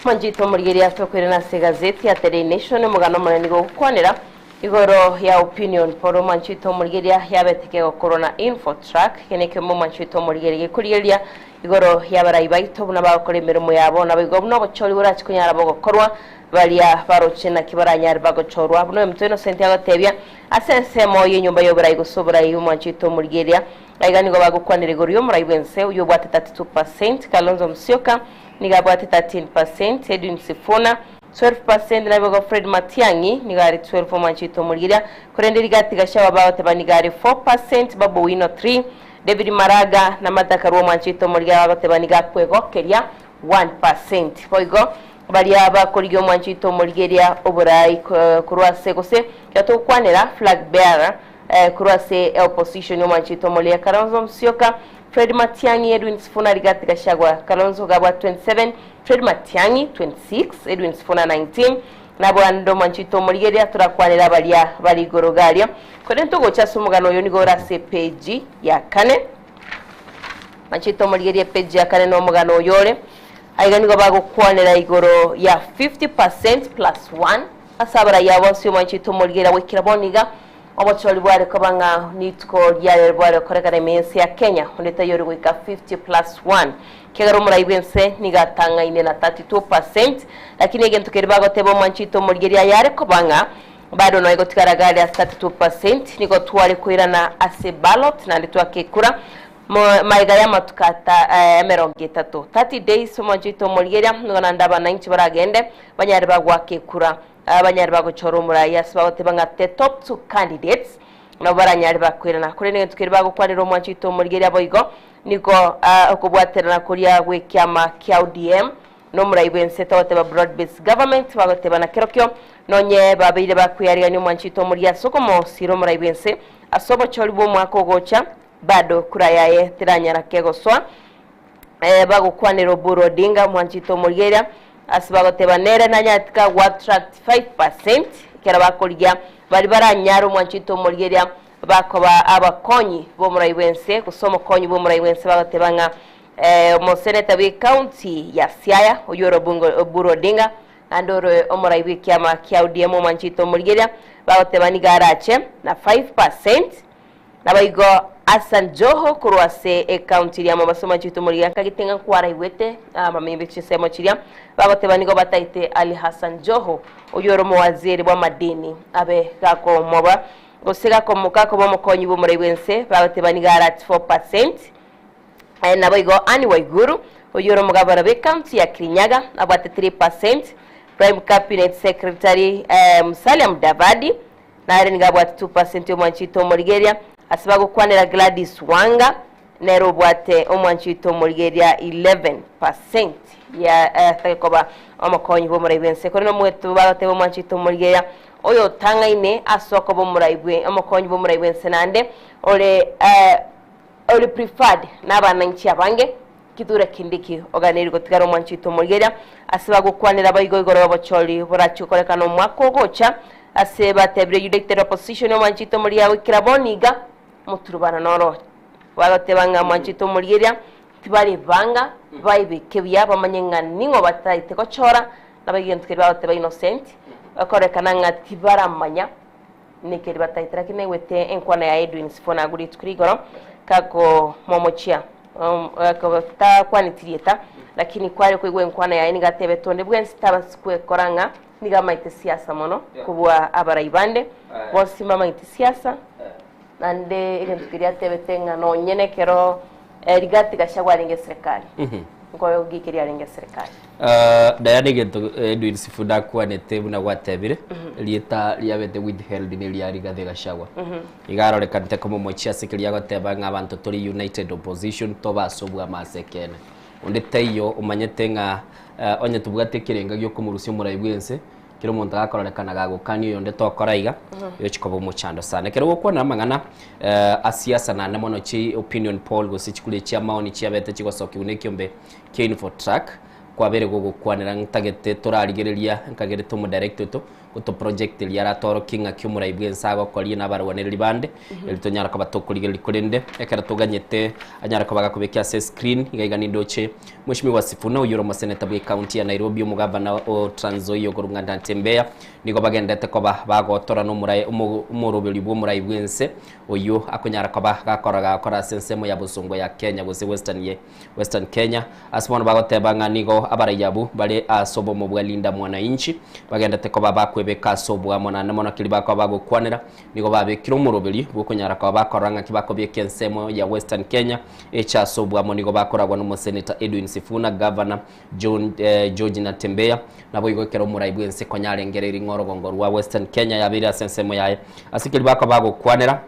Manchito omorigereria tokoirana ase egazeti ya The Daily Nation, omogano omonene nigo ogokwanera Igoro ya opinion poll omwanchete omorigereria yabete kegokorwa na Infotrack, eke nekemo omwanchete omorigereria gekorigereria igoro y'abarai baito buna bagokora emeremo yabo, naboigo buna obochori borache konyara bogokorwa baria baroche naki baranyare bagochorwa. Buna oyominto Innocent agotebia, ase ensemo y'enyomba y'oborai gose oborai omwanchete omorigereria aiga nigo bagokwanera igoro y'omorai bw'ense oyio obwate 32%, Kalonzo Musyoka nigo abwate 13%, Edwin Sifuna 12% naboigo Fred Matiang'i nigo are 12 omwanchete omorigeria, korende Rigathi Gachagua bagoteba nigo are 4%, Babu Owino 3, David Maraga na Martha Karua omwanchete omorigeria bagoteba nigo akwegokeria 1%. Boigo baria bakorigia omwanchete omorigeria oborai korwa ase gose ekero togokwanera flag bearer korwa ase opposition omwanchete omorigeria Kalonzo Musyoka, Fred Matiang'i, Edwin Sifuna, Rigathi Gachagua, Kalonzo iga abwate 27, Fred Matiang'i, 26, Edwin Sifuna, 19, nabo ande omwanchete omorigereria torakwanere abaria bare igoro iga aria. Korende togocha ase omogano oyo nigo ore ase epeji ya kane. Mwanchete omorigereria epeji ya kane na omogano oyo ore. Aiga nigo bagokwanera igoro ya 50% plus one ase abaraiyo abo bonsi omwanchete omorigereria goikera bono iga. Obochori bware koba ng'a nituko riarero bware gokorekana ime y'ense ya Kenya, onde taiyo ore goika 50 plus one. Ekiagera omorai bw'ense nigo atang'aine na 32%, lakini egento keria bagoteba omwanchete omorigereria ayare koba ng'a bado noe gotigara gare ase 32%, nigo tware koirana ase ballot naende twakekura magega y'amatuko ata emerongo etato, 30 days, omwanchete omorigereria nigo naende abanainchi baragende banyare bagoaka ekura. Abanyare bagochora omorai ase bagoteba ng'a the top two candidates nabo baranyare bakoirana. Korende egento keria bagokwanera omwancho oito omorigereria boigo nigo okobwaterana koria gw'ekiama kia ODM na omorai bw'ense togoteba broad based government bagoteba na kerokio nonye babeire bakweyarigania omwancho oito omorigereria ase okomosira omorai bw'ense ase obochori bw'omwaka ogocha bado kura yaye teranyara kegosoa. Bagokwanera Oburu Odinga omwanchete omorigereria ase bagoteba nere nanyarete ka go attract 5% ekero bakorigia baria baranyare omwanchete omorigereria bakoba abakonyi b'omorai bw'ense gose omokonyi bw'omorai bw'ense bagoteba ng'a omoseneta bwe county ya Siaya oyio ore Oburu Odinga. Naende ore omorai bw'ekiama kia ODM omwanchete omorigereria, bagoteba nigo arache na 5%. Naboigo Hassan Joho korwa ase ecounty eria Mombasa omwanchete omorigereria nkagete ng'a kwaraigwete amamembe chinsemo chiria, bagoteba nigo bataete Ali Hassan Joho oyio ore omowaziri bw'amadini abe gakomoba gose gakoba omokonyi bw'omorai bw'ense, bagoteba nigo arache 4%. Naboigo Anne Waiguru, oyio ore omogabana bw'ecounty ya Kirinyaga, abwate 3%, Prime Cabinet Secretary Musalia Mudavadi nare nigo abwate 2% omwanchi oito omorigereria. Ase bagokwanera Gladys Wanga nere obwate omwanchi oito omorigereria 11% ya atake koba omokonyi bw'omorai bw'ense. Korende omweto bagoteba omwanchi oito omorigereria oyo otang'aine ase okoba omorai bwe omokonyi bw'omorai bw'ense naende ore Ore preferred nabananchi abange, Kithure Kindiki oganeiri gotigara omwanchi oito omorigereria ase bagokwanera boigo igoro y'obochori borachie gokorekana omwaka ogocha ase batebire United Opposition omwanchi oito omorigereria goikera bono iga moturubana noro bagoteba ng'a omwanchi oito omorigereria tibari banga baebeke buya bamanye ng'a ning'o bataete gochora nabo egento keria bagoteba Innocent bakorekana ng'a tibaramanya Nekeri bataete lakini naigwete enkwana ya Edwin Sifuna agwo rituko rigoro kakomomochia takwaneti rieta lakini kware koigwa enkwana yaye nigo atebete onde bwensi tabasi kwekora ng'a nigo amaete siasa mono kobua abarai bande bonsi mbamaete siasa naende egento keria atebete ng'a nonye nekero Rigathi Gachagua arenge eserekari nkoyogia keria arenge eserekari. Diana egento Edwin Sifuna akwanete buna gwatebire, rieta riabete withheld ne ria Rigathi Gachagua. Iga arorekanete komomochia ase keria agoteba ng'a abanto tori united opposition tobe ase obwamo ase ekeene. Onde taiyo omanyete ng'a onye tobwate ekerenga giokomorusia omorai bwense, Kera omonto gakororekana gagokania oyonde tokora iga, egochi koba omochando sana. Ekero gokwana amang'ana a siasa naende mono chi opinion poll gose chikura chia maoni chiabete chigosokigwa na ekiombe kia Infotrak, kwabere gogokwanera ntagete torarigereria nkagerete omodirect oito gotoprojecteria aratorokie ng'aki omorai bwense agokoria na abarwanereri bande, erio tonyare koba tokorigereria korende ekero toganyete anyare koba gakobekia ase escreen iga iga nindoche Mweshimiwa Sifuna oyio ore omoseneta bwe county ya Nairobi, omogavana o Trans Nzoia okorwa ng'a Natembeya nigo bagendete koba bagotorana omorai omoroberi bw'omorai bw'ense oyio akonyara koba gakora gakora ase ensemo ya bosongo ya Kenya gose Western ye Western Kenya ase bono bagoteba ng'a nigo abarai abwo bare ase obomo bwa Linda Mwananchi bagendete koba bakwebeka ase oboamo naende mono keria bakoba bagokwanera nigo babekire omoroberi bw'okonyara koba bakorora ng'aki bakobieka ensemo ya Western Kenya Eche ase obwamo nigo bakoragwa n'omoseneta Edwin Sifuna, Gavana John George Natembeya, naboigo ekero omorai bw'ense konya arengereiri ng'a orogongo rwa Western Kenya yabeire ase ensemo yaye. Ase keria bakoba bagokwanera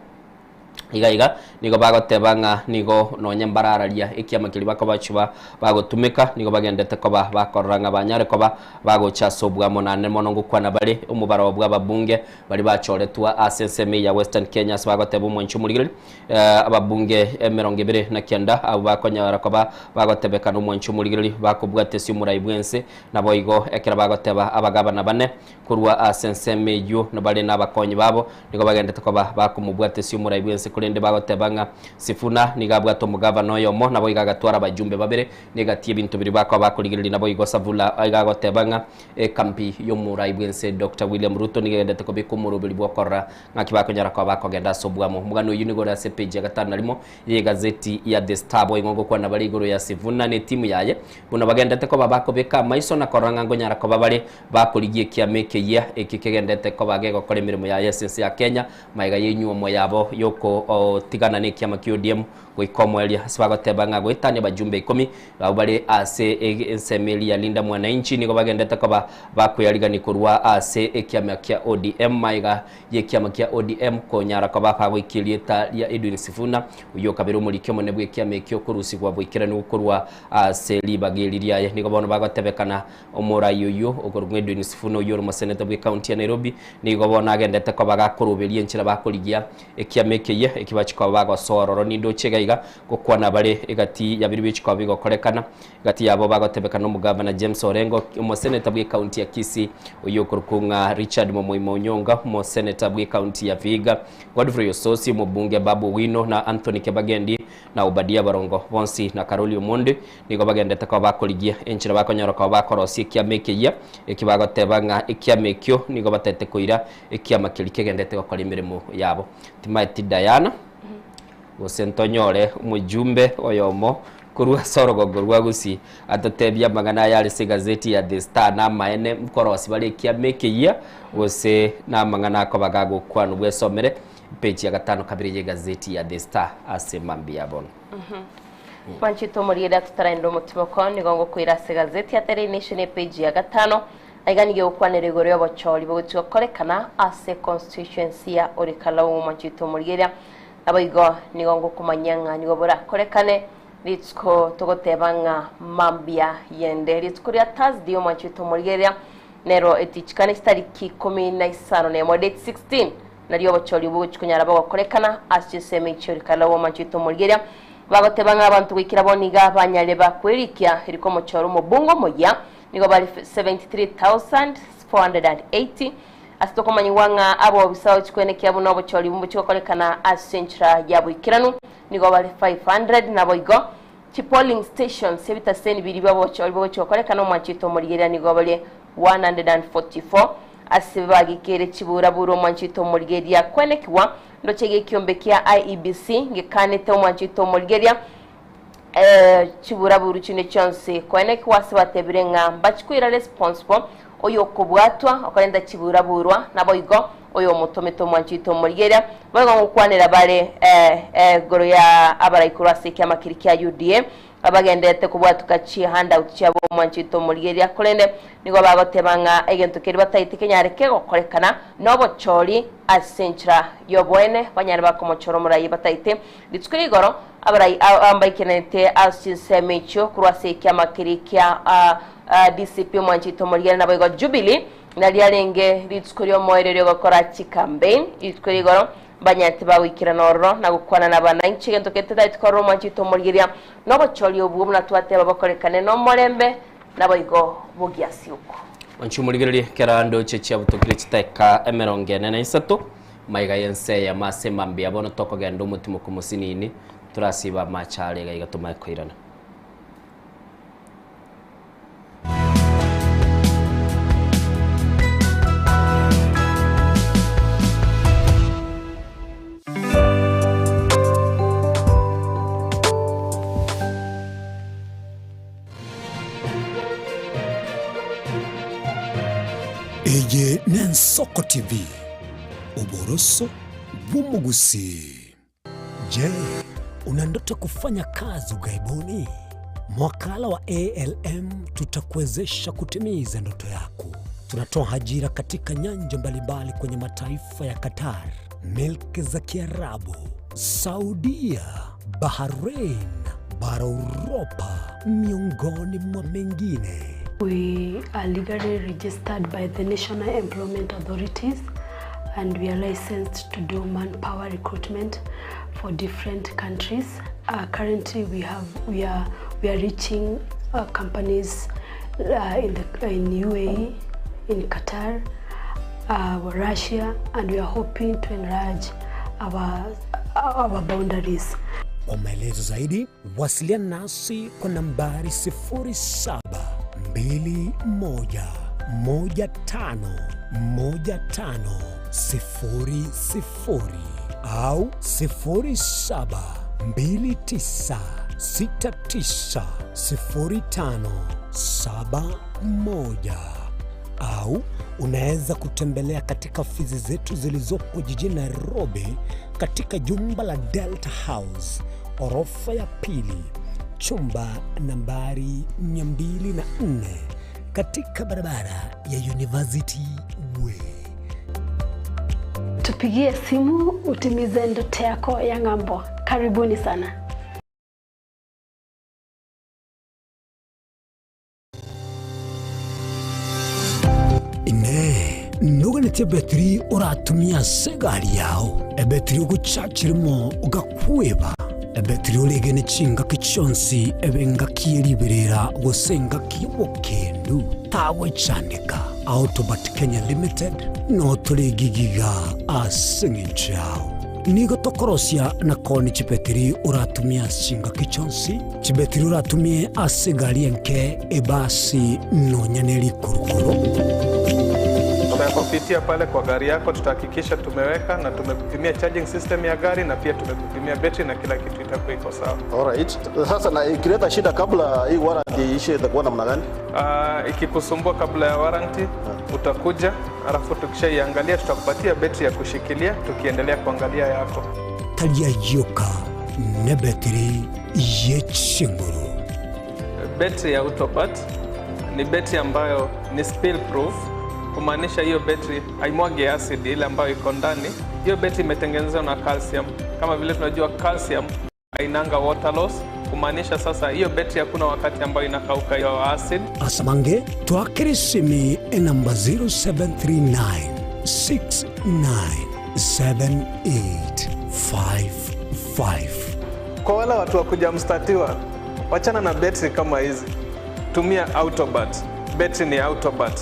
iga iga, nigo bagoteba ng'a nigo nonye mbarararia ekiama keria bakoba bachiba bagotumeka, nigo bagendete koba bakorora ng'a banyare koba bagocha ase obwamo naende mono ngokwana bare omobaro bw'ababunge baria bachoretwa ase ensemo eye ya Western Kenya ase bagoteba omwanchi omorigereria Ababunge emerongo ebere na kianda abwo bakonyara koba bagotebekana omwanchi omorigereria bakobwatesia omorai bw'ense, naboigo ekero bagoteba abagabana bane korwa ase ensemo eyio nabare nabakonyi babo, nigo bagendete koba bakomobwatesia omorai bw'ense korende bagoteba ng'a Sifuna nigo abwate omogabana oyomo naboigo agatwara abajumbe babere negati y'ebinto biria bakoba bakorigereria naboigo Savula iga agoteba ng'a ekambi y'omorai bw'ense Doctor William Ruto nigo egendete kobeka omoroberi bw'okorora Ng'aki bakonyara koba bakogenda ase obwamo. Omogano oyio nigo ore ase epeji ya gatano na rimo y'egazeti ya The Star. Boigo ngokwana bare igoro ya Sifuna na etimu yaye, buna bagendete koba bakobeka amaiso na korora ng'a nkonyara koba bare bakorigia ekiama ekeyia ekio kegendete koba gegokora emeremo yaye ase ense ya Kenya magega y'enyuomo yabo y'okotigana n'ekiama kia ODM goika omoerio ase bagoteba ng'a goetania abajumbe ikomi abwo bare ase ensemo eria ya Linda Mwananchi nigo bagendete koba bakweyarigania korwa ase ekiama kia ODM magega y'ekiama kia ODM konyara koba bagoikia erieta ria Edwin Sifuna oyio okabere omoriki omonene bw'ekiama ekio korusigwa boikeranu korwa ase ribaga eri riaye. Nigo bono bagotebekana omorai oyio okorokwa Edwin Sifuna oyio ore omoseneta bw'ecounty ya Nairobi nigo bono agendete koba gakoroberia enchera bakorigia ekiama ekeyia eki bachia koba bagosoa ororo. Nindoche iga iga. iga gokwana bare egati ya biria bichikoba bigokorekana Gati yabo bagotebekana omogavana James Orengo, omoseneta bw'ecounty ya Kisii oyio okorokwa ng'a Richard Momoima Onyonga, omoseneta bw'ecounty ya Vihiga Godfrey Osotsi, omobunge Babu Owino na Anthony Kibagendi na Obadia Barongo bonsi na Karoli Omondi nigo bagendete koba bakorigia enchera bakonyora koba bakorosia ekiama ekeyia eki bagoteba ng'a ekiama ekio nigo batete koira ekiama keria kegendete gokora emeremo yabo. Timaeti Diana gose ntonyore omojumbe oyomo Korwa ase orogongo rwa Gusii atotebie amang'ana aya are ase egazeti ya The Star namaene nkorosia bare ekiama ekeyia gose namang'ana akoba gagokwanwa bwesomere epeji ya gatano kabere y'egazeti ya The Star ase mambia ya bono. Mwanchete omorigereria totaraenda omotimoko nigo ngokoira ase egazeti ya Daily Nation epeji ya gatano aiga nigo egokwanera igoro y'obochori bogochia gokorekana ase constituency ya Olkalau mwanchete omorigereria Naboigo nigo ngokomanyia ng'a nigo borakorekane rituko togoteba ng'a mambia yende. Rituko ria Thursday omwanchi oito omorigereria nero etichikane chitariki ikomi na isano na emo date 16 nario obochori obwo gochia konyara bogokorekana ase chinsemo echio rikarero omwanchi oito omorigereria bagoteba ng'a abanto goikera bono iga banyare bakwerikia riko omochoro omobungo omoyia nigo bare 73,480 Ase tokomanyigwa ng'a abobisa gochikwenekia buna obochori mbochigokorekana ase enchera ya boikeranu nigo bare 500 naboigo chi polling stations ebitaseni biria biobochori bogochigokorekana omwanchete omorigereria nigo bare 144 ase bagikeire chiburaburu omwanchete omorigereria kwenekigwa ndoche gekiombe kia IEBC ngekanete omwanchete omorigereria chiburaburu chinde chionsi koenekigwa ase batebire ng'a mbachikoira responsible oyokobwatwa okorenta chiburaburwa naboigo oyomotomete omwanchete omorigereria boigo ngokwanera bare igoro ya abarai korwa ase ekiama keria kia UDA abagenderete kobwatuka chi handout chiabo omwanchete omorigereria korende nigo bagoteba ng'a egento keria bataete kenyare kegokorekana nobochori ase enchera yoboene banyare bakomochora omorai bataete Rituko rigoro abarai aba mbaikererete ase chinsemo echio korwa ase ekiama keria kia DCP omwanchete omorigere naboigo Jubilee nario riarenge rituko riomoerio riogokora chicampaign. Rituko rigoro mbanyarete bagoikerana ororo na gokwana nabananchi egento kende totagete korora omwanchete omorigeria nobochori obwo buna twateba bokorekane nomorembe naboigo bogiasiokwa. Mwanche omorigererie kera ndoche chiabutokire chitaeka emerongo ene na isato. Maiga y'ense eyemo ase mambia bono tokogenda omotimoku mosinini, torasibe amache are iga iga tomae koirana. Eye n'Ensoko TV, oboroso bw'omogusii. Je, una ndoto ya kufanya kazi ughaibuni? Mwakala wa ALM tutakuwezesha kutimiza ndoto yako. Tunatoa ajira katika nyanja mbalimbali kwenye mataifa ya Qatar, milki za Kiarabu, Saudia, Bahrain, bara Uropa, miongoni mwa mengine. We are legally registered by the National Employment Authorities and we are licensed to do manpower recruitment for different countries. Uh, currently we have we are we are reaching uh, companies uh, in the in UAE, in Qatar, uh, Russia and we are hoping to enlarge our our boundaries. Kwa maelezo zaidi wasiliana nasi kwa nambari 0721151500 au 0729690571 au unaweza kutembelea katika ofisi zetu zilizopo jijini Nairobi katika jumba la Delta House orofa ya pili chumba nambari 204 katika barabara ya University Way. Tupigie simu utimize ndoto yako ya ng'ambo. Karibuni sana. Inee! Noganetie ebetiri oratumie ase egari yao, ebetiri ogochachirimo ogakweba? Ebetiri oregene chingaki chionsi, ebe engaki ye riberera gose engaki y'obokendu, tagwechandeka. Autobat Kenya Limited noo tore gigiga ase eng'encho yao. Nigo tokorosia na koonia chibetiri oratumie ase chingaki chionsi, chibetiri oratumie ase egari enke, ebasi, nonya ne rikurukuru. Tumekupitia pale kwa gari yako, tutahakikisha tumeweka na tumekupimia charging system ya gari na pia tumekupimia betri na kila kitu itakuwa iko sawa. Alright. Sasa na ikileta shida kabla hii warranty iishe itakuwa namna gani? Ikikusumbua kabla ya warranty utakuja, alafu tukishaiangalia tutakupatia betri ya kushikilia tukiendelea kuangalia yako. Tari ayioka nebetiri ye chinguru. Betri ya Autobat ni betri ambayo ni spill proof, kumaanisha hiyo betri haimwagi acid ile ambayo iko ndani. Hiyo betri imetengenezwa na calcium. Kama vile tunajua calcium hainanga water loss, kumaanisha sasa hiyo betri hakuna wakati ambayo inakauka hiyo acid. Asamange twakere esimi enamba 0739 697855. Kwa wale watu wa kuja mstatiwa, wachana na betri kama hizi, tumia Autobat. Betri ni Autobat.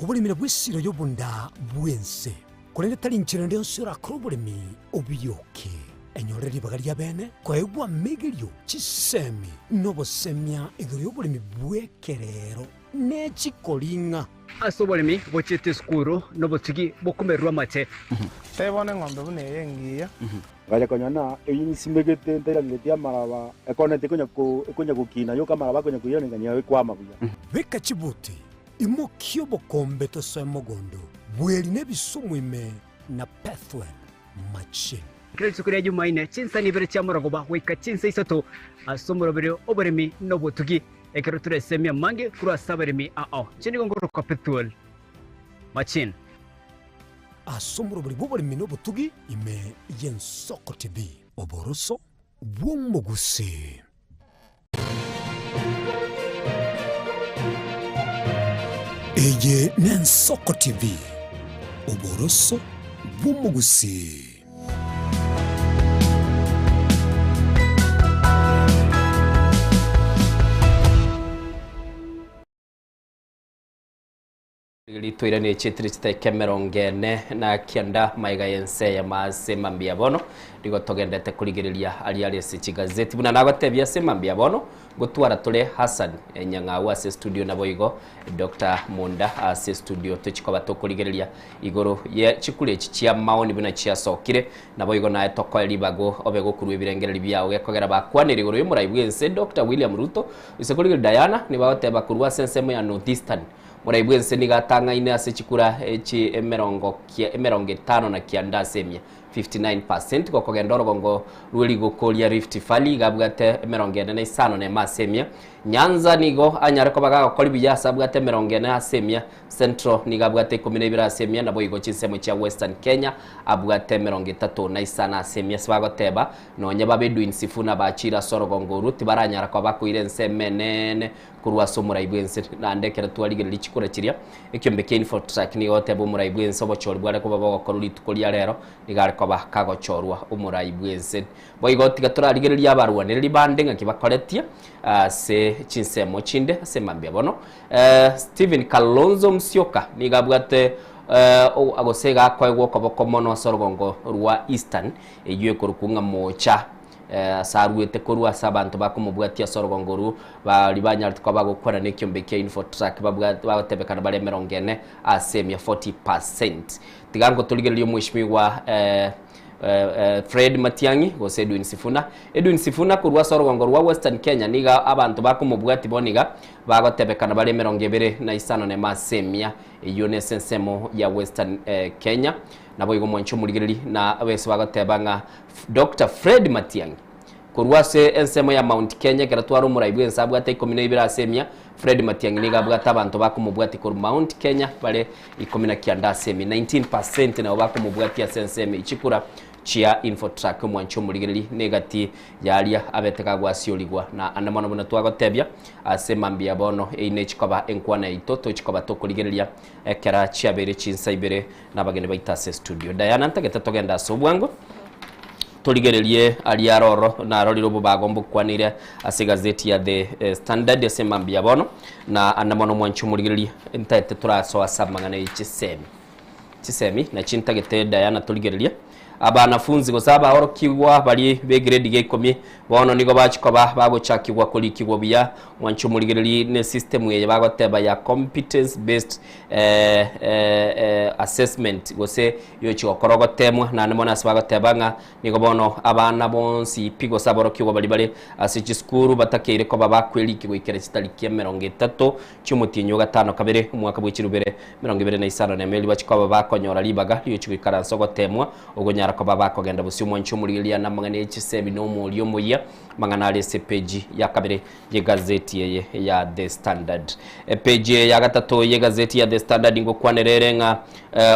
Oboremi nabwo esiro y'obonda bw'ense, korende tari inchera ende yonsi orakore oboremi obioke. Enyore ribaga ri'abeene koegwa amegerio, chisemi, na obosemia igoro y'oboremi bw'ekerero ne chikoring'a. Ase oboremi bochiete esukuru nobotugi bokomererwa amache. Tebona eng'ombe buna eye engiya. Ngacha konya na eyio nsimegete ntairangeretie amaraba, ekoneti ekonya ko ekonya gokina yoka amaraba akonya koiranekania ekwama buya. Beka chibuti, imokia obokombe tosoe mogondo, bweri na ebisumu ime na Pethuel machine. Kera rituko ria Jumaine, chinsa nibere chiamorogoba goika chinsa isato ase omoroberi oboremi na obotugi, ekero toresemie amange korwa ase abaremi ao. Inche nigo ngorokwa Pethuel Machine. Ase omoroberi bw'oboremi na obotugi ime y'Ensoko TV. Oboroso bw'omogusii. Eye n'Ensoko TV, oboroso bw'omogusii. Ritoiranie chitiri chitaika emerongo ene na kianda maiga y'ense eyemo ase mambia bono nigo togendete korigereria aria are ase chigazeti buna nagotebia ase mambia bono ngotwara tore Hassan Nyang'au ase studio naboigo Doctor Munda ase studio tochikoba tokorigereria igoro ye chikura echi chia maoni buna chiasokire naboigo naye tokoe ribago obe gokurwa ebirengereri biao gekogera bakwanire igoro y'omorai bw'ense Doctor William Ruto ase korigereria Diana nibagoteba korwa ase ensemo ya North Eastern Morai bw'ense nigo atang'aine ase chikura echi emerongo emerongo etano na kianda ase emia, 59%, gokogenda orogongo rwe rigoko ria Rift Valley iga abwate emerongo ene na isano na emo ase emia. Nyanza nigo anyare koba gagokori buya ase abwate emerongo ene ase emia, Central nigo abwate ikomi na ibere ase emia, naboigo chinsemo chia Western Kenya abwate emerongo etato na isano ase emia. Ase bagoteba nonya babe Edwin Sifuna bachire ase orogongo orwo tibaranyara koba bakoira ensemo enene Korwa ase omorai bw'ense, naende ekero twarigereria chikura chiria, ekiombe kia Infotrak nigo goteba omorai bw'ense obochori bware koba bogokorwa rituko ria rero, nigo are koba kagochorwa omorai bw'ense. Boigo tiga torarigererie abarwanereri bande ng'aki bakoretie ase chinsemo chinde ase mambia bono. Stephen Kalonzo Musyoka nigo abwate gose iga akoegwa okoboko mono ase orogongo rwa Eastern, eyio ekorokwa ng'a Mocha. Ase aruete korwa ase abanto bakomobwatia ase orogongo orwo, baria banyarete koba bagokwana nekiombe kia Infotrak bagotebekana bare emerongo ene ase emia, 40%. Tiga ngotorigererie omweshimiwa Fred Matiang'i gose Edwin Sifuna. Edwin Sifuna korwa ase orogongo rwa Western Kenya nigo abanto bakomobwatia bono iga bagotebekana bare emerongo ebere na isano nemo ase emia, eyio nese ensemo ya Western Kenya. Naboigo mwanche omorigereri na bese bagoteba ng'a Doctor Fred Matiang'i korwa ase ensemo ya Mount Kenya ekero tware omorai bw'ense abwate ikomi na ibere ase emia, Fred Matiang'i nigo abwate abanto bakomobwatia korwa Mount Kenya bare ikomi na kianda ase emi, 19% nabo bakomobwatia ase ensemo eye chikura chia Infotrack omwanchi omorigereri negati yaria abete gagwasiorigwa na ande mono buna twagotebia ase mambia bono eyio nechikoba enkwana yaito tochikoba tokorigereria ekera chiabeire chinsa ibere na abageni baito ase estudio. Diana ntagete togende ase obwango torigererie aria aroro narorire obobago mbokwanire ase egazeti ya The Standard ase mambia bono na ande mono omwanchi omorigereria ntagete torasoa ase amang'ana ye chisemi. Chisemi nachi ntagete Diana torigererie. Abanafunzi gose abaorokigwa baria b'egrade ya ikomi bono nigo bachia koba bagochakigwa korikigwa buya mwanche omorigereria ne system eye bagoteba ya competence based assessment gose yochia gokora ogotemwa naende mono ase bagoteba ng'a nigo bono abana bonsi pi gose aborokigwa baria bare ase chisukuru batakeire koba bakweriki goikera chitariki emerongo etato chi'omotienyi o gatano kabere omwaka bwe chirubere 25 na emeri bachia koba bakonyora ribaga riochia goikaransa ogoteemwa ogonyara koba bakogenda bosio omwanchi omorigereria namang'ana ye chisebi na omoria omoyia amang'ana are ase epeji ya kabere y'egazeti eye ya The Standard. Epeji eye ya gatato y'egazeti ya The Standard ngokwanera ere ng'a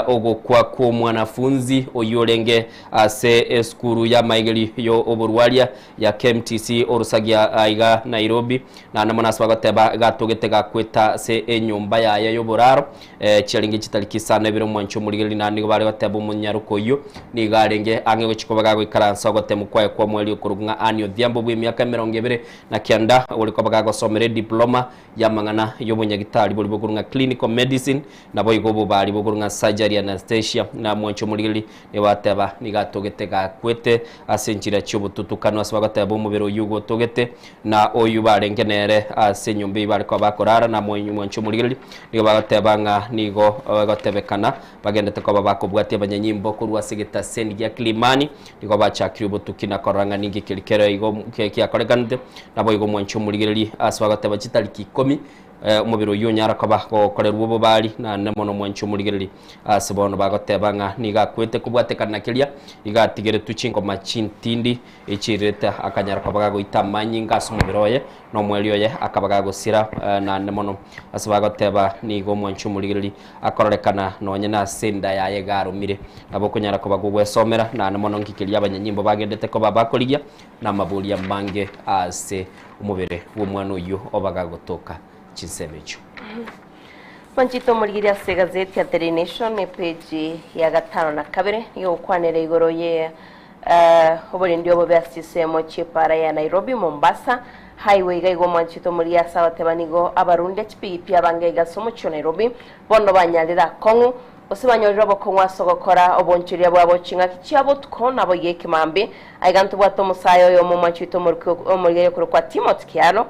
ogokwa kw'omwanafunzi oyio orenge ase esukuru y'amaegeri y'oborwaria ya KMTC orusagia aiga Nairobi naende mono ase bagoteba gatogete gakweta ase enyomba yaye y'oboraro chiarenge chitariki isano ibere omwanchi omorigereria naende nigo bare goteba omonyaroka oyio nigo arenge ang'e gochia koba gagoikaransa ogotemu kwaye kw'omoerio okorokwa ng'a Anne Odhiambo bw'emiaka emerongo ebere na kianda ore koba gagosomera ediploma y'amang'ana y'obonyagitari boria bokorwa ng'a clinical medicine naboigo obobari bokorwa ng'a surgery and anesthesia na mwanchi omorigereria Nigo bateba, Nigo atogete gakwete ase enchera chi'obotutukanu, ase bagoteba omobere oyio ogotogete, na oyio barenge nere ase enyomba eyio bare koba bakorara, na mwanche omorigereria. Nigo bagoteba ng'a nigo egotebekana bagendete koba bakobwatia abanyanyimbo korwa ase egetaseni gia Kilimani, nigo bachakire obotuki na korora ng'a ninki keria kere igo kiakorekanete. Naboigo mwanche omorigereria, ase bagoteba chitariki ikomi Omobere oyio onyara koba gokorerwa obobari, naende mono mwanche omorigererie. Ase bono bagoteba ng'a nigo akwete kobwatekana na keria, igo atigeretwe chingoma chintindi echiirete, akanyara koba gagoita amanyinga ase omobere oye, na omoerio oye akaba gagosira. Naende mono ase bagoteba nigo omwanche omorigererie akororekana nonye nase enda yaye iga aromire. Nabo okonyara koba gogwesomera, naende mono nki keria abanyanyimbo bagendete koba bakorigia, na amaboria amange ase Omobere bw'omwana oyio oba gagotoka chinsemo echio. Manchete omorigereria ase egazeti ya Daily Nation epeji ya gatano na kabere nigo egokwanera igoro ye oborendi obobe ase chisemo chi'epaara ya Nairobi Mombasa Highway iga igo omwanchete omorigereria ase agoteba nigo abarundia chipigipi abange iga ase omochie o Nairobi bono banyarire akong'u Gose banyorire obokong'u ase ogokora obonchoria bwabo ching'aki chia botuko, naboigo ekemambia. Aiga ntobwate omosae oyomo omwanchi oito omoriki omorigereria okorokwa Timothy Kialo,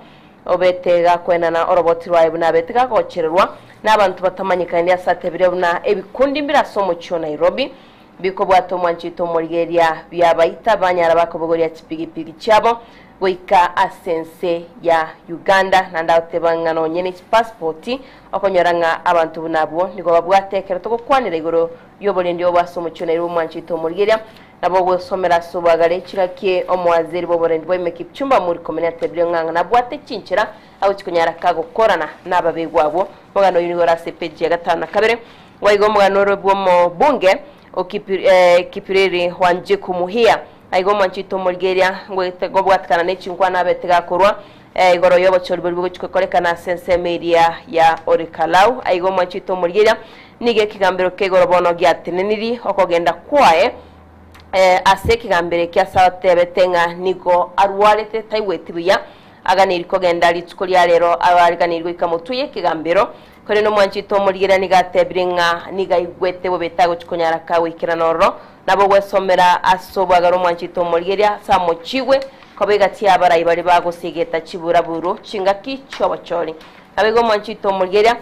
obete gakoenana oroboti rwaye buna abete gagochererwa nabanto batamanyekaini ase atebire buna ebikundi mbire ase omochie o Nairobi bikobwata omwanchi oito omorigereria biabaita banyara bakobogoria chipigipigi chiabo goika ase ense ya Uganda naende agoteba ng'a nonye ne chipasipoti Okonyora ng'a abanto buna abwo nigo babwate ekero togokwanera igoro y'oborendi obo ase omochie o Nairobi omwancho oito omorigeria, nabo ogwesomera ase oboagare chingaki omoazeri bw'oborendi bwa ime Kipchumba Murkomen atebire ng'a nabwate chinchera agochia konyara kagokorana nababegwa abwo. Omogano oyio nigo ore ase epeji ya gatano na kabere. Boigo omogano ore bw'omobunge o Kipiriri Wanjiku Muhia. Aiga omwancho oito omorigeria ngobwatekana ne chinkwana abete gakorwa Igoro y'obochori boria bogochia gokorekana ase ensemo eria ya Orikalau. Aiga omwancho oito omorigereria, nigo ekegambero kia igoro bono giatenenirie okogenda kwaye ase ekegambero ekio ase atebete ng'a nigo arwarete taigweti buya, aganeirie kogenda rituko ria rero aganeirie goika motwe y'ekegambero. Korende omwancho oito omorigereria nigo atebire ng'a nigo aigwete bobe tagochia konyara kagoikerana ororo. Nabo ogwesomera ase obwagare omwancho oito omorigereria ase amochigwe Koba egati y'abarai baria bagosegeta chiburaburu chingaki chi'obochori. Naboigo omwanchi oito omorigereria,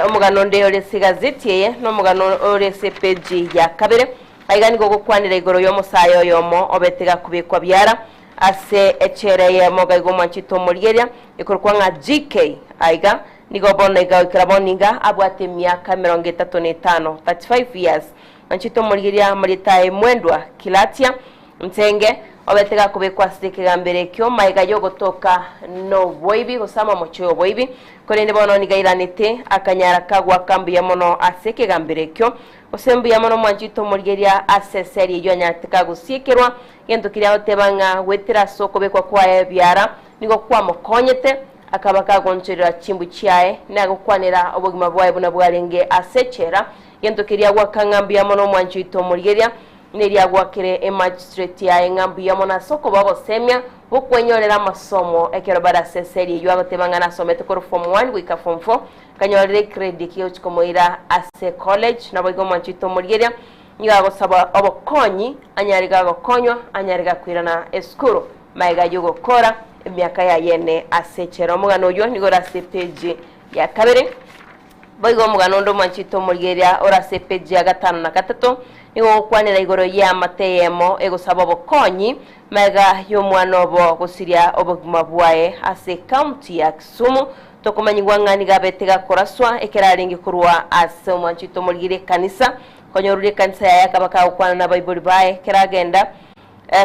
omogano onde ore ase egazeti eye nomogano ore ase epeji ya kabere. Aiga nigo ogokwanera igoro y'omosae oyomo obete gakobekwa biara ase echela eyemo iga igo omwanchi oito omorigereria ekorokwa ng'a GK. Aiga nigo bono iga goikera bono iga abwate emiaka emerongo etato na etano, 35 years. Mwanchi oito omorigereria amarieta aye Mwendwa Kilatia Ntenge. Obete gakobekwa ase ekegambero ekio magega y'ogotoka noboibi gose amamocho y'oboibi, korende bono nigo airanete akanyara kagoaka mbuya mono ase ekegambero ekio, gose mbuya mono mwanchete omorigeria ase eseri eyio anyarete kagosiekerwa, gento keria agoteba ng'a goetera ase okobekwa kwaye ebiara nigo kwamokonyete, akaba kagonchorera chimbu chiaye, na gokwanera obogima bwaye buna bwarenge ase echela, gento keria agoaka ng'a mbuya mono omwanchete omorigeria. Neria gwakire emagistrate yaye ng'a mbuya mono ase okoba obosemia bw'okwenyorera amasomo ekero bare ase eseri eyio agoteba ng'a nasomete korwa form one goika form four akanyorera egrade eke egochia komoira ase college naboigo omwanchete omorigeria nigo agosaba obokonyi anyare gagokonywa anyare gakoirana esukuru magega yogokora emiaka yaye ene ase echela. Omogano oyio nigo ore ase epage ya kabere. Boigo omogano onde omwanchete omorigereria ore ase epeji ya gatano na gatato nigo ogokwanera igoro y'eamate eyemo egosaba obokonyi magega y'omwana obo gosiria obogima bwaye ase ecounty ya Kisumu. Tokomanyigwa ng'a nigo abete gakoraswa ekero arenge korwa ase omwanchete omorigereria ekanisa. Konyorure ekanisa yaye akaba kagokwana nabaibori baye ekero agenda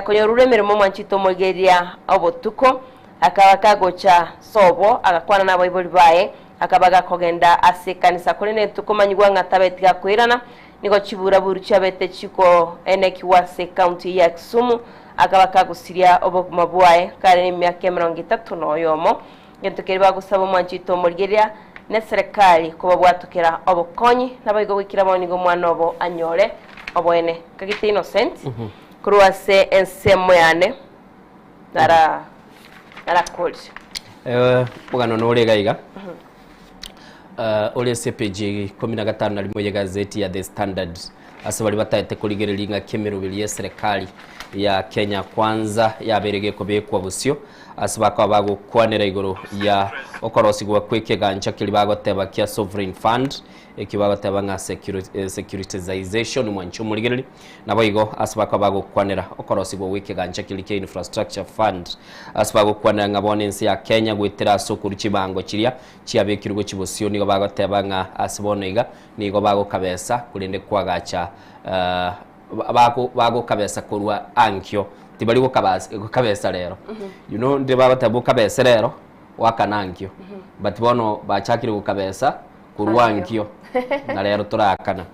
konyorure emeremo omwanchete omorigereria obotuko akaba kagocha sobo agakwana nabaibori baye Akaba gakogenda ase ekanisa, korende tokomanyigwa ng'a tabeti gakoirana. Nigo chiburaburu chiabete chikoenekigwa ase ekaunti ya Kisumu. Akaba kagosiria obogima bwaye kare nemiaka emerongo etato na oyomo. Gento keria bagosaba omwanchete omorigereria neserekari kobabwatokera obokonyi naboigo goikera bono nigo omwana obo anyore oboene. Kagite Innocent korwa ase ensemo yane nara narakorire. Eh, omogano nore iga iga Eh, ore ase epeji ikomi na gatano na rimo y'egazeti ya The Standard ase baria bataete korigereria ng'aki emeroberi y'eserekari ya Kenya Kwanza yabeire gekobekwa bosio ase bakoba bagokwanera igoro ya okorosigwa kwa ekegancha keria bagoteba kia Sovereign Fund ekio bagoteba ng'a securitization mwanche omorigereria Naboigo ase bakaba bagokwanera okorosigwa gw'ekegancha keria kia Infrastructure Fund, ase bagokwanera ng'a bono ense ya Kenya goetera ase okorua chibango chiria chiabekirwe gochia bosio nigo bagoteba ng'a ase bono iga nigo bagokabesa korende kwagacha bagokabesa korwa ankio tibari gokabesa rero. You know ndire bagoteba okabese rero goakana ankio but bono bachakire gokabesa korwa ankio na rero torakana.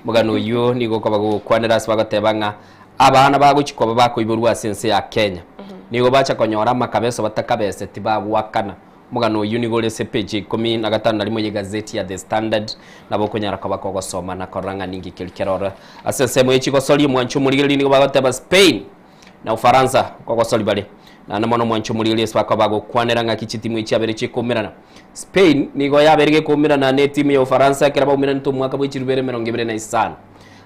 Omogano oyio nigo okoba gogokwanera ase bagoteba ng'a abana bagochia koba bakoiborwa ase ense ya Kenya nigo bacha konyora amakabeso batakabeseti bagoakana. Omogano oyio nigo ore ase epeji ya ikomi na gatano na rimo y'egazeti ya The Standard nabo okonyara koba kogosoma na korora ng'a ninki keria kere ororo. Ase ensemo ye chigosori omwancho omorigereria nigo bagoteba Spain na Ufaransa nkogosori bare. Naende mono omwancho omorigereria ase bakoba bagokwanera ng'aki chitimu echi chiabere chikoumerana. Spain nigo yabeire gekoumerana na etimu ya Ufaransa ekero baumeranete omwaka bwe chirubere 25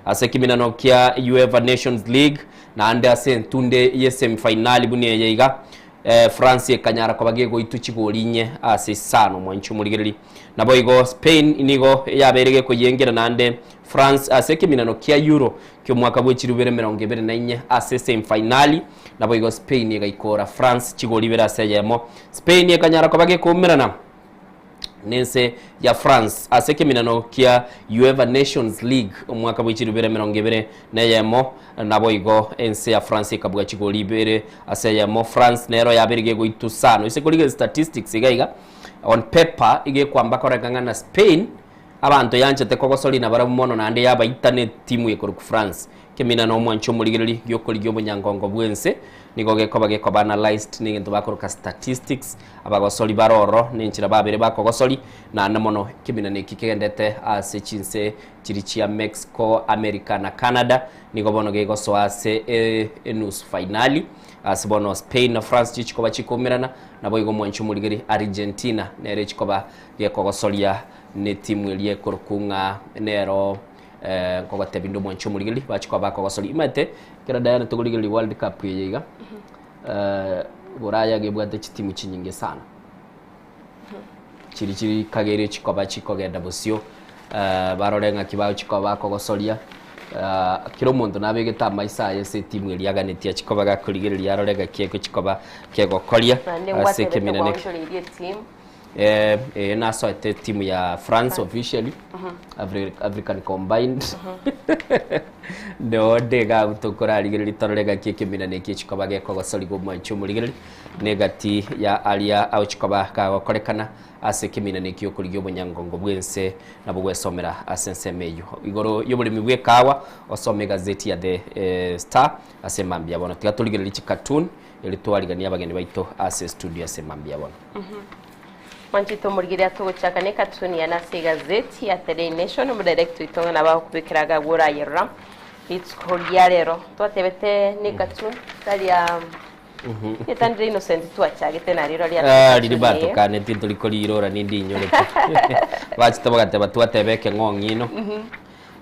ase ekiminano kia UEFA Nations League naende ase entunde ye semifinali buna eye iga France ekanyara koba gegoitwa chigori inye ase isano omwancho omorigereria. Naboigo Spain nigo yabeire gekoyengera naende France ase ekeminano kia Euro ki'omwaka bwe chirubere 24 ase semifinali Naboigo Spain egaikora France chigori ibere ase eyemo. Spain ekanyara koba gekoumerana nense ya France ase ekeminano kia UEFA Nations League omwaka bwe chilifu ibere 21 naboigo ense ya France ekabua chigori ibere ase eyemo. France nero yabeire gegoitwa sana. Ase korigereria statistics iga iga on paper iga ekwamba koreka ng'a na Spain abanto yanchete kogosoria nabarabwo mono naende yabaita ne timu ekorokwa France. Kemina na omwancho omorigereria gi'okorigia obonyangongo bw'ense nigo gekoba gekoba analysed negento bakoroka statistics, abagosori bare ororo nenchera babere bakogosori, naende mono kemina neki kegendete ase chinse chiri chia Mexico, America na Canada nigo bono gegosoa ase enusu fainali ase bono Spain na France chichikoba chikoumerana naboigo omwancho omorigereria Argentina nere echikoba gekogosoria netimu eria ekorokwa ng'a nero Nkogotebia inde omwanchi omorigereria, bachia koba bakogosoria. Omanyete, ekero Diana tokorigereria World Cup eye iga, Buraya iga ebwate chitimu chinyinge sana. Chiri chikageire chikoba chikogenda bosio, barore ng'aki bagochia koba bakogosoria, kera omonto nabegete amaiso aye ase etimu eria aganetie achie koba gakorigereria arore ng'aki egochia koba kegokoria Naende ase ngwatebete ekeminene. gwaonchoreirie etimu. Eh, eh, nasoete timu ya France officially African Combined nonde iga tokorarigereria torore gaki ekemina neki echikoba gekogosoriwa omwanchi omorigereria na egati ya aria agochikoba kagokorekana ase ekemina neki okorigia obonyangongo bwense nabo gwesomera ase ensemo eyio igoro yoboremi bwa ekawa osome egazeti ya The eh, Star ase mambia bono tiga torigererie chicartoon eri twariganie abageni baito ase studio ase mambia bono. Mwanchete omorigereria togochaka ne cartoon yane ase egazeti ya The Daily Nation omodirect oito ng'a nabo agokobekera iga agwo orayerora rituko ria rero twatebete ne cartoon tari ya etandire Innocent twachagete nario riria Ah, riri batokaneti ntori korirora nindi inyorete bachete bagateba twateba ekeng'ong'ino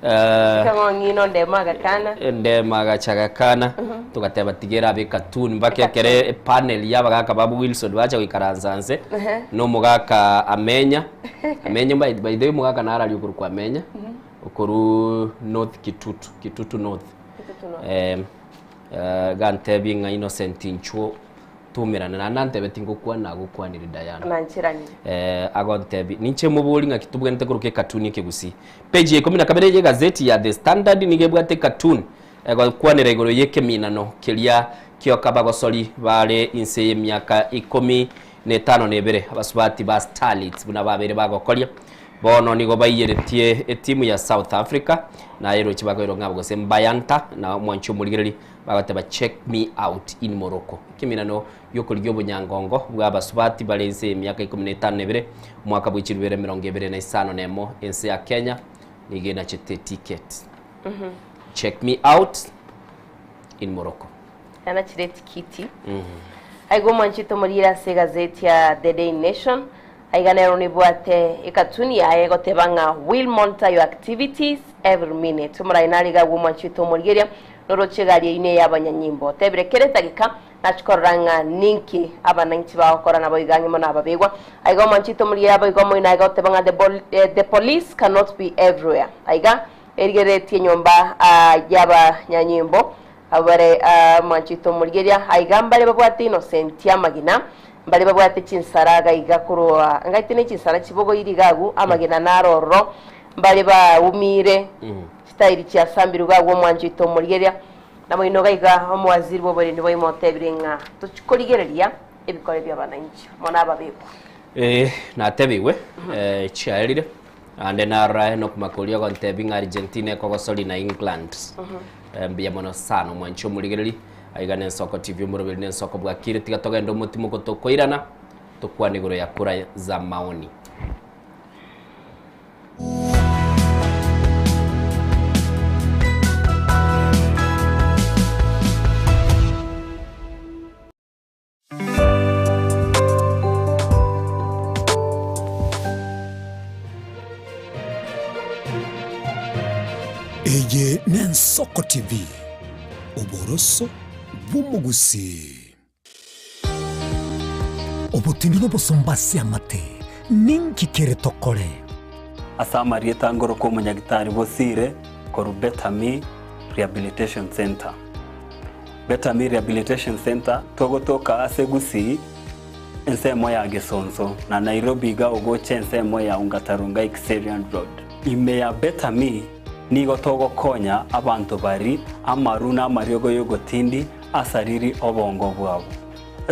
Eh, Ekeng'ong'ino ndemo agakana. Endemo agacha agakana togateba tiga erabe ekatuni mpaka ekere epanel ya abagaka ba Wilson bacha goikaransa nse na omogaka Amenya Amenya by by the way omogaka nararia okorokwa Amenya okorwa North Kitutu Kitutu North Kitutu North. eh, eh, gantebie ng'a Innocent inchuo Tumerane naende nantebeti ngokwana nagokwanire Diana. Nancheranire. Eh, agontebi ninche mobori ng'aki tobwenerete koroka ekatuni ekegusii. Page ya ikomi na kabere y'egazeti ya The Standard nigo ebwate ekatuni egokwanera igoro y'ekeminano keria kioka abagosori bare inse y'emiaka ikomi na etano na ebere abasubati ba Starlets buna babeire bagokoria Bono nigo baiyeretie etimu ya South Africa na eroche bakoirwa ng'a gose mbayanta na omwanchi omorigereria Bagoteba check me out in Morocco. Ekeminano gi'okorigia obonyangongo bwa abasubati bare inse y'emiaka 12 omwaka bwe chirubere 25 ense ya Kenya nigo enachete eticket. Check me out in Morocco. Yanachire etikiti. Aiga omwanchete omoriire ase egazeti ya The Daily Nation. Aiga nero nibwate ekatuni yaye egoteba ng'a We'll monitor your activities every minute. Omorai nare iga agwo omwanchete omorigeria noroche egari eyio neye abanyanyimbo. Otebire kera edagika nachia korora ng'a ninki abananchi bagokora nabo iga ang'e mono ababegwa. Aiga omwanchete omorigeria aboigo omoino aiga goteba ng'a the, eh, the police cannot be everywhere. Aiga erigereretie enyomba ah, y'abanyanyimbo Abwo bare mwanchete omorigeria aiga mbare babwate innocent amagena, mbare babwate chinsara gaiga korwa ngaite ne chinsara chibogoiri iga agwo amagena naro ororo, mbare baumire chitairi chiasambirwe iga agwo omwanchete omorigeria. Na moino gaiga omowaziri bw'oborendi bwaime otebire ng'a tochi korigereria ebikore bi'abananchi mono ababekwa. Ee, natebigwe, chiaerire. Naende narora Enock Makori ogontebia ng'a Argentina ekogosori na England. Eh, mbuya mono sana omwanchi omorigereri aiga na Ensoko TV omoroberi na Ensoko bwakire tiga togende omotimoko tokoirana tokwane igoro ya kura za maoni. Eye n'Ensoko TV, oboroso bw'omogusii. Obotindi n'obosomba ase amate, ninki kere tokore? Ase amarieta ngoroka omonyagitari Bosire korwa Betami Rehabilitation Centre. Betami Rehabilitation Centre togotoka ase Gusii ensemo ya Gesonso na Nairobi iga ogocha ensemo ya Ongata Rongai Kiserian Road. Ime ya Betami nigo togokonya abanto bari amaru na amariogo y'ogotindi asariri obongo bwabo.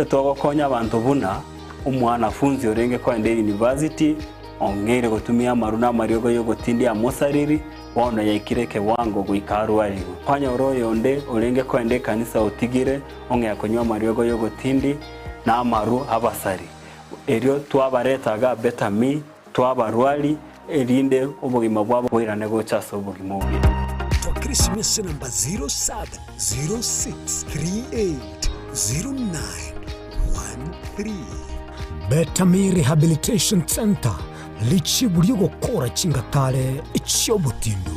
Togokonya abanto buna omwanafunzi orenge koenda eyunivasiti ong'eire gotumia amaru na amariogo y'ogotindi amosariri Bono yaikire ekewango goika arwarigwe. Kwanyora oyonde orenge koenda ekanisa otigire ong'ea konywa amariogo y'ogotindi na amaru abasari. Erio twabareta iga Betami, twabarwari, erinde obogima bwabo boirane gocha ase obogima obuya. Twakera esimi ase enamba 0706380913. Betami Rehabilitation Centre Richibu ri'ogokora chingatare chi'obotindu.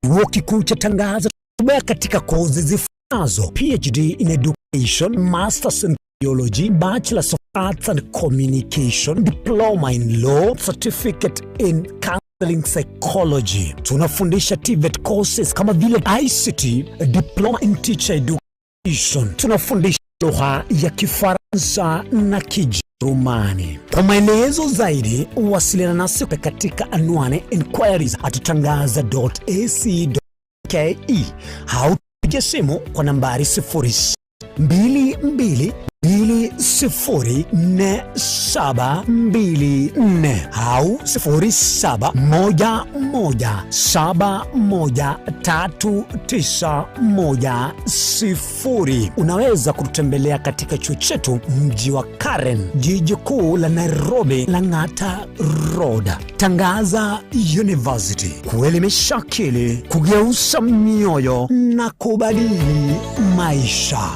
Chuo Kikuu cha Tangaza tumea katika kozi zifuatazo: PhD in Education, Masters in Theology, Bachelors of Arts and Communication, Diploma in Law, Certificate in Counseling Psychology. Tunafundisha TVET courses kama vile ICT, Diploma in Teacher Education. Tunafundisha lugha ya Kifaransa na Kijerumani. Kwa maelezo zaidi, wasiliana nasi katika anwani inquiries@tangaza.ac.ke au piga simu kwa nambari 0222047724 au 0711713910. Unaweza kututembelea katika chuo chetu mji wa Karen, jiji kuu la Nairobi, Lang'ata Road. Tangaza University, kuelimisha akili, kugeuza mioyo na kubadili maisha.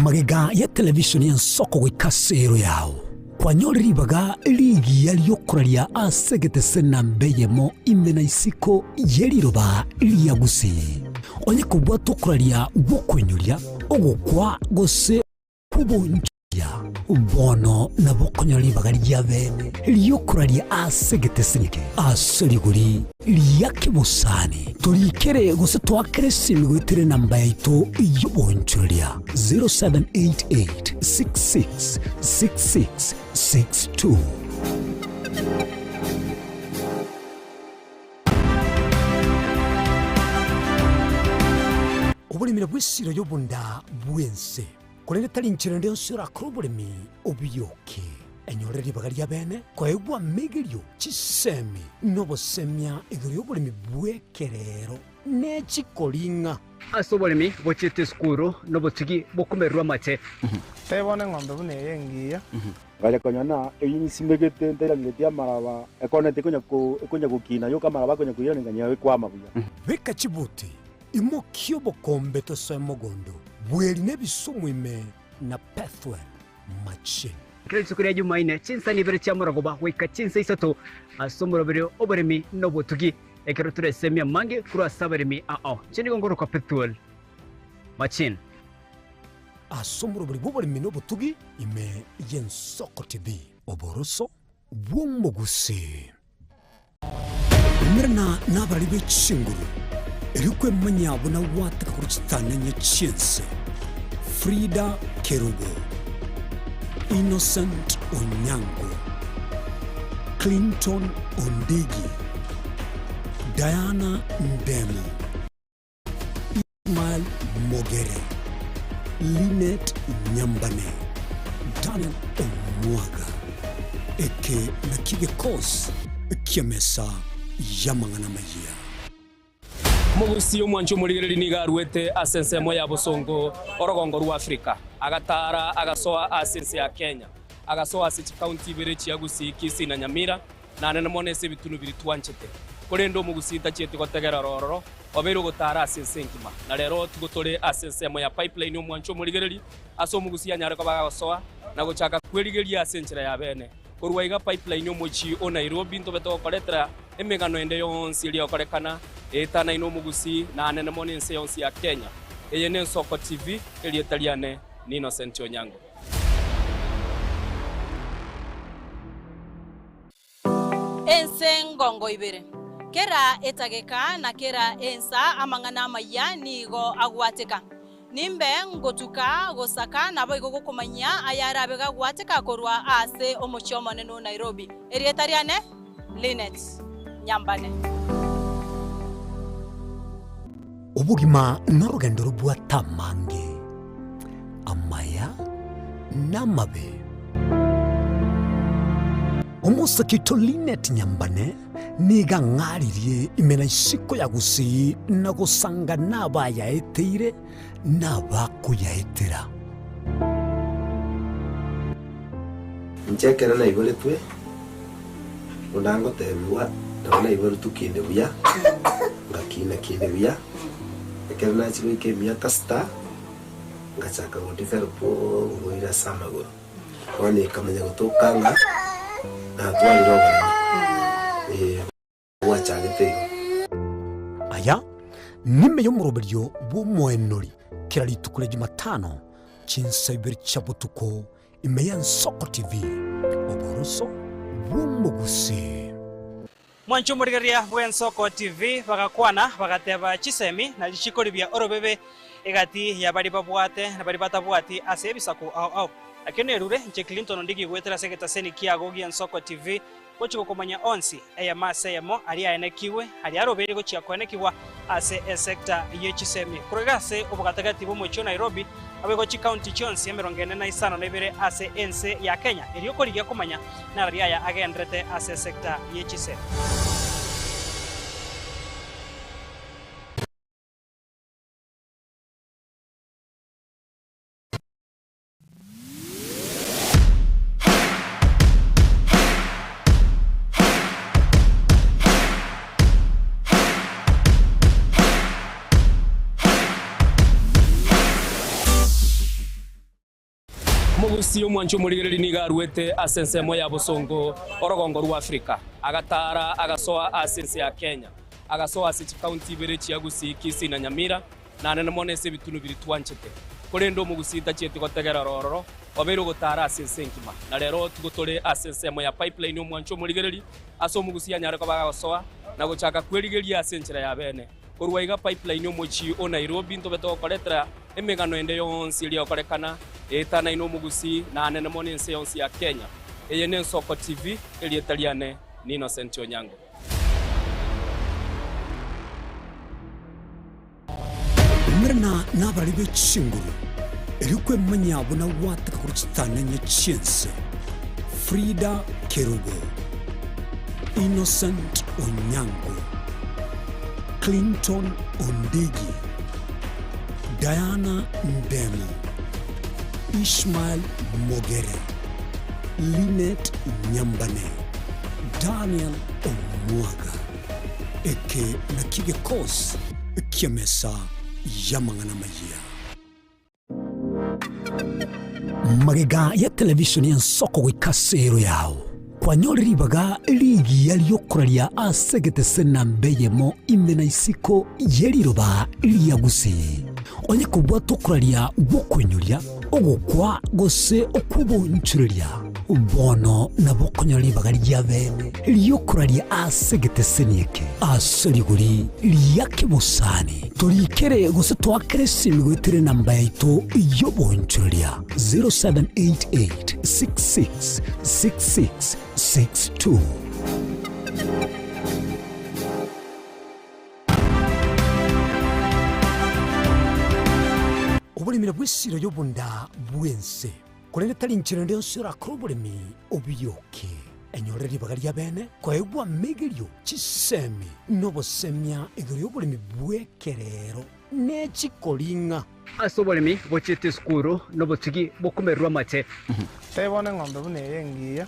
Magega ya televishoni y'ensoko goika ase ero yao kwanyore ribaga rigiya ri'okoraria ase egetese namba eyemo ime na isiko ye riroba ria Gusii. Onye kobwata okoraria gw'okoinyoria, ogokwa gose kw'obonchoria, bono nabo okonyora ribaga ria bene ri'okoraria ase egetese eke ase rigori ria kebosani. Torikere gose toakere esimi goetera enamba yaito y'obonchoreria 0788666662. Oboremire bw'esiro y'obonda bw'ense. Korende tari inchera ende yonsi orakore oboremi obiyoke. Enyorere ribaga ria bene koegwa amegerio, chisemi, na obosemia igoro y'oboremi bw'ekerero ne chikoring'a. Ase oboremi bochiete esukuru nobotugi bokomererwa amache. Tebona eng'ombe buna eye engiya. Ngacha konyora eyio nsimegete ntairangeretie amaraba, ekoneti ekonya ko ekonya gokina yoka amaraba akonya koiraneria ekwama buya. Beka chibuti Imokia obokombe tosoe mogondo, bweri nebisumu ime na Pethuel machine. Kera rituko ria Jumaine, chinsa ibere chia morogoba goika chinsa isato, ase omoroberi oboremi na obotugi, ekero toresemie amange korwa ase abaremi ao. Inche nigo nkorokwa Pethuel Machine. Ase omoroberi bw'oboremi na obotugi ime y'Ensoko TV. Oboroso bw'omogusii. Umerana nabarari be chinguru, erio kwemanyia buna gwateka korwa chitang'anya chi'ense. Frida Kerubo, Innocent Onyango, Clinton Ondigi, Diana Ndemo, Ismael Mogere, Linet Nyambane, Daniel Omwaga. Eke nakio gekosi ki'emesa y'amang'ana amayia. Omogusii omwanchi omorigereria nigo aruete ase ensemo ya bosongo orogongo rwa Afrika, agataara agasoa ase ense ya Kenya, agasoa ase chikaunti ibere chia Gusii, Kisii na Nyamira, Nanene mono ase ebitunu biria twanchete. Korende omogusii tachieti gotegera ororo, obeire ogotaara ase ense engima. Na rero tigo tore ase ensemo ya Pipeline omwancho omorigereria, ase omogusii anyare koba agosoa na gochaka kwerigeria ase enchera ya bene. Korwa iga Pipeline omochie o Nairobi ntobe togokoretera emegano ende yonsi eria egokorekana eetanaine omogusii nanene mono ense yonsi ya Kenya. Eye n'Ensoko TV, erieta riane ni Innocent Onyango. Ense ngongo ibere. Kera etageka na kera ensa amang'ana amayia nigo agwateka. Nimbe ngotuka gosaka naboigo gokomanyia ayarabe gagwateka korwa ase omochie omonene o Nairobi. Erieta riane Linet Nyambane. Obogima norogendo robwate amange, amaya na amabe. Omosake oito Linet Nyambane nigo ang'aririe ime na isiko ya Gusii na gosanga nabayaeteire na abakoyaetera. Inche ekero naiboretwe, buna ngotebigwa, nabo naiboretwe kinde buya, ngakina kinde buya, ekero nachia goika emiaka sita, ngachaka go develop oborwaire ase amagoro. Bono ekamanya gotoka ng'a natwarire oboremo. nachagete igo. Aya nime y'omoroberio bw'omoenori kera rituko ria Jumatano chinsa ibere chia botuko ime y'Ensoko TV, oboroso bw'omogusii. Mwanche omorigereria bw'Ensoko TV bagakwana bagateba chisemi na richiko ribia orobebe egati ya baria babwate na baria batabwati ase ebisaku ao ao. Nakio nerure inche Clinton Ondigi goetera ase egetaseni kiago gi'Ensoko TV gochia gokomanya onsi eyemo ase eyemo aria aenekigwe aria arobeire gochia koenekigwa ase esecta ye chisemi korwa iga ase obogatagati bw'omochie o Nairobi naboigo chikaunti chionsi 45 ase ense ya Kenya erio korigia komanya Narari aya agenderete ase esecta ye chisemi. Omogusii omwanchi omorigereria nigo aruete ase ensemo ya bosongo orogongo rwa Afrika, agataara agasoa ase ense ya Kenya, agasoa ase chikaunti ibere chia Gusii, Kisii na Nyamira, na anene mono ase ebitunu biria twanchete. Korende omogusii tachieti gotegera ororo, obeire ogotaara ase ense engima. Na rero tigo tore ase ensemo ya Pipeline omwanchi omorigereria, ase omogusii anyare koba agosoa na gochaka kwerigeria ase enchera ya bene. Korwa iga Pipeline omochie o Nairobi ntobe togokoretera emegano ende yonsi eria egokorekana eetanaine omogusii na anene mono ense yonsi ya Kenya. Eye n'Ensoko TV, erieta riane ni Innocent Onyango. Umerana nabarari be chinguru, erio kwemanyia buna gwataka korwa chitananya chi'ense. Frida Kerubo, Innocent Onyango, Clinton Ondigi, Diana Ndemo, Ishmael Mogere, Linet Nyambane, Daniel Omwaga. Eke nakio gekosi ki'emesa y'amang'ana amayia. Magega ya television y'ensoko goika ase ero yao, kwanyorire ribaga rigiya ri'okoraria ase egetese namba eyemo ime na isiko ye riroba ria Gusii. Onye kobwata okoraria gw'okoinyoria, ogokwa gose okw'obonchoreria, bono nabo okonyora ribaga ria bene ri'okoraria ase egeteseni eke ase rigori ria kebosani. Torikere gose toakere esimi goetera enamba yaito y'obonchoreria 0788 66 66 62. Oboremi nabwo esiro y'obonda bw'ense, korende tari inchera ende yonsi orakore oboremi obiyoke. Enyore ribaga ria bene koegwa amegerio, chisemi, na obosemia igoro y'oboremi bw'ekerero ne chikoring'a. Ase oboremi bochiete esukuru nobotugi bokomererwa amate. Tebia bono eng'ombe buna eye engiya.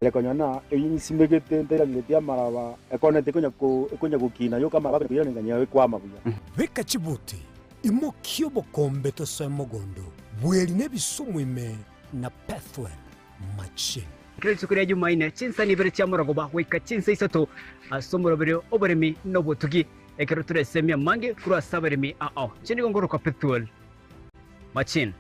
Ngacha konyora eyio nsimegete ntairangeretie amaraba, ekonete ekonya gokina yoka amaraba akonya koirana ng'a ekwama buya. Beka chibuti, imokia obokombe tosoe mogondo, bweri nebisumu ime na Pethuel machine. Kera rituko ria Jumaine, chinsani ibere chia morogoba goika chinsa isato ase omoroberio oboremi na obotugi, ekero toresemie amange korwa ase abaremi ao. Inche nigo ngorokwa Pethuel Machine.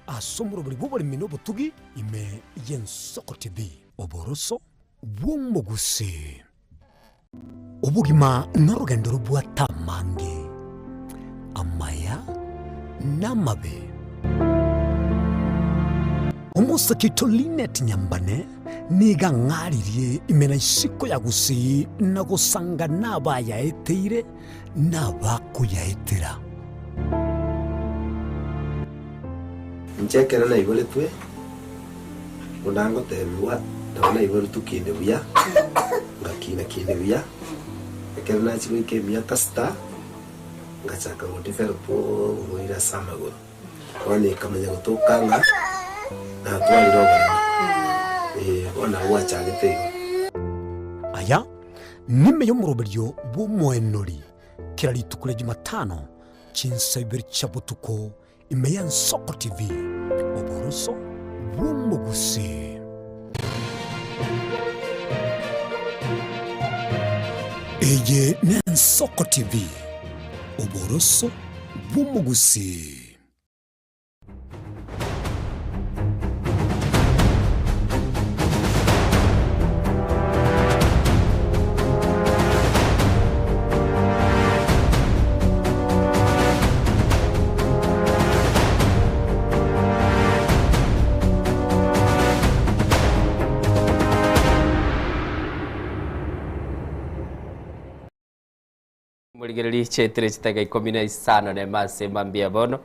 Ase omoroberi bw'oboremi na obotugi ime y'Ensoko TV. Oboroso bw'omogusii. Obogima norogendo robwate amange, amaya na amabe. Omosake oito Linet Nyambane nigo ang'aririe ime na isiko ya Gusii na gosanga nabayaeteire na abakoyaetera. Inche ekero naiboretwe, buna ngotebigwa, nabo naiboretwe kinde buya, ngakina kinde buya, ekero nachia goika emiaka sita, ngachaka godevelop oborwaire ase amagoro. Bono ekamanya gotoka ng'a natwarire oboremo, eh, bono nabo gwachagete igo. Aya nime y'omoroberio bw'omoenori kera rituko ria Jumatano chinsa ibere chia botuko ime y'Ensoko TV, oboroso bw'omogusii. Eye n'Ensoko TV, oboroso bw'omogusii. Morigereria chiaetire chitega ikomi na isano na emo ase mambia bono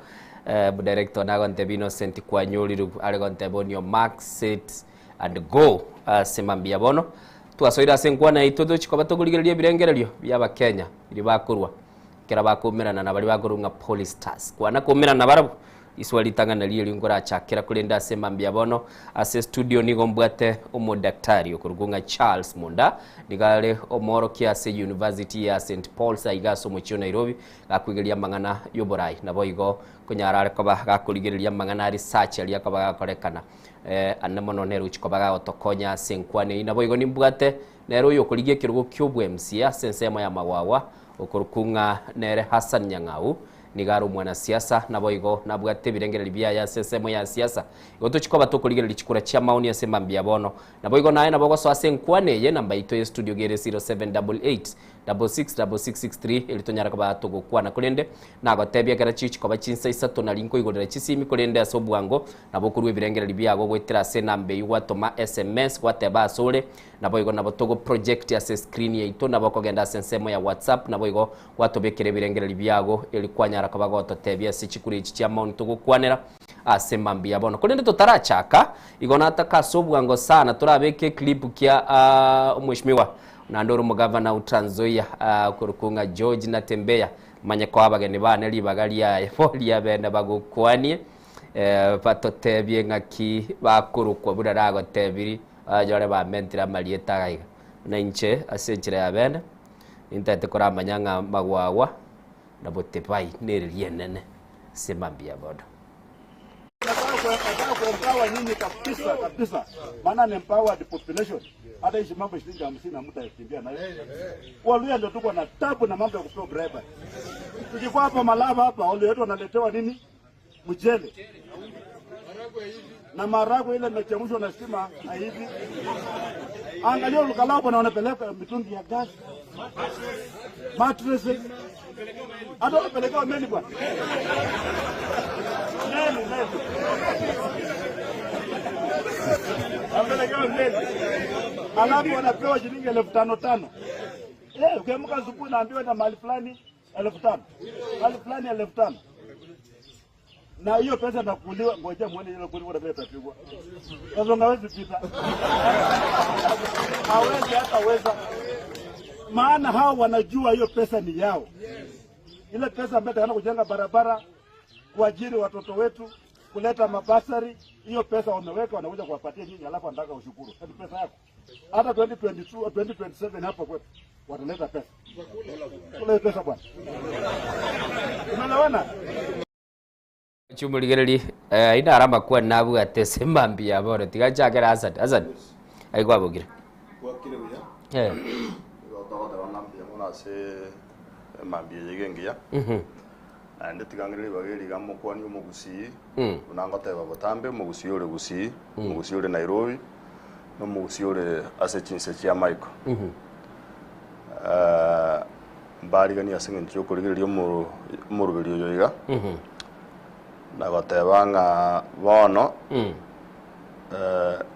eh, director nagontebia Innocent kwanyorire are gonteba on your mark set and go ase mambia bono twasoire ase enkwana yaito tochi koba tokorigereria ebirengererio bia abakenya biria bakorwa ekero bakoumerana na baria bakorwa ng'a pollsters kwana koumerana nabarabwo Iswa ritang'ani nario erio nkorachakera korende ase mambia bono ase studio nigo mbwate omodaktari okorokwa ng'a Charles Munda nigo are omoorokia ase University ya St Paul's aiga ase omochie o Nairobi gakwegeria amang'ana y'oborai naboigo konyara are koba gakorigereria amang'ana a research aria akoba gakorekana eh, ande mono nere ochi koba gagotokonya ase enkwana eyio naboigo nimbwate nere oyokorigia ekerogo kia MCA ase ensemo ya Magwagwa okorokwa ng'a nere Hassan Nyang'au Nigo are omwanasiasa, naboigo nabwate ebirengererio biaye ase ensemo ya siasa. Igo tochia koba tokorigereria chikura chi'amaoni ase mambia bono. Naboigo naye nabo ogosoa ase enkwana eye, namba yaito ye studio iga ere 0788 666663 erio tonyare koba togokwana. Korende nagotebia ekero chigochia koba chinsa isato nari nkoigorera chisimi korende ase obwango nabo okorua ebirengererio biago goetera ase enamba eyio gwatoma sms gwateba asore Naboigo nabo togo project ase screen yaito, nabo okogenda ase ensemo ya WhatsApp, naboigo gwatobekera ebirengererio biago eri kwanyara koba gototebia ase chikura echi chia maoni togokwanera ase mambia bono. Korende totarachaka, igo nataka ase obwango sana torabeke eclip kia omweshimiwa naende ore omogavana o Trans Nzoia okorokwa ng'a George Natembeya, manye koa abageni bane ribaga riaye bo ria bene bagokwanie batotebie ng'aki bakorokwa buna nagotebiri. Abanyore bamentire amarieta aya iga, Buna inche ase enchera ya bene, nintagete koramanya ng'a magwagwa na botebai nere rienene ase mambia bono. Nataka kuempower nyinyi kabisa kabisa, maana ni empowered population. Hata hizi mambo shilingi hamsini hamtakimbia nayo. Waluya ndio tuko na tabu na mambo ya kupewa bribery. Tukikuwa hapa Malava hapa, wale wetu wanaletewa nini? Mchele na maharagwe ile imechemshwa na stima haivi. Angalia Olkalou na wanapeleka mitungi ya gas, mattresses, hata wanapeleka meli bwana, meli meli, wanapelekewa meli, alafu wanapewa shilingi elfu tano tano. Eh, ukiamka asubuhi naambiwa na mahali fulani 5,000 mahali fulani 5,000 na hiyo pesa nakuliwa, ngoja muone ile kuli vile itapigwa. Sasa hawezi pita, hawezi hata weza, maana hao wanajua hiyo pesa ni yao. Ile pesa ambayo itaenda kujenga barabara, kuajiri watoto wetu, kuleta mabursary, hiyo pesa wameweka, wanakuja kuwapatia nyinyi, alafu wanataka ushukuru. Ni pesa yako. Hata 2022 2027 hapa kwetu wataleta pesa, kula hiyo pesa bwana, unaelewana? Chimorigererie eh, inare amakwana nabwate ase mambia bono tiga nchakere Hassan. Hassan, ai kwabokire? Gwakire buya. Eh. Igo togoteba ng'a mbuya mono ase emambia eye iga engiya. Naende tiga ng'ire ribaga eri iga mokwanie omogusii, buna ngoteba botambe, omogusii ore Gusii, omogusii ore Nairobi, na omogusii ore ase chinse chia Maiko. Mbariganie ase eng'encho y'okorigereria omoroberi oyo iga, na goteba ng'a bono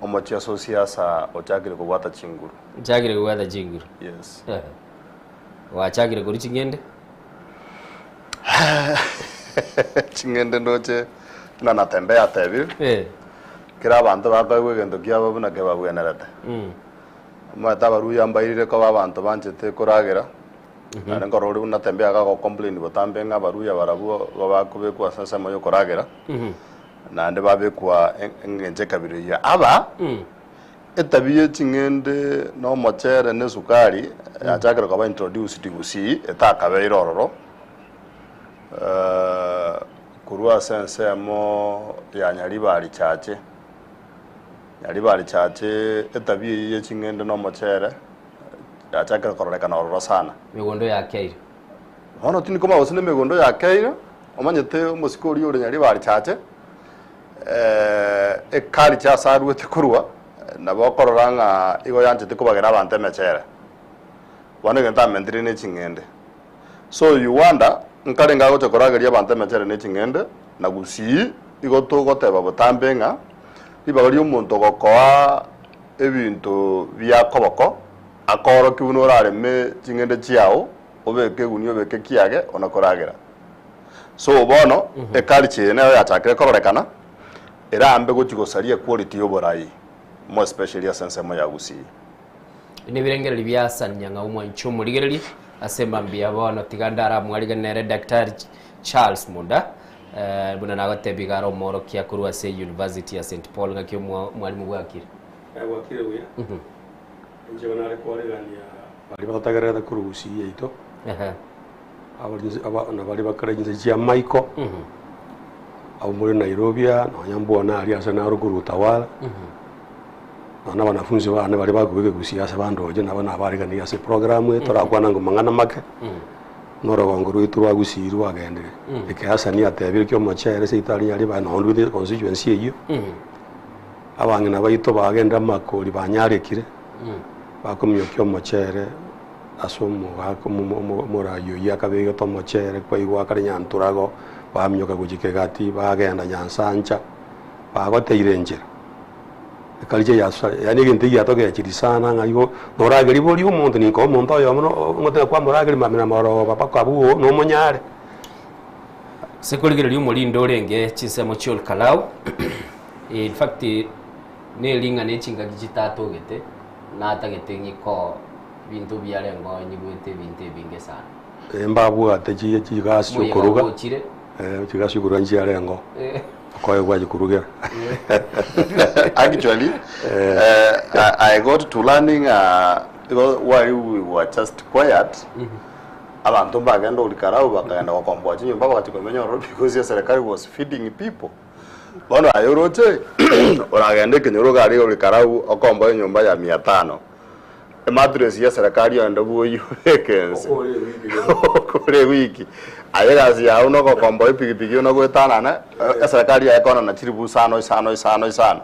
omochiaso o siasa ochakire kobwata chinguru. Ochakire kobwata chinguru? Yes. Gwachakire korwa ching'ende? Ching'ende ndoche buna Natembeya atebire, kera abanto bakoegwa egento kiabo buna kebabwenerete. Omanyete abaruya mbairire koba abanto banchete koragera, naende nkorora ore buna Natembeya iga agocomplain botambe ng'a abaruya barabwo igo bakobekwa ase ensemo ya okoragera, naende babekwa engencho ekabira eyio. Aba, etabi ye ching'ende na omochere na esukari yachakire koba introduced gusii etakabeire ororo, korwa ase ensemo ya Nyaribari Chache. Nyaribari Chache etabi eyio ye ching'ende na omochere. Yachakire kororekana ororo sana. Emegondo yakeire. Bono tindi komanya gose nemegondo yakeire, omanyete omosike oria ore Nyaribari Chache, eculture ase aruete korwa, nabo okorora ng'a igo yanchete kobagera abanto emechere. Bono egento amentire ne ching'ende. So you wonder, nkarenge agocha korageria abanto emechere ne ching'ende, na gusii igo togoteba botambe ng'a, ribaga ria omonto gokoa ebinto bia koboko, akoorokia buna orareme ching'ende chiao, obeke egunia obeke kiage ona koragera. So bono eculture eye nero yachakire kororekana, eraambe gochia gosaria equality ya oborai, more especially ase ensemo ya Gusii. Nebirengererio bia Hassan Nyang'au mwanche omorigereria ase mambia bono tiga ndaramwarigane nere Daktari Charles Munda eh, buna nagotebia iga are omworokia korwa ase University ya St Paul ng'aki omwalimu bwakire. Bwakire buya. Inche bono nare kwarigania baria batotegererete korwa Gusii yaito, na baria bakare chinse chia Maiko, abwo more Nairobi aa, nonya mbwana aria ase naro korwa Utawala, nonya na abanafunzi bane baria bakobeka Gusii ase bandoche nabo nabaariganirie ase eprogram eye, torakwana ng'a mang'ana make, na orogongo rwaito rwa Gusii rwagendire. Eke Hassan atebire kia omochere seito aria Nyaribari nonya ndwete constituency eyio. Abang'ina baito bagendire amakori banyarekire, bakominyokia omochere ase omogaka omoraai oyio akabegete omochere kwaigwa akare nyanturago, baminyoka gochia kegati bagenda nyansancha, bagoteire enchera. Ekaricha ya yaani egento ekiya togechirie sana ng'a igo noragerie boria omonto ninka omonto oyomo ngoteba kwamorageria mambia na marogoba mpaka abwo nomonyare. Ase korigereria omorindo orenge chinsemo chia Olkalau, in fact nering'ana echingaki chitatogete natagete ng'ikoo ebinto biarengo nyigwete ebinto ebinge sana. Eh, mbabwate chi chigasi Omoyega chiokoruga bwochire. eh, chigasi chiokoruga nchiarengo okoegwa chikorugera Actually, eh, I, I got to learning uh, because while we were just quiet, Abanto mbagenda Olkalau bakagenda gokomboa chinyomba bagachia komenya ororo because eserekari was feeding people. Bono aye oroche oragende ekenyoro iga aria Olkalau okomboe enyomba ya mia tano, emattress ya eserekari onde bwoyio obeke ense okore ewiki. Aye egasi yago na ogokomboa epikipiki buna goetanana, eserekari yaye ekonana chiribu isano isano isano isano.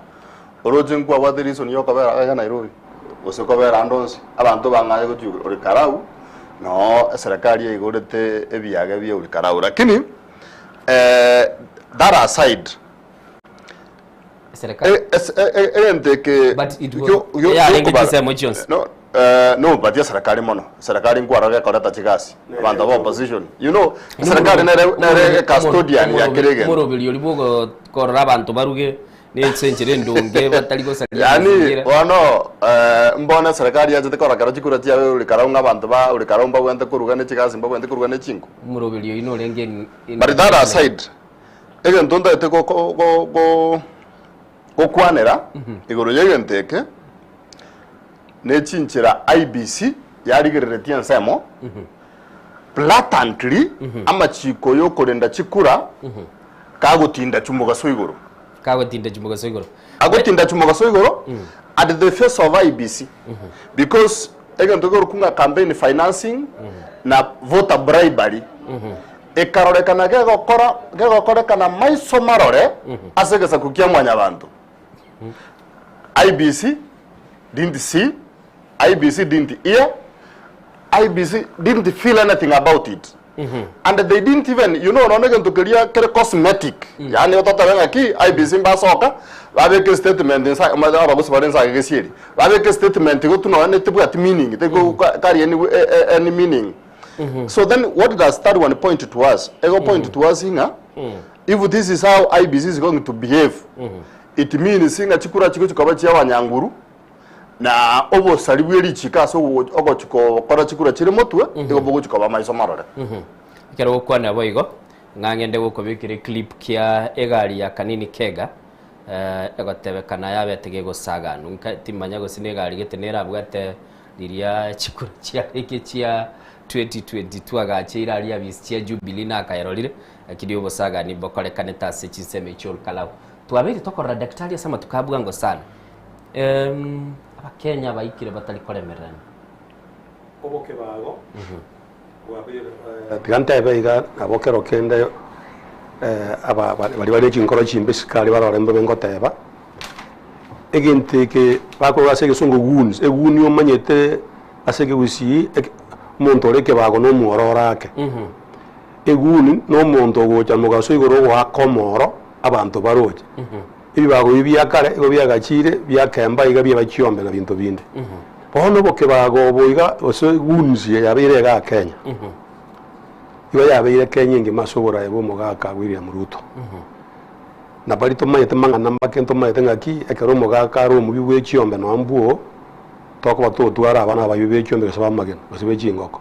Oroche nkwabwate reason ya okobera iga Nairobi, gose kobera ande onsi, abanto bang'aye gochia Olkalau, noo eserekari yaigorete ebiage bia Olkalau. Lakini that aside, Eserekari. egento eke But it was- gio- gio- eyarenge giokoba- chinsemo chionsi. No, no, but eserekari mono, eserekari nkwarora gekoreta chigasi, abanto ba opposition. You know, eserekari nere nere custodian ya kera egento. Omoroberi oria bwogokorora abanto baruge Nense enchera endonge batari gosaria Yaani amazingira. bono mbono eserekari yachete korora kero chikura chiabe ore karau ng'a abanto ba ore karau mbabwenerete koruga ne chigasi mbabwenerete koruga ne chinko. Omoroberi oyio norenge in- in- But that aside, egento ntagete go- go- go- go- gokwanera igoro ya egento eke, ne chinchera IEBC yarigereretie ensemo, blatantly amachiko yokorenda chikura kagotinda chimogaso igoro. Kagotinda chimogaso igoro. Agotinda chimogaso igoro at the face of IEBC because egento kegoruku ng'a campaign financing na voter bribery ekarorekana gegokora gegokorekana maiso marore ase egesaku kia mwanyabanto. IEBC didn't see, IEBC didn't hear, IEBC didn't feel anything about it. And they didn't even, you know, nonya egento keria kere cosmetic, yaani ototebe ng'aki IEBC mbasoka, babeke statement insa omanyete abagusi bare insa gesieri, babeke statement gotwe nonya ne tebwati meaning, teko carry any any meaning. So then what does that one point to us? Ego point to us ng'a if this is how IEBC is going to behave, it means ng'a chikura chigochi koba chia abanyanguru, Na obosari bwe richiiko ase ogochia gokora chikura chire motwe, nigo bogochia koba amaiso marore. Ekero gokwana boigo, ng'a ngende gokobekera eclip kia egari ya Kanini Kega, egotebekana yabete gegosaganwa. Nka timanya gose na egari gete nerabwate riria chikura chiarenge chia 2022 agacheire aria abisi chia Jubilee nakaerorire, lakini obosagani mbokorekanete ase chinsemo echio Olkalau. Twabeire tokorora daktari ase amatuko a bwango sana. Abakenya baikire batari koremererania. Obokebago bwabeire tiga ntebe iga nabo kero kende aba baria bare chinkoro chimbe sikari barore mbobe ngoteba, egento eke bakorwa ase egesongo goons, egoon omanyete ase ekegusii eke omonto ore ekebago na omwororo ake. Egoon na omonto ogocha mogaso igoro ogoaka omoro abanto baroche. Ebibago ebi bia kare igo biagachire biakemba iga biaba chiombe na binto binde. Bono obokebago obo iga gose goons eye yabeire igaa Kenya, igo yabeire Kenya engima ase oboraai bwa omogaka William Ruto. Na baria tomanyete mang'ana mbake ntomanyete ng'aki ekero omogaka are omobi bwe chiombe nonya mbwo, tokoba totware abana abaibwe be chiombe gose b'amagena gose be chingoko.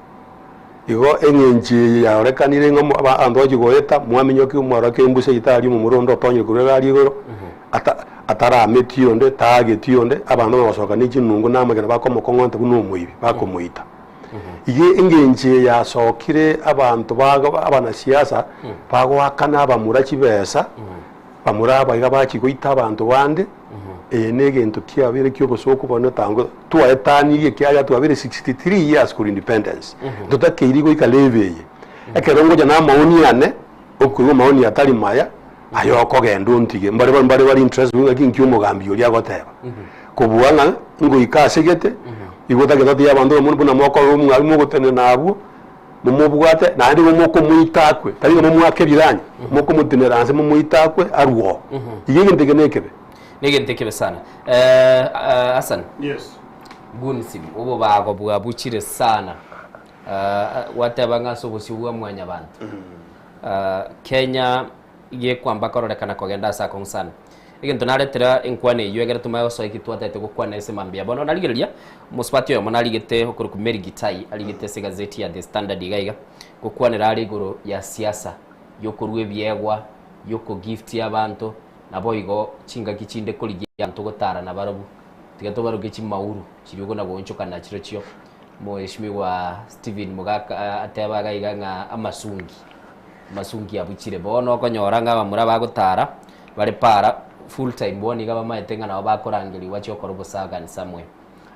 Igo eng'encho eye yarorekanire ng'a abanto bachia goeta, mwaminyokia omworokia embuse eyio tari omomura onde otonyire korwa egari igoro, ata atarametie onde, taagetie onde, abanto bagosoka ne chinungu na amagena bakomokong'onta buna omoibi, bakomoita. Igo engencho eye yasokire abanto bago abanasiasa bagoakana abamura chibesa, bamura aba iga bachia goita abanto bande, eye na egento kiabeire kia obosooku bono tango twaetanirie ekiagera twabeire 63 years korwa independence, ntotakeiri goika level eye. Ekero ngocha na amaoni ane, okoigwa amaoni atari maya, aye okogenda ontige, mbare mbare bare interested ng'aki nki omogambi oria agoteba. Kobua ng'a ngoika ase gete, igo otagete otebie abanto ng'a buna mokorora omwarimu mogotenena abwo, momobwate naende igo mokomoita akwe, tari ng'a momoake ebiranya, mokomotenera nse momoite akwe arwe oo. Igo egento eke nekebe. Negento ekebe sana. Hassan. Yes. Goonsim, obobago bwabuchire sana. Gwateba ng'a ase obosio bwa mwanyabanto. Kenya gekwamba kororekana kogenda ase akong'u sana. Egento naretera enkwana eyio egere tomanye gosoa eki twatagete gokwana ase mambia. Bono narigereria, omosubati oyomo narigete okorokwa Mary Gitai, arigete ase egazeti ya The Standard iga iga, gokwanera are igoro ya siasa, yokorua ebiegwa, yokogiftia abanto, naboigo chingaki chinde korigia abanto gotara nabarobwo. Tiga tobaroke chimauru chiria okona goonchokana chirochio. Mweshimiwa Stephen Mogaka ateba iga iga ng'a amasungi, amasungi abuchire. Bono okonyora ng'a abamura bagotara bare para full time bono iga bamaete ng'a nabo bakorangerigwa bachie gokora obosagani somewhere.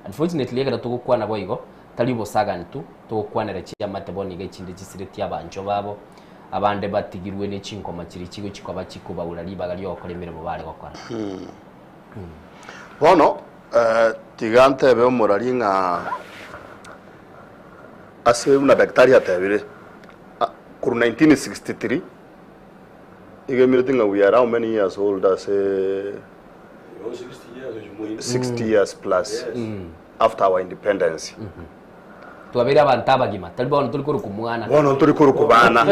Unfortunately ekero togokwana boigo, tari obosagani tu, togokwanera chiamate bono iga echinde chisiretie abanchwa babo, abande batigirwe ne chinkoma chiria chigochia koba chikobaura ribaga riogokora emeremo bare gokora. Bono tiga ntebe omorari ng'a ase buna daktari atebire, korwa 1963 iga emereti ng'a we are how many years old ase 60 years plus after our independence. Twabeire abanto abagima, tari bono tori korokwa mwana. Bono ntori korokwa bana,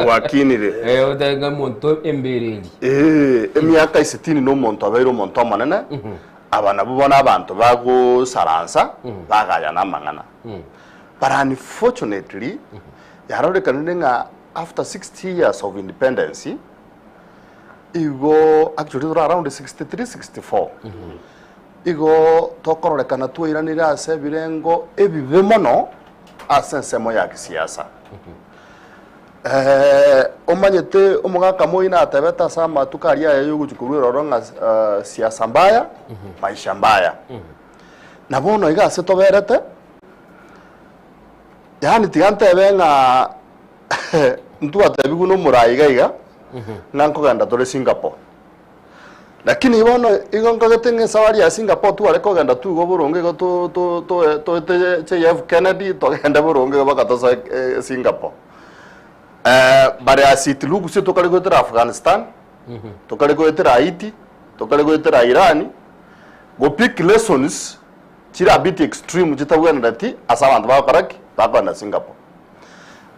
twakinire. Eh, otebe ng'a omonto embereri. Eh, emiaka esitini na omonto abeire omonto omonene, aba nabwo bono abanto bagosaransa, bagayana amang'ana. But unfortunately, yarorekanire ng'a after 60 years of independence, igo actually tore around 63, 64. Igo tokororekana twairanire ase ebirengo ebibe mono ase ensemo ya gisiasa. Omanyete omogaka moi natebete ase amatuko aria aye yogochia korwa eroro ng'a siasa mbaya, maisha mbaya. Na bono iga ase toberete, yaani tiga ntebe ng'a ntwatebigwe na omorai iga iga, ng'a nkogenda tore Singapore. Lakini bono igo nkagete ng'a esafari ya Singapore tware kogenda tu igo boronge igo to- to- toe toete JF Kennedy togende boronge igo mpaka tosoe Singapore. But as it looks tokare goetera Afghanistan, tokare goetera Haiti, tokare goetera Iran, go pick lessons chire a bit extreme chitabwenereti ase abanto bagokora ki? Bakogenda Singapore.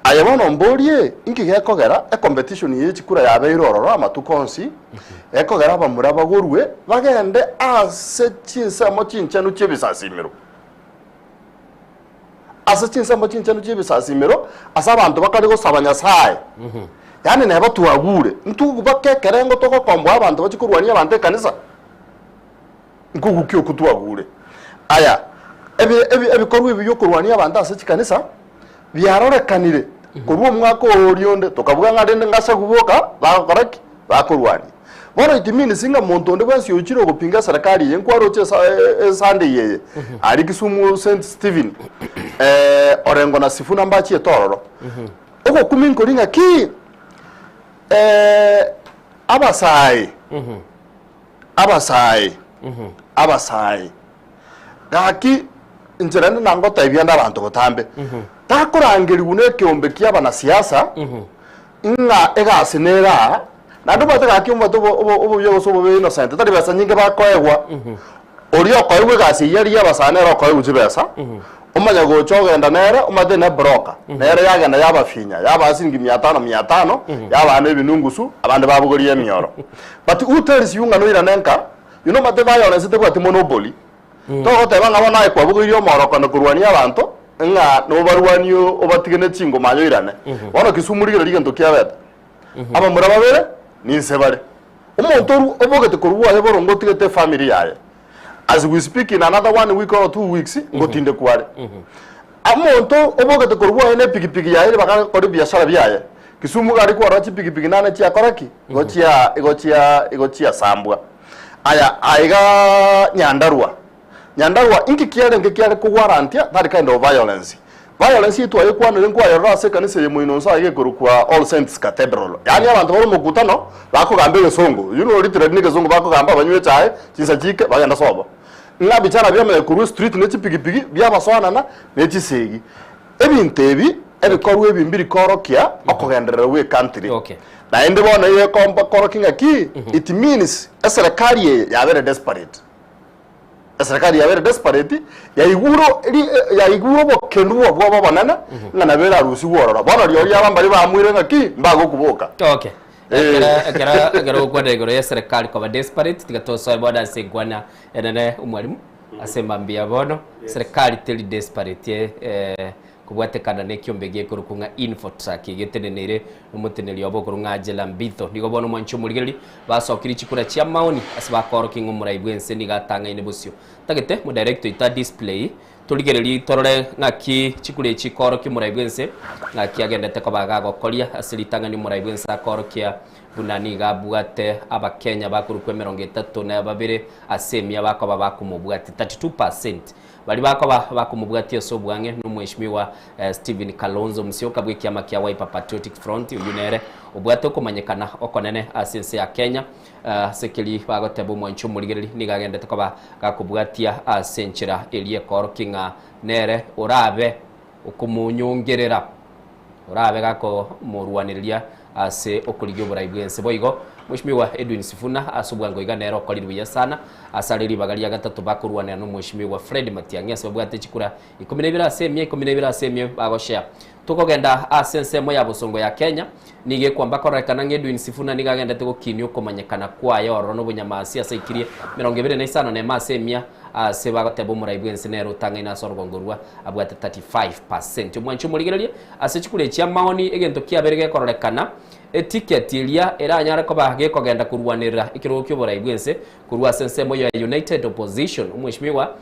Aye bono mborie, inki gekogera ecompetition ye chikura yabeire ororo amatuko onsi, ekogera abamura bagorwe bagende ase chinsemo chinchenu chi'ebisasimero? Ase chinsemo chinchenu chi'ebisasimero, ase abanto bakare gosaba Nyasae. Yaani neba twagure, ntubake ekerengo togokomboa abanto bachie korwania abanto ekanisa? Nkogukia okwo twagure. Aya, ebi- ebi- ebikorwa ebi bi'okorwania abanto ase chikanisa biarorekanire korwa omwaka oria onde, tokabuga ng'a rende ng'asagu boka bagokora ki? Bakorwania. Bono it means ng'a monto onde bwensi ochire ogopinga eserekari eye nkwaroche esa esunday eye aria Kisumu St Stephen Orengo na Sifuna mbachiete ororo. Ogokumi nkori ng'aki abasae abasae abasae gaki inche naende nangotebia ande abanto botambe takorangerigwa na ekeombe kia abanasiasa ng'a egasi nere aa naende obwate gaki omwate obo obo obobe gose obobe innocent tari besa nyinge bakoegwa oria okoegwa egasi eyio aria abasae nere okoegwa chibesa omanye gocha ogenda nere omanyete ne broker nere yagenda yabafinya yabaa siringi mia tano mia tano yabaa na ebinungusu abande babogoria emioro but who tells you ng'a noirane nka you know omanyete violence tebwati monopoly Togoteba ng'a bono aye kwabogoirie omooroko na korwania abanto, ng'a nobarwanie obatige ne chingoma aye oirane. Bono Kisumu rigereria egento kiabete. Abamura babere ninse bare. Omonto oru obogete korwa bwaye boronge otigete efamiri yaye. As we speak in another one week or 2 weeks ngotindekwa are. Omonto obogete korwa bwaye ne epikipiki yaye ribaga agakora ebiashara biaye. Kisumu iga aria kwarora chipikipiki nane chiakora ki? Igo chia igo chia igo chiasambwa. Aya aiga Nyandarua. Nyandarua inki kiarenge kiare kogwarantia that kind of violence? Violence eye twayekwanire nkwayorora ase ekanisa eye moino nse aiga ekorokwa All Saints Cathedral. Yaani abanto bare omokutano bakogamba egesongo. You know literally ne egesongo bakogamba banywe echae chinsa chike bagenda sobo. Ng'a bichara biamanya korwa estreet ne chipigipigi biabasoanana ne chisegi. Ebinto ebi ebikorwa ebi mbiri koorokia okogenderera gwe country. Naende bono eye ekomba korokia ng'a ki? It means eserekari eye yabere desperate. Eserekari yabere desperate, yaigure ri yaigure obokendu bwabo obonene ng'a nabo erarusigwe ororo. Bono rirorio aba mbaria baamuire ng'a ki? Mbagokuboka. Okay. Ekero ekero ekero ogokwana igoro ya eserekari koba desperate, tiga tosoe bono ase enkwana enene omwalimu, ase mambia bono, serikali teri desperate eh, Kobwatekana nekiombe gekorokwa ng'a Infotrak geteneneire nomoteneneri obo okorokwa ng'a Angela Mbitho. Nigo bono omwanchi omorigereria basokirie chikura chi'amaoni ase bakoorokia ng'a omorai bw'ense nigo atang'aine bosio. Tagete modirector oito a display torigererie torore ng'aki chikura echi chikoorokia omorai bw'ense ng'aki agendete koba gagokoria ase ritang'ani omorai bw'ense akoorokia buna nigo abwate abakenya bakorokwa emerongo etato na babere ase emia bakoba bakomobwatia 32%. Baria bakoba bakomobwatia ase obwang'e nomweshimiwa Stephen Kalonzo Musyoka bw'ekiama kia Wiper Patriotic Front, oyio nere obwate okomanyekana okonene ase ense ya Kenya. Ase keria bagoteba omwanchi omorigereri nigo agendete koba gakobwatia ase enchera eria ekoorokia ng'a nere orabe okomonyongerera. Orabe gakomorwanereria ase okorigia oborai bw'ense. Boigo, Mweshimiwa Edwin Sifuna ase obwango iga nere okorire buya sana ase are ribaga ria gatato bakorwanera n'Omweshimiwa Fred Matiang'i ase babwate chikura 12 ase emia 12 ase emia bagoshare. Tokogenda ase ensemo ya bosongo ya Kenya, nigo ekwamba kororekana ng'a Edwin Sifuna nigo agendete gokinia okomanyekana kwaye ororo nobonyamasi ase aikirie 25 na emo ase emia Ase bagoteba omorai bw'ense nere otang'aine ase orogongo rwa abwate 35%. Omwanchi omorigererie ase chikura echi amaoni egento kiabeire gekororekana eticket eria eranyare koba gekogenda korwanerera ekerogo ki'oborai bw'ense korwa ase ensemo ya United Opposition. Omweshimiwa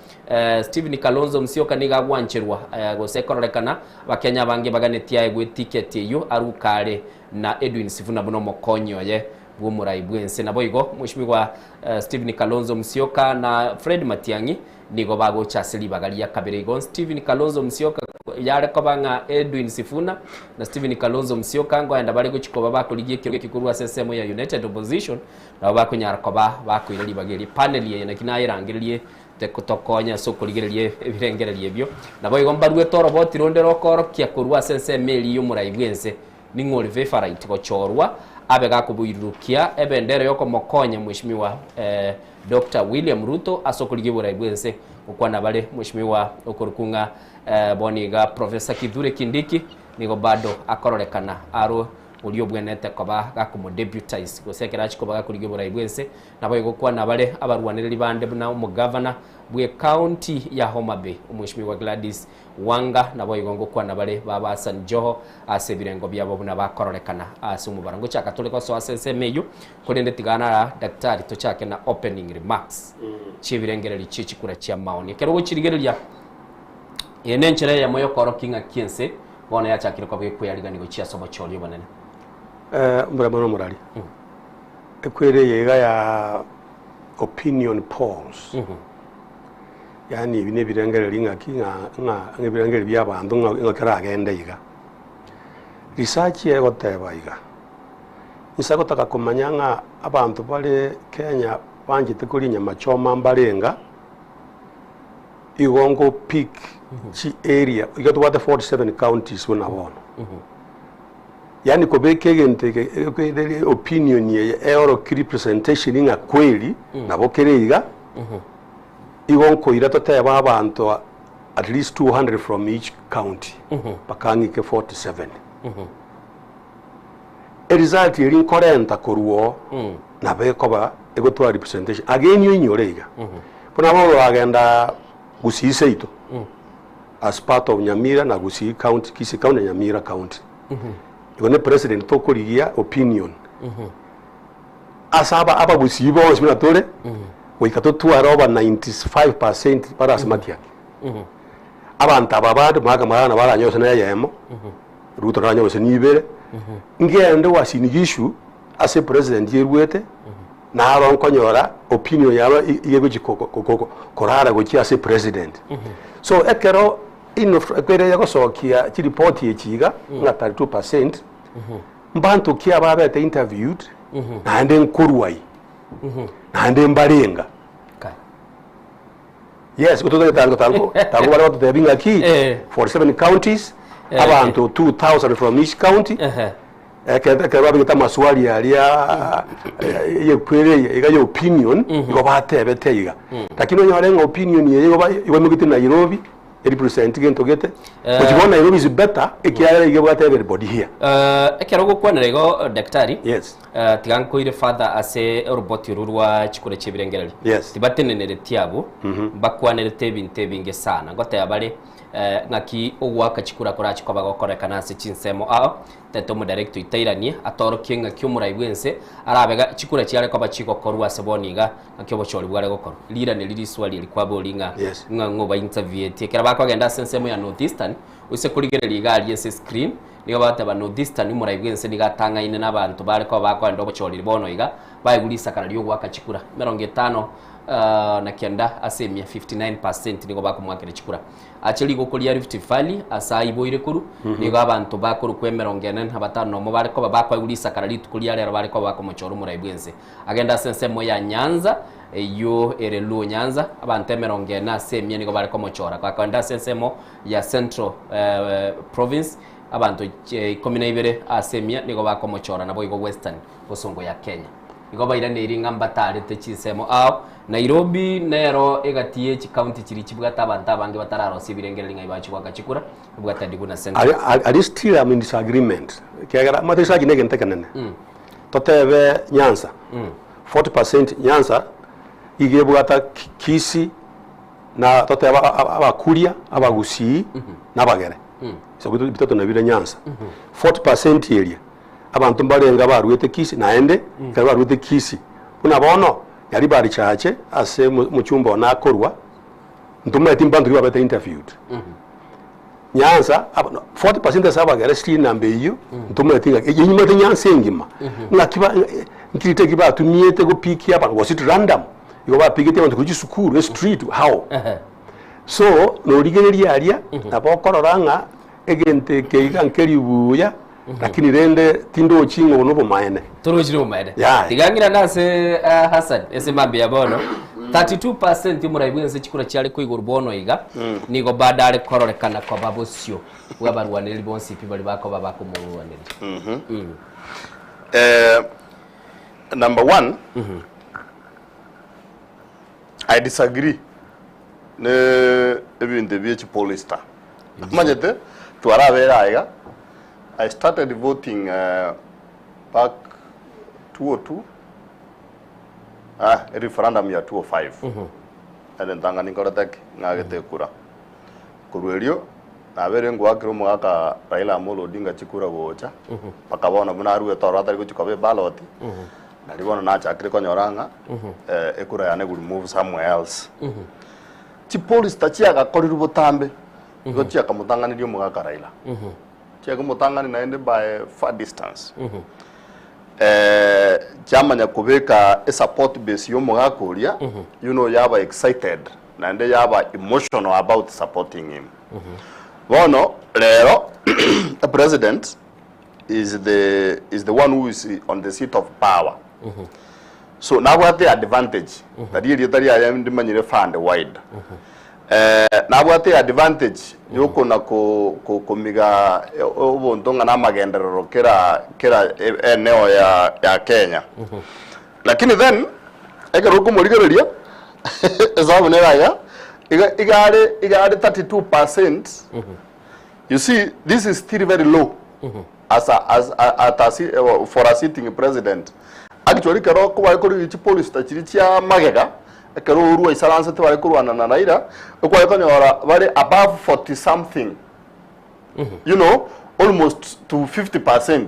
Stephen Kalonzo Musyoka nigo agwancherwa gose ekororekana abakenya abange baganetie aegwe eticket eyio aruke are na Edwin Sifuna buna omokonyi oye bw'omorai bw'ense. Naboigo Mweshimiwa Stephen Kalonzo Musyoka na Fred Matiang'i nigo bagocha ase ribaga ria kabere. Igo Stephen Kalonzo Musyoka yare koba ng'a Edwin Sifuna na Stephen Kalonzo Musyoka ngoenda bare gochia koba bakorigia ekerogo eke korwa ase ensemo ya United Opposition nabo bakonyara koba bakoira ribaga erio. Panel eye naki nayerangererie tokonye ase okorigereria ebirengererio ebio. Naboigo mbaruete oroboti ronde rokoorokia korwa ase ensemo eria y'omorai bw'ense Ning'o ore favorite gochorwa abe gakoboirurukia ebendera yokomokonya Mweshimiwa Doctor William Ruto ase okorigia oborai bwense? Gokwana bare Mweshimiwa okorokwa ng'a bono iga Professor Kithure Kindiki nigo bado akororekana aro oria obwenerete koba gakomodeputize gose ekero achia koba gakorigia oborai bwense. Naboigo gokwana bare abarwanereri bande buna omogavana bwe county ya Homa Bay Omweshimiwa Gladys Wanga naboigo ngokwana bare baba Hassan Joho ase ebirengo biabo buna bakororekana ase omobaro. Ngochaka tore gosoa ase ensemo eyio, korende tiga nara daktari tochake na opening remarks chiebirengererio chie chikura chia maoni. Ekero ogochirigereria eye nenchera eyemo yokorokia ng'aki ense bono yachakire koba ekoyarigani gochia ase obochori obonene. Mbuya mono omorari. Ekwere eye iga ya opinion polls, yaani ebi nebirengererio ng'aki ng'a ng'a ebirengererio bia abanto ng'a ng'a keragende iga. Research egoteba iga, inse gotaka komanya ng'a abanto bare Kenya banchete koria nyama choma mbarenga, igo nko pick chi area, iga tobwate 47 counties buna bono. Yaani kobeka egento eke ekereri opinion eye eorokie representation ng'a kweri nabo kere iga, igo nkoira totebe abanto at least 200 from each county mpaka ng'ike 47. Eresult eria nkorenta korwa oo nabo ekoba egotwara representation. Again oinyore iga, buna bono oragenda Gusii seito as part of Nyamira na Gusii county, Kisii county na Nyamira county. Igo ne president tokorigia opinion ase aba abagusii bonsi buna tore goika totware over 95% bare ase matiang'i. Abanto aba bande mwaka marana baranyore gose na eyemo, Ruto naranyore gose nibere, ngende Uasin Gishu ase president eruete naro nkonyora opinion yabo iga egochi korara gochia ase president. So ekero ekero egosokia chiripoti echi iga ng'a 32% mbanto ki ababete interviewed naende nkorwa aye naende mbarenga. Yes, tango bare gototebia ng'aki 47 counties abanto 2000 from each county Ekero ekero babegete amaswali aria yekwere eye iga ya opinion igo batebete iga. Lakini onyore ng'a opinion eye igo ba igo emogete Nairobi erepresent gento gete gochi bono Nairobi is better ekiagera iga ebwate everybody here. Ekero ogokwanera igo daktari, tiga nkoire further ase oroboti orwo rwa chikura chi'ebirengererio. Yes. Tibatenenereti abwo, mbakwanerete ebinto ebinge sana. Ngoteba bare Ng'aki ogoaka chikura korache koba gokorekana ase chinsemo ao, tete omodarekta oitairanie atorokie ng'aki omorai bw'ense arabe ga chikura chiare koba chigokorwa ase bono iga, ng'aki obochori bware gokorwa. Riraneri riswali eri kwaboria ng'a Yes. ng'a ng'o baintervieweti. Ekero bakogenda ase ensemo ya North Eastern, oise korigereria iga aria ase escreen, nigo bagoteba North Eastern omorai bw'ense nigo atang'aine na abanto bare koba bakogenda obochori bono iga, baegwe risakara riogoaka chikura emerongo etano na kenda ase emia, 59 percent, nigo bakomoakera chikura. Ache rigoko ria Rift Valley ase aiboire korwa, nigo abanto bakorokwa emerongo ene na batano nomo bare koba bakoegwa risakara rituko ria rero bare koba bakomochora omorai bw'ense. Agende ase ensemo ya Nyanza, eyio ere Luo Nyanza, abanto emerongo ene ase emia nigo bare komochora. Akagenda ase ensemo ya Central Province, abanto ikomi na ibere ase emia nigo bakomochora, naboigo Western bosongo ya Kenya. Igo bairaneirie ng'a mbatarete chinsemo ao. Nairobi nero egati ye chikaunti chiria chibwate abanto abange batararosie ebirengererio ng'a ibache goaka chikura, ebwate Adiguna na Central. Aria aria still am in disagreement ekiagera omanyete research na egento ekenene. Totebe Nyanza, 40% Nyanza iga ebwata Kisii na totebe Abakuria, Abagusii na Abagere. Bitato nabio bire Nyanza. 40% eria Abanto mbarenge abaruete Kisi, naende ekero baruete Kisi, buna bono Nyaribari Chache ase omochumba one akorwa, ntomaeti mbanto ki babete interviewed. Nyanza, 40% ase abagere still enamba eyio, ntomaeti ng'a eyio nyimate Nyanza engima, ng'aki ba nkirite ki batumiete gopikia abanto, was it random? Igo bapigetie abanto korwa chisukuru, estreet, how? So, norigereria aria, nabo okorora ng'a egento eke iga nkeri buya, Lakini rende tindochi ng'a obo nobomaene. Torochi nobomaene. Yaya. Tiga ng'irane ase eh, Hassan ase mambia bono 32% omorai bwense chikura chiare koigorwa bono iga nigo bado are kororekana koba bosio bw'abarwanereri bonsi pi baria bakoba bakomorwaneria. Mm. Eh, number one, I disagree ne ebinto ebi echipolista. Omanyete, twarabere aiga, I started voting back 202, ah, ereferendum ya 205. Ere ntang'ani nkorete ki? Ng'agete ekura. Korwa erio, nabeire ngoakera omogaka Raila Amolo Odinga chikura gocha, mpaka bono buna aruete ororo atari gochia koba eballot, Nario bono nachakire konyora ng'a ekura yane will move somewhere else. Chipolista chiagakorirwe botambe, igo chiakamotang'anirie omogaka Raila. Chiakamotang'ani naende by far distance. Eh, chiamanya kobeka esupport base ya omogaka oria, you know yaba excited naende yaba emotional about supporting him. Bono rero the president is the is the one who is on the seat of power. So nabwate advantage, tari erieta riaye ndimanyire far and wide. Eh, nabwate advantage yokona ko, ko, komiga obonto ng'a namagenderero kera kera eneo ya, ya Kenya. Lakini then ekero okomorigereria esabu nere iga iga igare igare 32%. You see this is still very low as a, as a, at a, si- eh, for a sitting president. Actually ekero kobare korigia chipolista chiria chia magega ekero Uhuru aisaransete bare korwana na Raila ekware konyora bare above 40 something you know almost to 50%.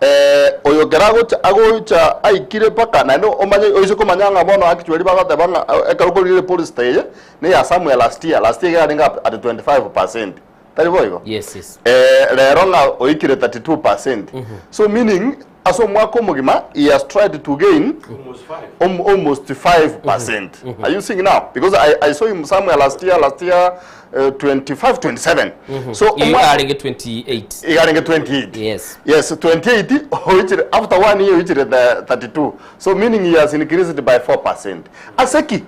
Eh, oyo ekero agocha agocha aikire mpaka naende omanye oise komanya ng'a bono actually bagoteba ng'a eh, ekero okorigereria polista eye neya somewhere last year, last year iga yarenge at 25%. Tari boigo? Yes, yes. Eh, rero ng'a oikire 32%. So meaning ase omwaka omogima he has tried to gain almost almost 5%. Are you seeing now? Because I, I saw him somewhere last year, last year uh, 25, 27. So Iga arenge 28. Iga arenge 28. Yes. Yes, 28 oichire after one year oichire the 32. So meaning he has increased by 4%. Ase ki?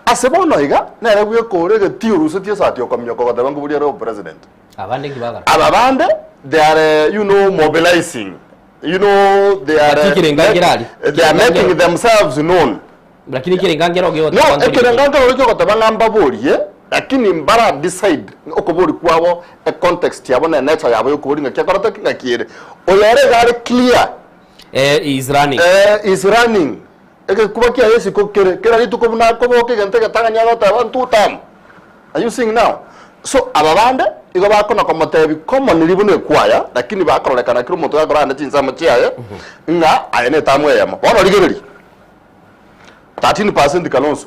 Ase bono iga nere bweka ore egetii orusetie esati okominyoka ogoteba nkoboria ere opresident. Abande nki bagara? Aba bande they are you know mobilizing. You know they are Lakini ekerenga nkere aria. they are making themselves known. Lakini ekerenga nkere ogegoteba No, nkori ekerenga nkere ore kiogoteba ng'a mbaborie lakini mbara decide okobori kwabo e context yabo ne nature yabo yokobori ng'aki akorete ki ng'aki ere. Oyo ere iga are clear. Eh, he is running. Eh, he is running. Egekuba kiaye isiko kere, kera rituko buna akoboka egento egetang'ani agoteba, Ntutam. Are you seeing now? So aba bande igo bakona komotebia commonly buna ekwaya, lakini bakororekana kera omonto gakora ande chinsemo chiaye, ng'a aye netamu eyemo. Bono rigereria, 13% Kalonzo,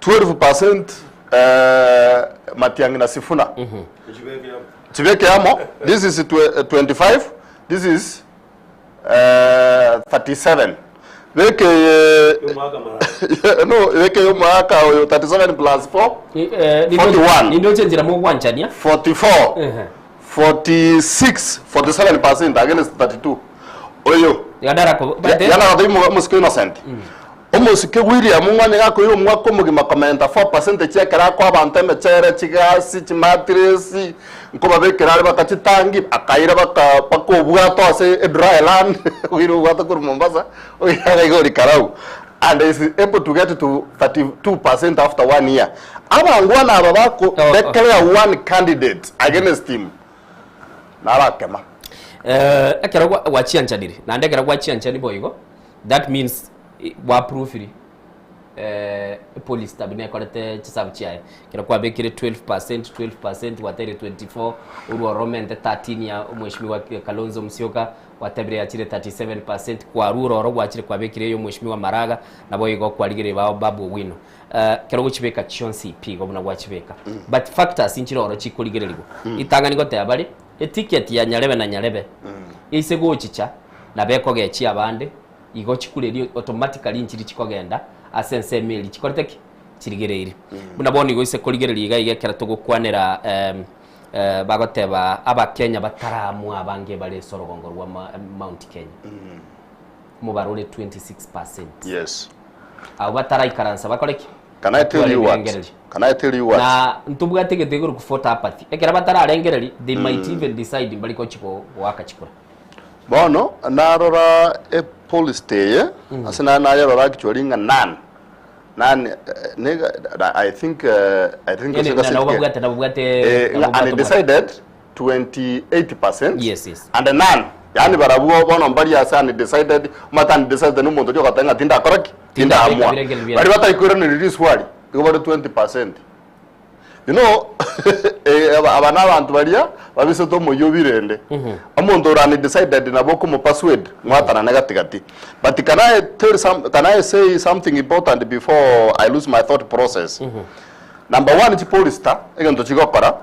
12% eh, Matiang'i na Sifuna. Chibeke amo, this is 25, this is 37 beke eye no beke eye omwaka oyo 37 plus 4 41 Nindoche enchera mogwanchania 44 46 47 percent against 32 oyo yanaratobi omosike innocent Omosike William ng'onye gakoira omwaka omogima komenta 4% chiekero akoa abanto emechere, chigasi, chimatiresi, nkobabekera are baka chitangi, akaira baka baka obwato ase edry land, oira obwato korwa Mombasa, oira iga igoro Karau. And is able to get to 32% after one year. Abangwana aba bako declare one candidate against him, narakema. Eh, ekero gwa- gwachianchanire naende ekero gwachianchani boigo That means gwaproofiri epolice tab nekorete chisabu chiaye ekero kwabekire 12%, 12% gwateire 24 orwe ororo omente 13 ya omweshimiwa Kalonzo Musyoka gwatebire yachire 37% kwarure ororo gwachire kwabekire eya omweshimiwa Maraga nabo igo kwarigereire ba Babu Owino ekero ogochibeka chionsi pi igo buna gwachibeka but factors nchire ororo chikorigererigwa ritang'ani goteba bare Eticket ya nyarebe na nyarebe eise gochicha nabo ekogechia abande igo chikura eria automatically nchiri chikogenda ase ensemo eria chikorete ki? Chirigereiri. Buna bono igo ise korigereria iga iga ekero togokwanera bagoteba abakenya bataramwa abange bare ase orogongo rwa Mount Kenya omobaro ore 26%. Yes. Abwo bataraikaransa bakore ki? Can I tell Batware you what? ebirengererio. Can I tell you what? Na ntobwate egento gekorokwa voter apathy. Ekero batararengereria, they might even decide mbari gochi go- goaka chikura. Bono narora epolicy eye ase naye nayerora actually ng'a none none eh, niga I think eh, I think Ene- ase na- nabo gase- babwate nabo babwate eh, nabo ng'a babwate omwaka. undecided 28% Yes, yes. and none yaani barabwo bono mbari ase undecided omanyete undecided na omonto oria ogoteba ng'a tindakora ki tindaamua Tindabeka baria batari riswali igo bare 20% you know eh, aba aba na abanto baria babisete omoyio obirende omonto ore undecided nabo okomopersuade mwatanane gatigati but can I tell some, can I say something important before I lose my thought process number one chipolista egento chigokora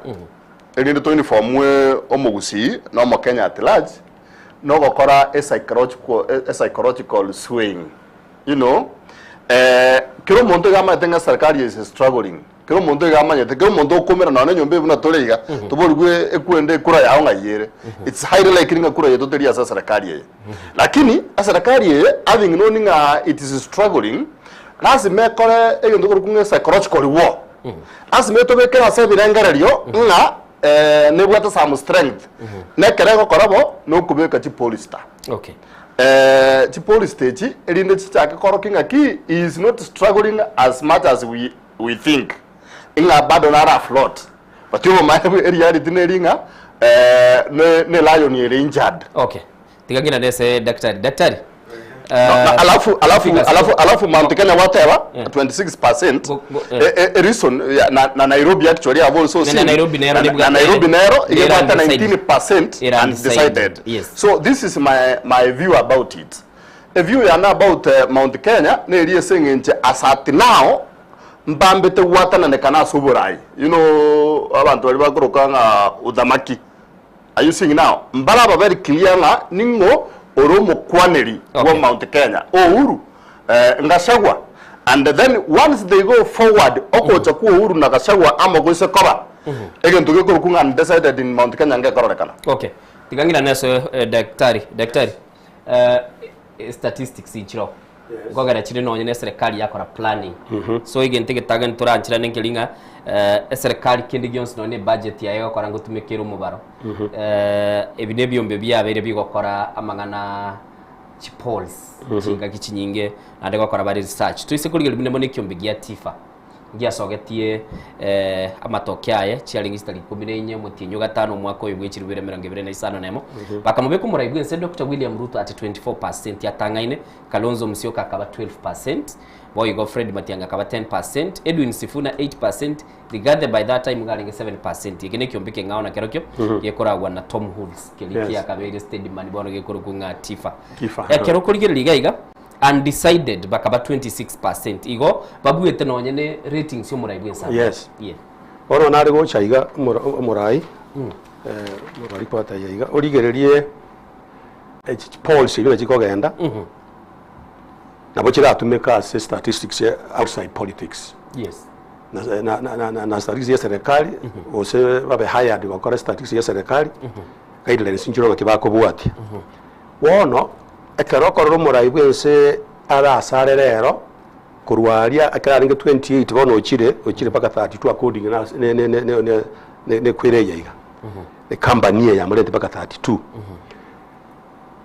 Erinde toiniformwe omogusii na omokenya at large, nogokora a psychological, a psychological swing you know eh, kera omonto iga amanyete ng'a serikali is struggling kera omonto iga amanyete kera omonto okomera nonya enyomba eye buna tore iga toborigwe ekwende ekura yao ng'ai ere it's highly likely ng'a kura yaito teri ase eserekari eye lakini eserekari eye having known ng'a it is struggling lasima ekore egento korokwa ng'a psychological war lasima etobekere ase ebirengererio ng'a eh, nebwate some strength na ekero egokora bo nokobeka chipolista Okay. eh, chipolista echi erinde chichake korokia ng'a ki he is not struggling as much as we, we think ng'a bado nare afloat but obomaene bwe ereality neri ng'a eh, ne, ne lion ere injured Okay. Tiga ng'ina nese daktari. Daktari. No, na alafu alafu alafu alafu Mount Kenya wateba 26% eh. e, e, reason ya, na, na Nairobi actually have also Na- na seen Nairobi nero na, nibwate- na Nairobi nero nero igebwate undecided. 19% Era undecided undecided, yes. so this is my my view about it a view yana about uh, Mount Kenya neri ase eng'enche as at now mbambete gwatananekana ase oborai you know abanto baria bakoroka ng'a uthamaki Are you seeing now? Mbare aba very clear ng'a ning'o ore omokwaneri bwa Mount Kenya, Uhuru eh, Gachagua. And then once they go forward, ogocha kwa Uhuru na Gachagua amo goise koba, egento gekorokwa ng'a undecided in Mount Kenya ngekororekana. Okay. Tiga ng'irane ase eh, daktari. Daktari. Eh, statistics inchiro. Nkogera chire nonye na eserekari yakora planning. So egento egetagani torancherane nkeri ng'a eh, eserekari kende gionsi nonye na ebudget yaye egokora ngotumeka ere omobaro. Eh, ebi na ebiombe biabeire bigokora amang'ana chipolls chingaki chinyinge naende gokora bare research. Toise korigereria buna bono ekiombe gia TIFA ngiasogetie eh, amatoke aye chiarenge chitariki ikomi na inye omotienyi o gatano omwaka oyo bwe chilifu ibere emerongo ebere na isano na emo. Bakamobeka omorai bw'ense Doctor William Ruto at 24% atang'aine, Kalonzo Musyoka akaba 12%, boigo Fred Matiang'i akaba 10%, Edwin Sifuna 8%, Rigathi by that time iga arenge 7%. Eke nekiombe ekeng'ao na kerokio gekoragwa na Tom Hools keria kiakabeire steady man bono gekorokwa ng'a Tifa. Tifa. Ekero okorigereria iga iga Undecided bakaba 26%. Igo babuete nonye ne ratings y'omorai bw'ense. Yes. Yeah. Bono nare gocha iga omora- omorai omorwari kwataiya iga origererie echi polls buna chikogenda nabo chiratumeka ase statistics ya outside politics Yes. na, na, na, na, na statistics ya serikali gose babe hired gokora statistics ya serikali guidelines nchire ng'aki bakobwatia Bono ekero okorora omorai bw'ense are asare rero, korwa aria ekero arenge 28 bono ochire, ochire mpaka 32 according na ne ne ne ne ne ne nekwera eye iga. Ecompany eye yamorente mpaka 32.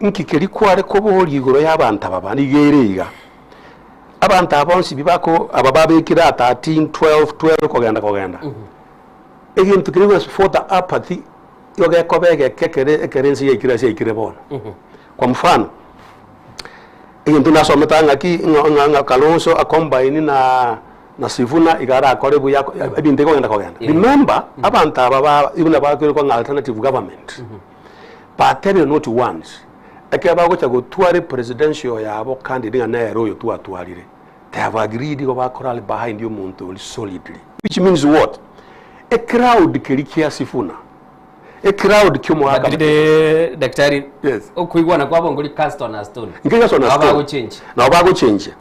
Nki keria kware koboria igoro y'abanto aba bande iga ere iga. Abanto aba bonsi pi bako aba babekire aa 13, 12, 12 kogenda kogenda. Egento keria gose voter apathy Igo gekoba egeke ekere ekere ense yaikire ase yaikire bono. Kwa mfano, egento nasomete ng'a ng'aki ng'a ng'a ng'a Kalonzo acombine na na Sifuna iga arakore buya ako ebinto bikogenda kogenda. Remember, abanto aba ba buna bakoirwa ng'a alternative government, batebire not once, ekero bagocha gotwara epresidential yabo candidate ng'a nere oyo twatwarire, they have agreed igo bakorally behind omonto oria solidly. Which means what? Ecrowd keria kia Sifuna, ecrowd kia omogaka But rende daktari Yes. okoigwana kwabo nkori cast on a stone. Nkeri cast on a Nabo stone. bagochenji. Nabo bagochenjia.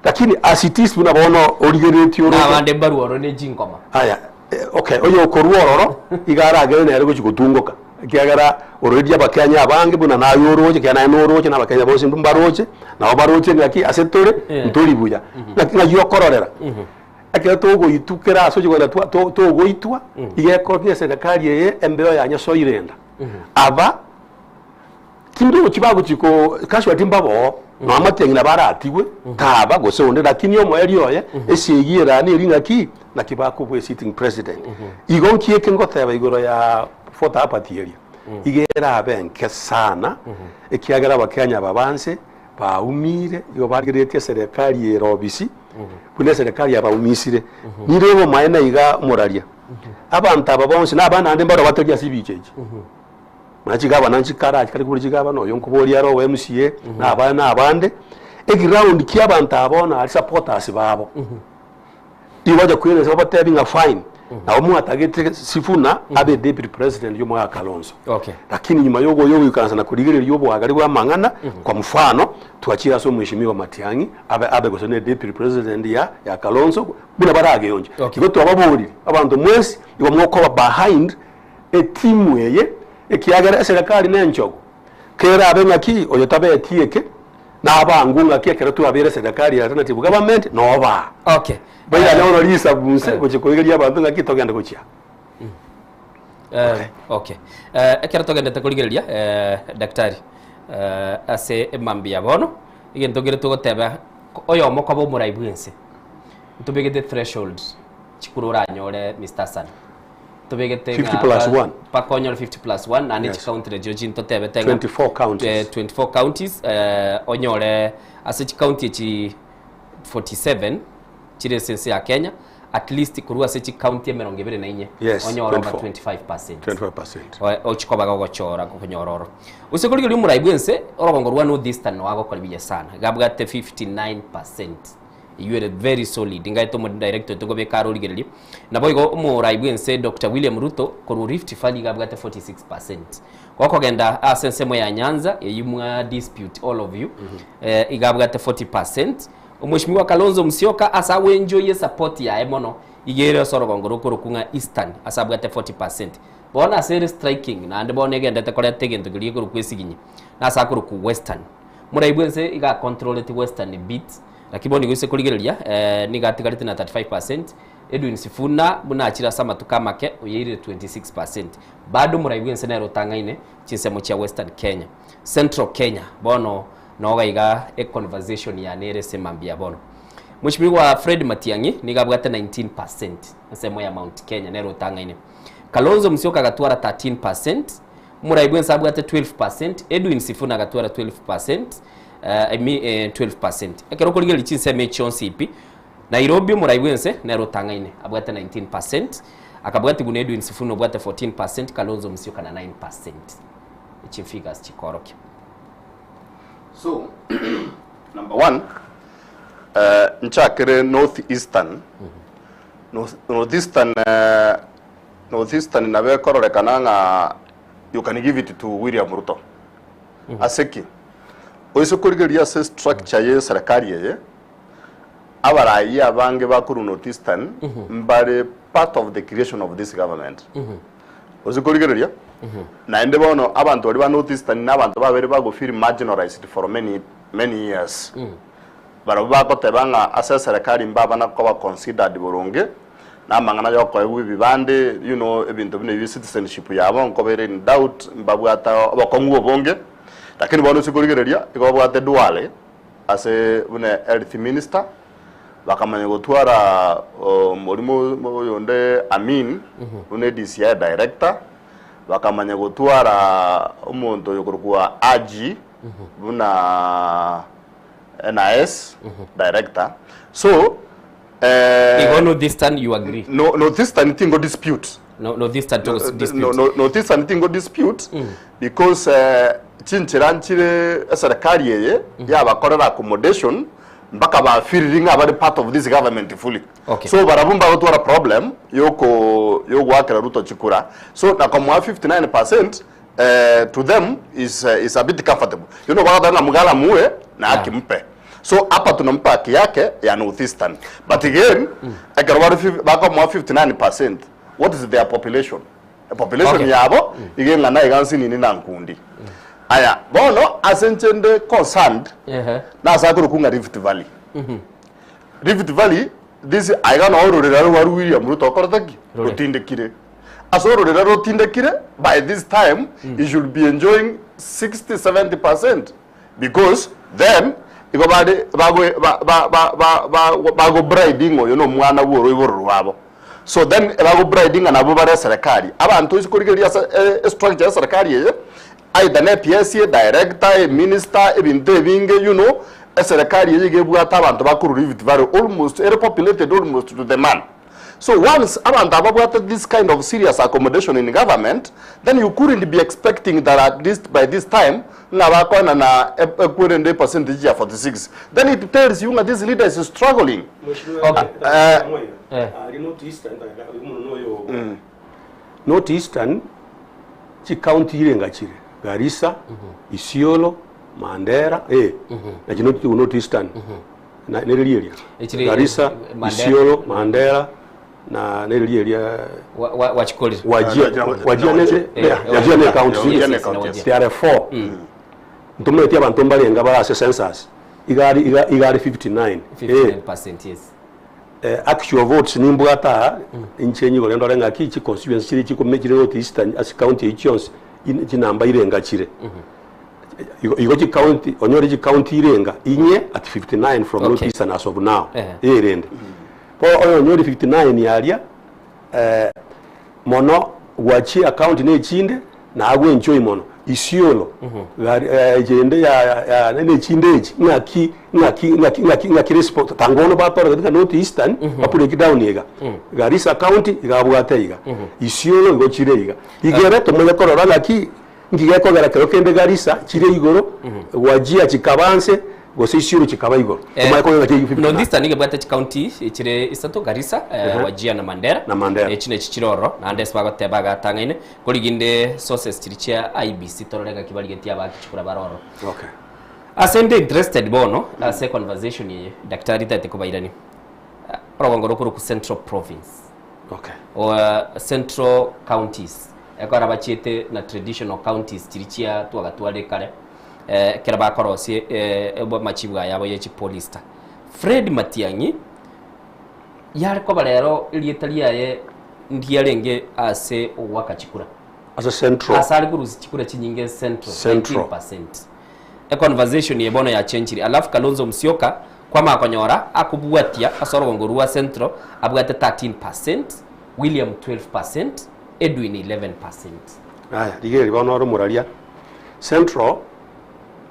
Lakini as it is buna bono origereretie oroche. Na abande mbarue ororo ne chinkoma. Aya, eh, okay, oyo okorua ororo iga aragere nere gochia gotungoka ekiagera ororeria abakenya abange buna naye oroche ekiagera naye noroche na abakenya bonsi mbaroche nabo baroche ng'aki ase tore ntori buya. Naki ng'ai okororera? Ekero togoitwa kera ase ochia kogenda twa to togoitwa, iga ekobia eserekari eye embeo yanyesoire enda. Aba, tindochi bagochia ko casualty mbaboo, nonya amatiang'i nabo aratigwe, taba gose onde, lakini omoerio oye, esegi erani eria ng'aki, naki bakobua esitting president. Igo nki eke ngoteba igoro ya voter apathy eria, iga erabe enke sana, ekiagera abakenya aba banse, Baumire, igo barigereretie eserekari ere obisi, buna eserekari yabaumisire. Nire obomaene iga omoraria. Abanto aba bonsi na abana naende mbaro batari ase ebicha echi. Buna chigavana nchikare chikare kobua chigavana, oyo nkoboria are obo MCA, na abande na abande, eground kia abanto aba bono aria supporters babo. Igo bacha koirana ase babatebi ng'a fine. Nabo mwatagete Sifuna abe deputy president y'omwaka Kalonzo. Okay. Lakini nyuma yogo yogoikaransa na korigereria oboagare bwa amang'ana, kwa mfano, twachire ase omweshimiwa Matiang'i abe abe gose ne deputy president ya ya Kalonzo buna barageonche. Okay. Igo twababorire abanto mwensi igo mokoba behind etimu eye ekiagera eserekari nenchogu. Kerabe ng'aki oyo tabeti eke, nabangu ng'aki ekero twabeire eserekari ya alternative government nobaa. Okay. Bairane bono risabu nse gochia koigeria abanto ng'aki togende gochia. Eh, okay. Eh, ekero togendete korigereria eh, daktari eh, ase emambia bono egento kere togoteba oyomo koba omorai bwense ntobegete threshold chikura oranyore Mr. Hassan tobegete 50 plus one. mpaka onyore 50 plus 1 naende Yes. chikaunti nachio chintotebete ng'a 24 counties. eh, 24 counties eh, onyore ase chikaunti echi 47 chire ase ense ya Kenya at least korwa ase chikaunti emerongo ebere na inye Yes, onyore over 24. 25%. 25%. Ochikobaga ogochora konyora oro. Gose korigereria omorai bwense orogongo rwa North Eastern noagokora buya sana. Gabwate 59%. Eywo ere very solid. Ngaete omo director oito ngobeka are origererie. Naboigo omorai bwense Doctor William Ruto korwa Rift Valley iga abwate 46%. Gokogenda ase ensemo ya Nyanza eywo mwa dispute all of you eh, iga abwate 40%. Omweshimiwa Kalonzo Musyoka ase agwenjoyie support yaye mono iga ere ase orogongo rokorokwa ng'a Eastern ase abwate 40%. Bono ase ere striking naende bono egendete koreta egento keria gekorokwa esiginyi nase akorokwa Western. Morai bwense iga acontroleti Western bit lakini bono igo ase korigereria eh, nigo atigarete na 35%. Edwin Sifuna buna achire ase amatuko amake oyeirire 26%. Bado morai bwense nere otang'aine chinsemo chia Western Kenya. Central Kenya bono Noga iga e conversation yane ere ase mambia bono. Mweshimiwa Fred Matiang'i nigo abwate 19% ensemo ya Mount Kenya nere otang'aine. Kalonzo Musyoka agatwara 13%, Murai bwense abwate 12%, Edwin Sifuna agatwara 12%, eh, I mean, eh, 12%. Ekero okorigereria chinsemo echi chionsi pi, Nairobi omorai bwense nere otang'aine abwate 19%, akabwatigwa na Edwin Sifuna obwate 14%, Kalonzo Musyoka na 9%. Echi figures chikorokia. So, number one, eh, nchakere North Eastern. North, North Eastern, eh, North Eastern nabe kororekana ng'a you can give it to William Ruto. Ase ki? Oise korigereria ase structure ye serikali eye, abarai abange bakorwa North Eastern mbare part of the creation of this government. Gose korigereria, naende bono abanto baria ba North Eastern na abanto babere bago feel marginalized for many many years. Barabwo bagoteba ng'a ase eserekari mbabana koba considered boronge, na amang'ana yokoegwa ebibande, you know, ebinto buna ebi citizenship yabo nkoba ere in doubt, mbabwate obokong'u obonge. Lakini bono ase korigereria, igo babwate Duale ase buna health minister, Bakamanya gotwara omorimo oyonde Amin buna eDCI director, bakamanya gotwara omonto oyokorokwa Haji buna NIS director. So Igo North Eastern you agree? No, North Eastern tingo dispute. No, North Eastern to dispute. No, no, North Eastern tingo dispute because chinchera nchire eserikali eye yabakorera accommodation mpaka bafeelire ng'a bare part of this government fully. Okay. So barabwo mbagotwara problem yoko yogoakera Ruto chikura. So na komoa 59% eh, to them is, uh, is a bit comfortable. You know bagoteba ng'a mugala muwe na haki mpe. So hapa tunampa haki yake ya North Eastern. But again, ekero bare bakomoa 59%, what is their population? Population Okay. yabo iga eng'ana iga nsinini na nkundi. Aya, bono ase inche nde concerned Ehe. nase akorokwa ng'a Rift Valley. Rift Valley this aiga noo ororera rwa William Ruto okorete ki? Rore. Rotindekire. Ase ororera rotindekire by this time he should be enjoying 60 70% because then igo bare bago ba ba ba ba ba bago bribing oyo na omwana bwa oroiboro rwabo. So then ebago bribe ng'a nabwo bare eserekari. Abanto ase korigereria ase e structure ya eserekari eye, either ne PS, e director, e minister, ebinto ebinge you know, eserekari eye iga ebwate abanto bakorwa Rift Valley almost ere populated almost to the man. So once abanto aba babwate this kind of serious accommodation in government, then you couldn't be expecting that at least by this time ng'a bakoenana ekwerende epercentage ya 46. Then it tells you ng'a this leader is struggling. Okay. North Eastern chicounty irenga chire Garissa, Isiolo, Mandera, eh, nachi North North Eastern na nere eria Echire- Garissa, Mandera. Isiolo, Mandera na nere eria Wa- wa- wachikorire Wajir, Wajir ne Eh, yeah, Wajir ne county. Yes, yes, na Wajir. There are four. Ntumeti abantu mbarenga barase census. Igari igari 59. Eh, 59% yes eh, actual votes nimbwata inche nyigo rendo renga ki chi constituency chiri chikome chiri North Eastern as county ichionse chinamba irenga chire. Igo igo chi county onyore chi county irenga inye at 59 from Okay. North Eastern as of now. Eh. Erende. Bo oyo onyore 59 yaria eh, mono gwachi account ne chinde na agwe enjoy mono Isiolo gari eh, jende ya ya ne chinde echi ng'aki ng'aki ng'aki ng'aki ng'aki respond tangono batora katika North Eastern bapure down iga Garissa County igabwate iga Isiolo igo chire iga igere tomonye korora ng'aki ngigekogera kero kende Garissa chire igoro Wajir chikabanse gose Isiolo chikaba igoro tomonye korora ng'aki North Eastern igebwate chicounty chire isato Garissa eh, Mhm. Wajir na Mandera Na Mandera. Eh, chine chichiroro naende ase bagoteba agatang'aine koriginde sources chiri chia IEBC torore ng'aki barigetie abakichikura baroro Okay. Ase nde interested bono ase conversation eye daktari tete kobairani orogongo rokorokwa Central Province Okay. o Central counties ekora bachiete na traditional counties chiri chia twagatware kare eh, kera bakorosie eh, amachibu aya abo ye chipolista Fred Matiang'i yare koba rero erieta riaye ndiarenge ase ogwaka chikura Ase Central. ase are korusia chikura chinyinge Central, Central. 19% e conversation ye bono yachenchire alafu Kalonzo Musyoka kwama konyora akobwatia ase orogongo rwa Central abwate 13% William 12% Edwin 11%. Aya, rigeri bono oro moraria. Central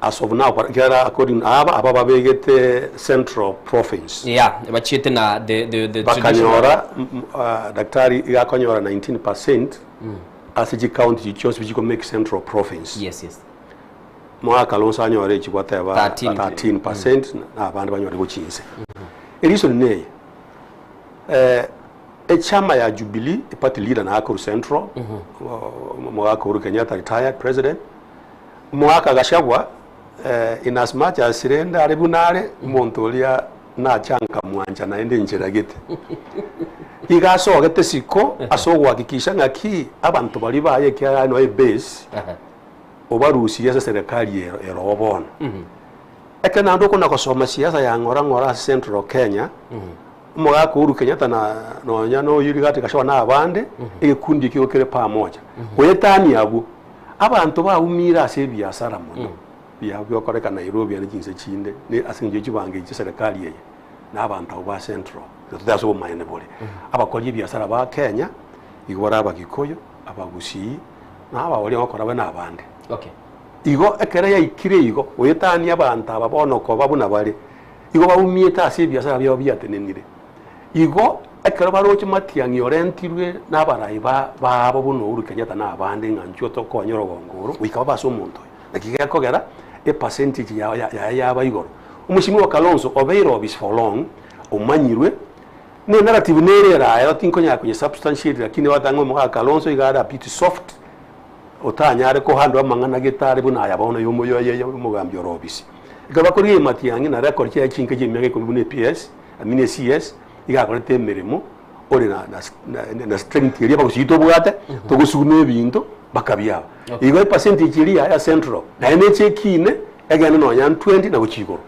as of now kera according aba aba babegete Central Province. Yeah, bachiete na the the the Bakanyora daktari igakonyora 19% ase chicounty chionsi bichiko make Central Province. Yes, yes. Mwaka Kalonzo anyore echikwateba 13. 13% na abandi banyore gochinse. Reason neye eh echama ya Jubilee party leader na Akuru Central mwaka Uhuru Kenyatta retired president mwaka Gachagua eh, in as much as rende ari bunare omonto oria nachanka mwancha naende enchera gete iga asogete siko ase ogohakikisha ng'aki abanto baria baye ekiagera noe ebase obarusirie ase serikali ero erobo bono. Ekero naende okona gosoma siasa ya ng'ora ng'ora ase Central Kenya, omogaka Uhuru Kenyatta na nonya na oyio Rigathi Gachagua na abande, egekundi ekio kere pamoja. Goetania abwo, abanto baumire ase ebiasara mono bia biokoreka Nairobi ande chinse chinde ne ase eng'encho ya chibango echi chia serikali eye na abanto abwo ba Central igo totari ase obomaene bore. Abakori ebiasara ba Kenya igo bare Abagikuyu, Abagusii na abaoria gokora bare na abande. Okay. Igo ekero yaikire igo, goetania abanto aba bono koba buna bare, igo baumiete ase ebiasara biabo biatenenire. Igo ekero baroche matiang'i orentirwe nabarai ba babo buna Uhuru Kenyatta na abande ng'a nchwo tokonye orogongo oro, goika babe ase omonto oyo. Naki gekogera epercentage ya yaye yaba igoro. Omoshimiwa Kalonzo obeire obisi for long, omanyirwe, ne narrative nere eraye tinkonyara konye substantiate lakini batanga ng'a omogaka Kalonzo iga are a bit soft, otanyare kohandwa amang'ana gete are buna aya bono ya omo- ya omogambi ore obisi. Ekero bakorigia matiang'i nare akore chiaye chinke chia emiaka ikomi buna ePS, I mean eCS, iga akorete emeremo ore na na na strength eria abagusii tobwate, togosuguma ebinto mpaka biaba. Igo epercentage eria ya central naende neche ekine egende nonya 20 na gochia igoro.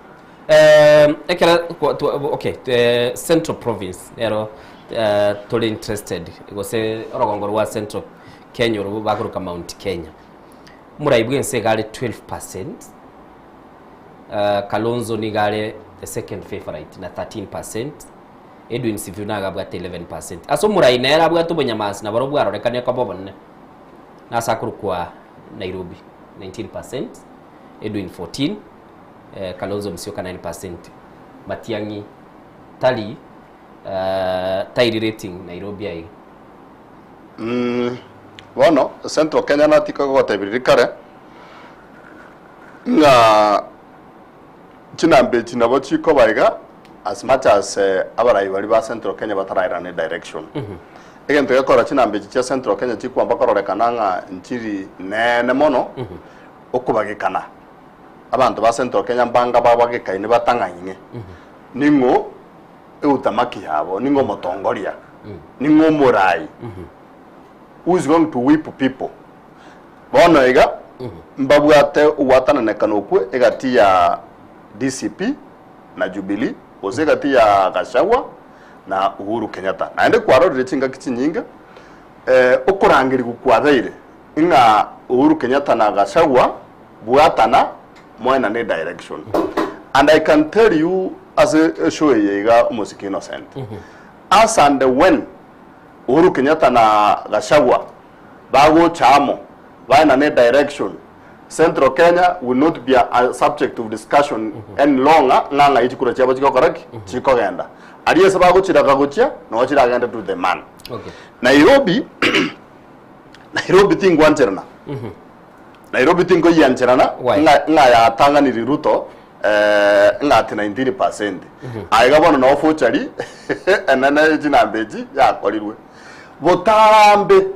Eh, ekero kwa- twa- okay, eh, Central Province nero eh, tore interested gose orogongo rwa Central Kenya oro bakoroka Mount Kenya. Omorai bwense iga are 12%, eh, Kalonzo nigo are the second favorite na 13%, Edwin Sifuna iga abwate 11%. Ase omorai nere abwate obonyamasi nabo bwarorekane koba obonene nase akorokwa Nairobi 19%, Edwin 14, eh, Kalonzo Musyoka 9%, Matiang'i tari. Tairi rating Nairobi aiga. Mm, bono Central Kenya natiko gogotebiria kare ng'a chinamba echi nabo chikoba iga as much as eh, abarai baria ba Central Kenya batarairana direction. Egento gekora chinamba echi chia Central Kenya chikwamba kororekana ng'a nchiri nene mono okobagekana. Abanto ba Central Kenya mbanga babagekaine batang'aine. Ning'o eutamaki yabo, ning'o omotongoria, ning'o omorai, who is going to whip people. Bono iga mbabwate ogwatananekana okwo egati ya DCP na Jubilee gose egati ya Gachagua na Uhuru Kenyatta. Naende kwarorire chingaki chinyinge eh, okorangerigwa kwabeire ng'a Uhuru Kenyatta na Gachagua bwatana moenane direction. And I can tell you ase eshow eye iga omosike Innocent, as and when Uhuru Kenyatta na Gachagua bagocha amo baenane direction, Central Kenya will not be a subject of discussion any longer ng'a ng'ai chikura chiabo chigokora ki? Chikogenda. Aria ase bagochiraka gochia, noo chiragende to the man. Okay. Nairobi, Nairobi tingwancherana. Nairobi tinkoyiancherana Why? ng'a ng'a yatang'aniri Ruto eh, ng'a ati 19%. Aiga bono noo forgery enene ye chinamba echi yakorirwe. Botambe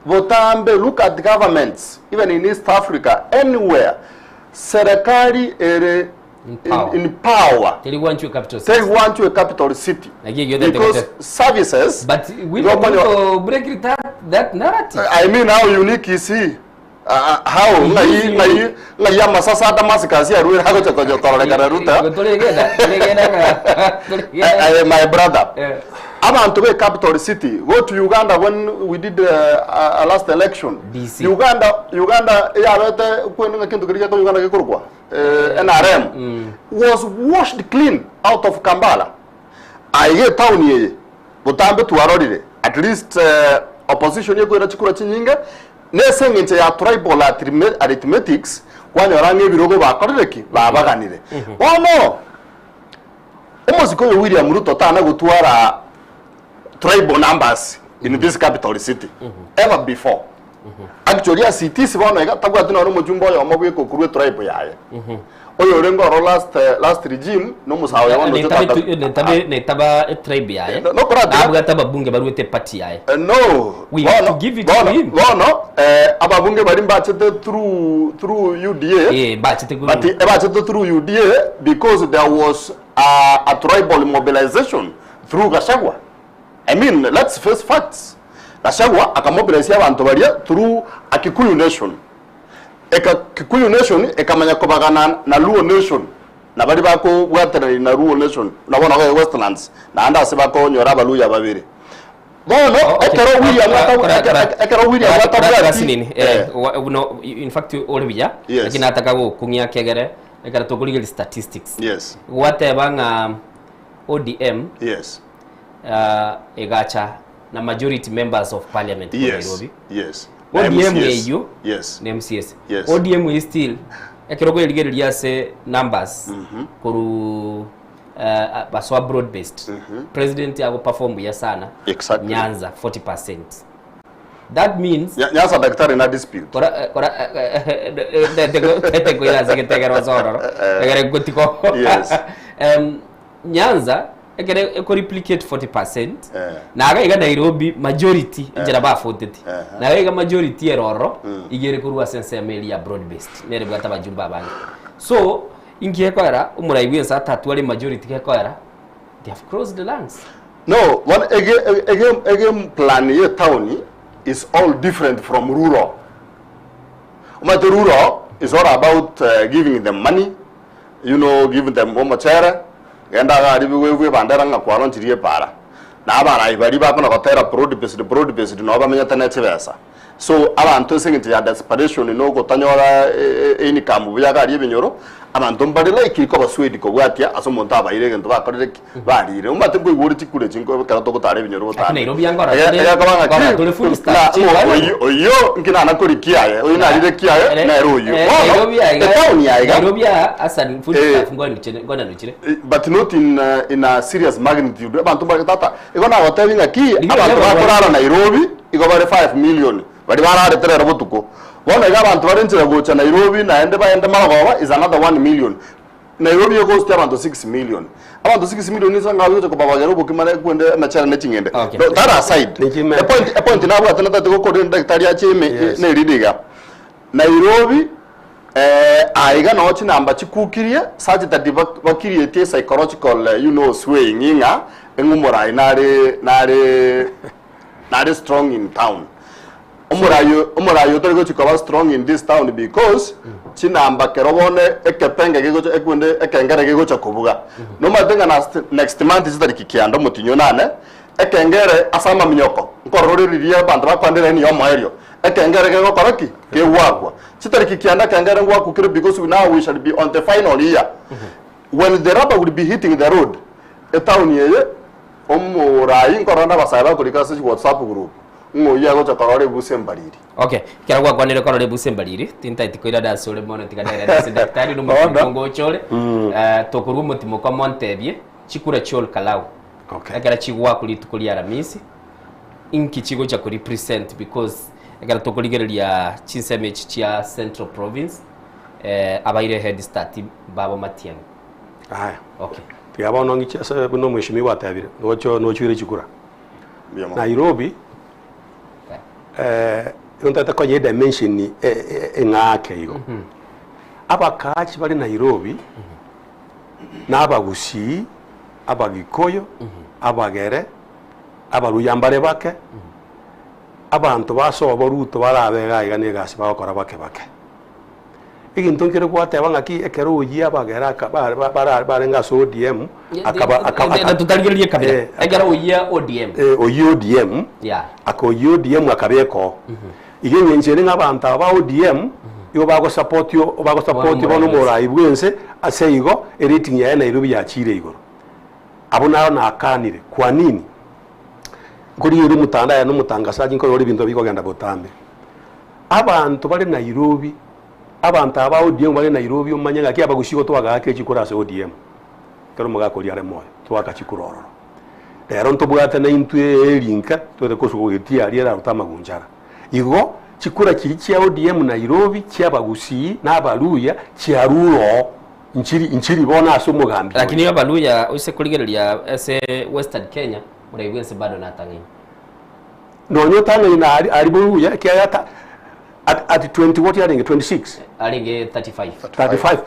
botambe look at governments even in East Africa anywhere serikali ere In power. in, in power Teri gwanchwe capital city. teri gwanchwe capital city Naki egio tete because gote. services But William Ruto break that, that narrative. I mean how unique is he? Uh, how ng'ai ng'ai ng'ai amasasa ata masikasi arwire agocha kojo kororekana Ruto. Toregenda, toregenda ng'a- toregenda. Eh, my brother. Abantu be capital city go to Uganda when we did uh, last election. DC. Uganda Uganda yabete kwenu kintu kiri ko Uganda gikurukwa. Eh, NRM was washed clean out of Kampala. Aige town yeye botambe twarorire at least uh, opposition yekwira chikura chinyinge nese eng'encho ya tribal arithmetics kwanyora ng'a ebirogo bakorire ki babaganire bono omosiko oyo William Ruto tana gotwara tribal numbers in this capital city ever before actually asitisi bono iga tabwati nonye omochumba oyomo bweka okorwa etribe yaye oyo orenge oro last eh, last regime nomosawe oyo bono oche tata- Netaba tribe yaye. No, koratiga- Nabwate ababunge barwete party yaye. Eh, no We have bono to give it to bono him. bono eh, ababunge bari mbachete through through UDA Eh, bachete but eh, bachete through UDA because there was a, a tribal mobilization through Gachagua I mean let's face facts Gachagua akamobilize abantu baria through a Kikuyu nation eka Kikuyu nation ekamanya kobagana na Luo nation na bari bakobwaterania na Luo nation na bono ga Westlands naende ase bakonyora abaluya babere bono ekero William ekero William atabwati nini Eh. no in fact ore buya Yes. lakini nataka gokung'ia kegere ekero tokorigeria statistics yes gwateba ng'a ODM yes egacha na majority members of parliament for yes Nairobi yes Na ODM MCS. eywo yes na MCS Yes. ODM is still ekero kwerigereria ase numbers koru basoa broad based president agoperform buya sana Exactly. Nyanza 40% that means Nyanza daktari na dispute kora kora tekoira ase getegerwa sororo egere gotiko Yes. Nyanza ekere ekoreplicate 40% na agaiga Nairobi majority enchera bafotete na agaiga majority eroro igere korwa ase ensemo eria ya broad based nere bwate abajumbe abange so inki gekoera omorai bwa ense atatware majority gekoera they have crossed the lands No, one ege ege ege plan ye town is all different from rural. But rural is all about uh, giving them money, you know, giving them omochere, genda gari biwe bandera ng'a kwaronchirie para. Na abarai bari bakona gotera broad based broad based no bamenyete ne chibesa. So abanto ase eng'encho ya desperation na ogotanyora income buya iga aria ebinyoro, abanto mbare likely koba swayed kobwatia ase omonto abaire egento bakorire ki? Barire. Omanyete nkoigwa ore chikura echi nko ekero togotara ebinyoro Lakini botambe. Nairobi angora Ege- tore egekoba ng'a ngora ki? tore food Na stamp chinkwana. oyo oyio nki nana kori kiaye, oyo narire kiaye nere oyio. Bono, Nairobi aiga etown ya iga Nairobi aa Hassan food Eh. stamp ngwanuchire ngwananuchire. But not in, in a serious magnitude. Abanto mbare tata, igo nagotebi ng'aki, Riria abanto baria bakorara Nairobi, igo bare 5 million, baria bararete rero botuko. Bono iga abanto bare nchera gocha Nairobi naende baende marogoba is another 1 million. Nairobi egosti abanto 6 million. Abanto 6 million inse ng'a gocha kobabagera obokima na ekwende emechere ne ching'ende. Okay. No, that aside, epoint, epoint nabwate natagete gokorera daktari ache ime Yes. nerinde iga. Nairobi eh, aiga noo chinamba chikukirie such that bak- bakirieti psychological eh, you know, swaying ng'a eng'u omorai nare nare nare strong in town. Omorai omorai otari gochi koba strong in this town because chinamba kero bono ekepenge gegocha ekwende ekengere gegocha kobuga. Nomanyete ng'a nast next month chitariki kianda omotinyi onane, ekengere ase amaminyoko nkorora ore riria abanto bakoenda eraini ya omoerio, ekengere gegokora ki? Kegwakwa. Chitariki kianda ekengere ngwakwa kere because now we shall be on the final year. When the rubber will be hitting the road, etown eye omorai nkorora na abasae bakorika ase chiwhatsapp group ng'a oyio agocha korora ebusa embariri. Okay, ekero gwakwanire korora ebusa embariri, tintaeti koirana ase ore mono tiga nairane ase daktari na omotimo ngocha ore, eh, tokorwa omotimo kwa montebie, chikura chia Olkalau, ekero chigwakwa rituko ria Aramisi, inki chigocha ko represent because ekero tokorigereria chinsemo echi chia Central Province, eh, abaire head start babo Matiang'i. Aya. Okay. Tiga bono ng'iche ase buna omweshimiwa atebire, nocho nochwire chikura. Nairobi, eh, igo ntagete konya edimension e- e- eng'ake igo. Abakaachi bare Nairobi, na abagusii, abagikoyo, abagere, abaruya mbare bake, abanto basobo Ruto barabe iga iga na egasi bagokora bake bake. Egento nkere gwateba ng'aki ekero oyio abagere aka ba- ba- bara barenge ase ODM akaba aka- aka- Totarigererie kabira. Eh, Ekero oyio ODM. eh, oyio ODM Yeah. aka oyio ODM akabeka oo. Iga eng'encho ere ng'a abanto aba ba ODM igo bagosapoti bagosapoti bono omorai bwense ase igo erating yaye Nairobi yachiire igoro. Abwo naro nakanire. Kwa nini? Nkorigereria omotandao aye na omotangasaji nkorora ebinto bikogenda botambe. Abanto bare Nairobi, abanto aba ba ODM bare Nairobi omanye ng'aki abagusi igo twagaakire chikura ase ODM, ekero omogaka oria are moyo, twaaka chikura ororo. Rero ntobwate naintwe erinka twete kosuka goetia aria erarute amagunchara. Igo chikura chiria chia ODM Nairobi chia abagusii na abaluya chiarure oo, nchiri nchiri bono ase omogambi oyo. Lakini abaluya oise korigereria ase Western Kenya, moraigwe ense bado natang'aini. Nonya otang'aini na ari ari boruya ekiagera ta at at 20 what yarenge 26? Arenge 35. 35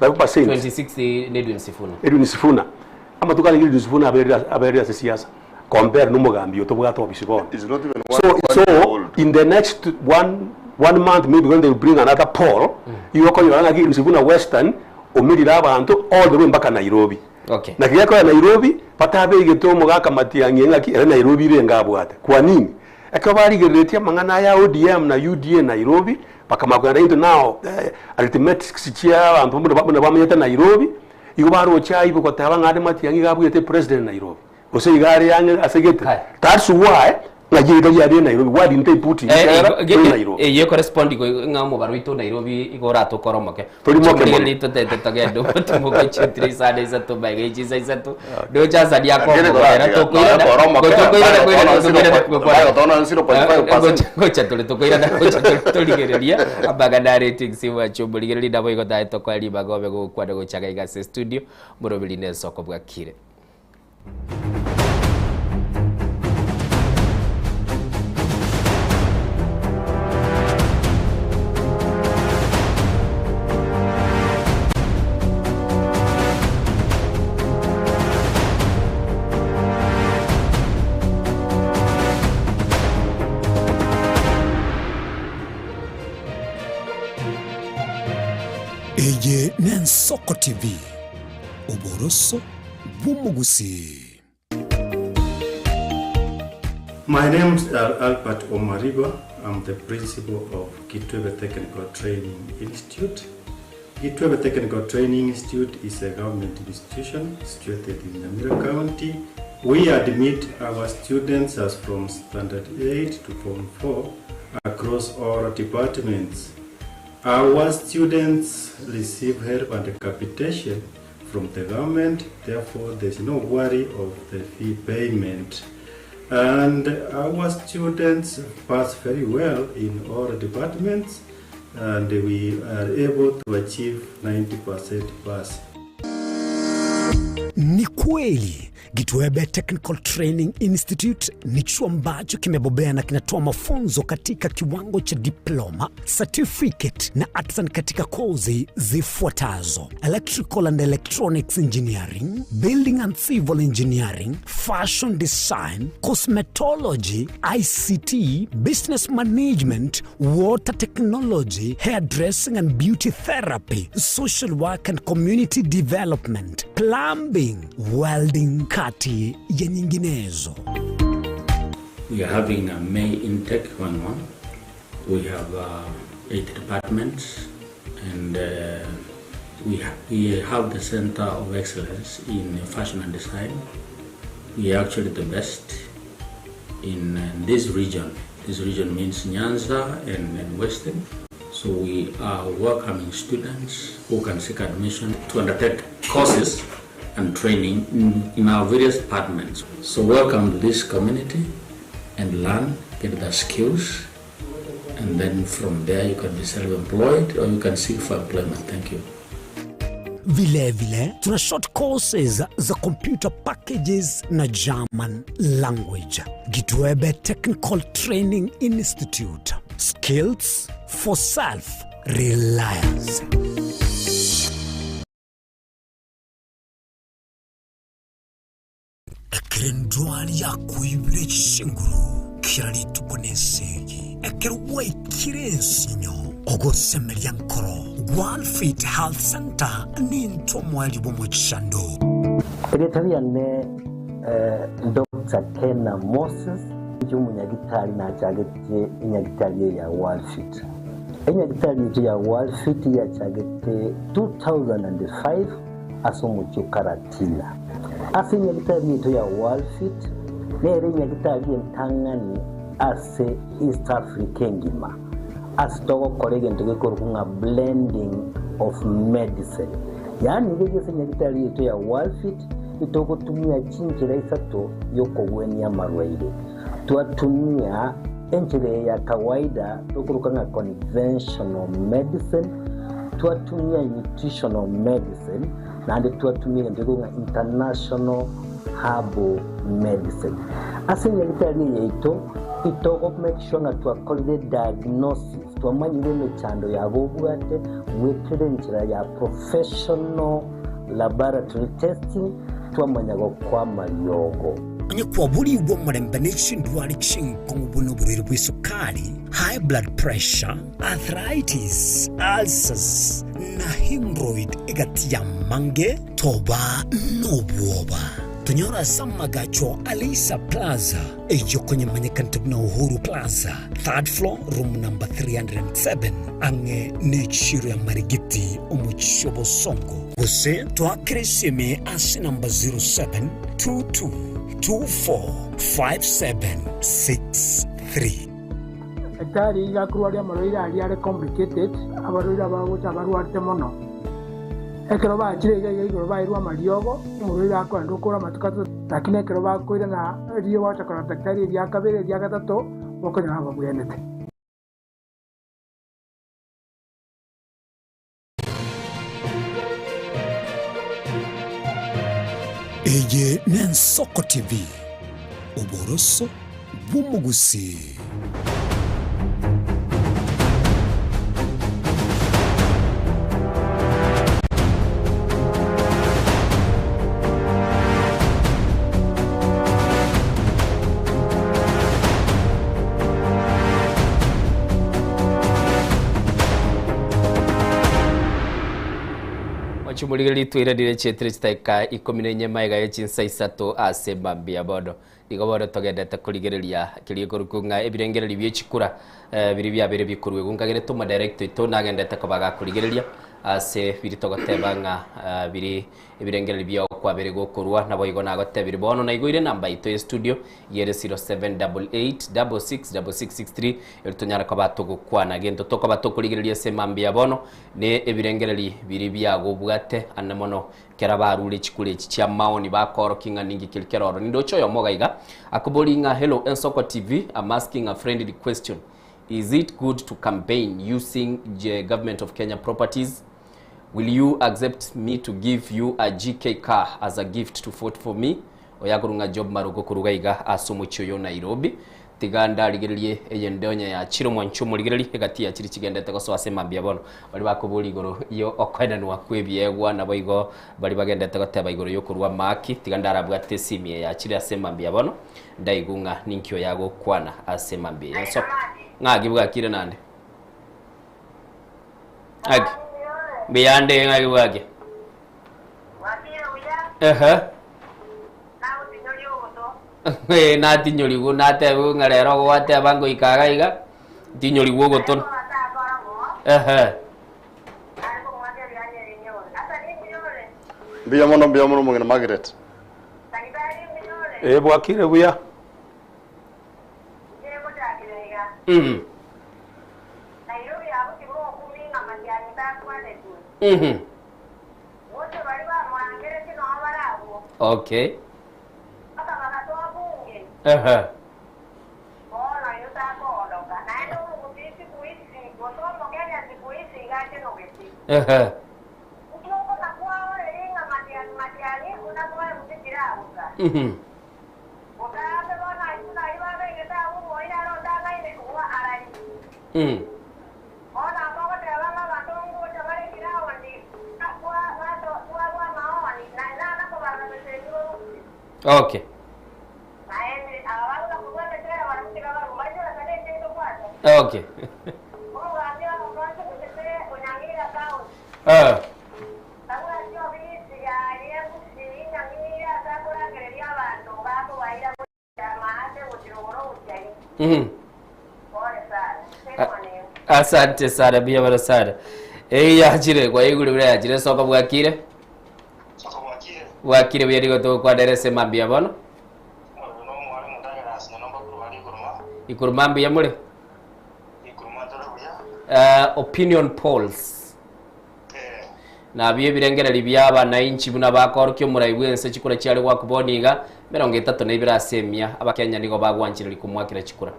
35%. 26 ne Edwin Sifuna. Edwin Sifuna. Amatuko arenge Edwin Sifuna aberire ase aberire ase siasa compare na omogambi oyo tobwate ofisi bono. Is not even So one, one so year old. in the next one one month maybe when they will bring another poll, igo okonyora ng'aki Edwin Sifuna Western omerire abanto all the way mpaka Nairobi. Okay. Naki gekoya Nairobi, batabegete omogaka Matiang'i eng'aki ere Nairobi renge abwate. Kwa nini? Ekero barigereretie amang'ana aya ODM na UDA Nairobi, bakamanya kogenda into now eh, arithmetics chia abanto buna buna bamenyete Nairobi, igo baroche aibu goteba ng'a ande Matiang'i iga abuete president Nairobi. Gose iga are ang'e ase gete. That's why ng'a rieta riaye Nairobi, why didn't they put him Eh, ekiagera igo- ore ge- Nairobi. Eyio ekorespond igo ng'a omobaro oito Nairobi igo oratokore omoke. Tori moke mono. Chimorigereria totete togende omotumo gochia isano isato maiga echisa isato ndoche Hassan akombogera tokoirana gotokoirana koirana tokoirana gokwana gocha tore tokoirana gocha tore torigereria amang'ana a ratings bwacho omorigereria nabo igo tae tokoe ribaga obe gokwana gocha iga iga ase studio moroberi na ensoko bwakire. Eye n'Ensoko TV, oboroso bw'omogusii. My name's are Albert Omariba. I'm the principal of Kitwebe Technical Training Institute. Kitwebe Technical Training Institute is a government institution situated in Nyamira County. We admit our students as from Standard 8 to Form 4 across all departments. Our students receive help and capitation from the government, therefore there's no worry of the fee payment. And our students pass very well in all departments and we are able to achieve 90% pass. Ni kweli Gitwebe Technical Training Institute ni chuo ambacho kimebobea na kinatoa mafunzo katika kiwango cha diploma, certificate na artisan katika kozi zifuatazo: electrical and electronics engineering, building and civil engineering, fashion design, cosmetology, ICT, business management, water technology, hairdressing and beauty therapy, social work and community development, plumbing, welding, kati ya nyinginezo. We are having a May intake going on. We have 8 departments and we have the Center of Excellence in Fashion and Design. We are actually the best in this region. This region means Nyanza and Western. So we are welcoming students who can seek admission to undertake courses and training in our various departments. So welcome to this community and learn, get the skills, and then from there you can be self-employed or you can seek for employment. Thank you. Vile vile tuna short courses za computer packages na German language. Gitwebe Technical Training Institute. Skills for self-reliance. Ekero endwari yakoibire chinguru kera rituko nesegi, ekero gwaikire ensinyo ogosemeria nkoro, Gwalfit Health Center nintwe omoerio bw'omochando. Erieta riane Doctor Kena Moses, inche omonyagitari nachagetie enyagitari eye ya Worldfit. Enyagitari yaito ya Worldfit yachagete 2005 ase omochie o Karatina. Ase enyagitari yaito ya Worldfit nere enyagitari entang'ani ase East Africa engima ase togokora egento gekorokwa ng'a blending of medicine. Yaani iga ase enyagitari yaito ya Worldfit itogotumia chinchera isato y'okogwenia amarwaire. Twatumia enchera eye ya kawaida tokoroka ng'a conventional medicine, twatumia nutritional medicine, naende twatumia egento gekorokwa ng'a international herbal medicine. Ase enyagitari eye yaito, itogo make sure ng'a twakorire diagnosis, twamanyire emechando yabo obwate, goetera enchera ya professional laboratory testing, twamanya gokwa amariogo. Onye kwaborigwe omorembe ne chindwari chinkong'u buna oborwaire bw'esukari, high blood pressure, arthritis, ulcers, na hemorrhoid egati y'amange, toba nobwoba. Tonyore ase amagacho a Leisa Plaza, eyio konyemanyekanete buna Uhuru Plaza, third floor, room number 307, ang'e nechiiro ya Marigiti, omochie o Bosongo. Gose toakere esimi ase namba 0722245763. Daktari iga akorwaria amarwaire aria are complicated, abarwaire abagocha abarwarete mono. Ekero bachire iga iga igoro bairwe amariogo, omorwaire akoenda okora amatuko atato, lakini ekero bakoirana riria gwacha korora daktari eria kabere eria gatato, bokonyora babwenete. Eye n'Ensoko TV, oboroso bw'omogusii. Mwanchumurigereri twairanire chietire chidakika ikomi na inye magega ye chinsa isato ase mambia bono. Igo bono togendete korigereria keria gekorokwa ng'a ebirengererio bie chikura biria biabeire bikorwa igo nkagerete omodirector oito nagendete koba gakorigereria ase biria togoteba ng'a biri ebirengererio biao kwabere gokorwa naboigo nagotebirie bono naigoire enamba yaito ye studio iga ere 0788 666663 eri tonyare koba togokwana. Gento tokoba tokorigereria ase mambia bono ne ebirengererio biria biagobwate ande mono Ekero barure chikura echi chi'amaoni bakoorokia ng'a ninki keri kere ororo. Nindoche oyomo iga iga akoboria ng'a hello Ensoko TV, I'm asking a friendly question. Is it good to campaign using the government of Kenya properties? Will you accept me to give you a GK car as a gift to vote for me? Oyo akorwa ng'a Job Maruko korwa iga iga ase omochie oyo o Nairobi. Tiga ndarigererie eyende onye yachire omwancho omorigereria egati ya chiria chigendete gosoa ase mambia bono. Baria bakoboria igoro yo okoenanwa kw'ebiegwa naboigo baria bagendete goteba igoro y'okorua amaki, tiga ndarabwate esimi eye yachire ase mambia bono, ndaigwe ng'a ninki oyo agokwana ase mambia eye. Nsoko. Ng'aki bwakire naende? Ng'aki? Mbuyande ng'aki bwakia? Ehe. Ee, natinyorigwe, natebigwe ng'a rero gwateba ngoika iga iga, ntinyorigwe ogoto. Ehe. Mbuya mono, mbuya mono omong'ina Margaret. Ee, bwakire buya. Okay. Ehe. Ehe. Okay. Okay. Eh. Asante sana mbuya mono sana. Eye yachire kwaigure buna yachire soka bwakire. Bwakire buya nigo togokwanera ase mambia bono. Ikuruma mbuya more. Opinion polls. Nabio ebirengererio bi'abanainchi buna bakoorokia omorai bw'ense chikura chiare goakwa bono iga, 32 ase emia Abakenya nigo bagwanchereria komoakera chikura.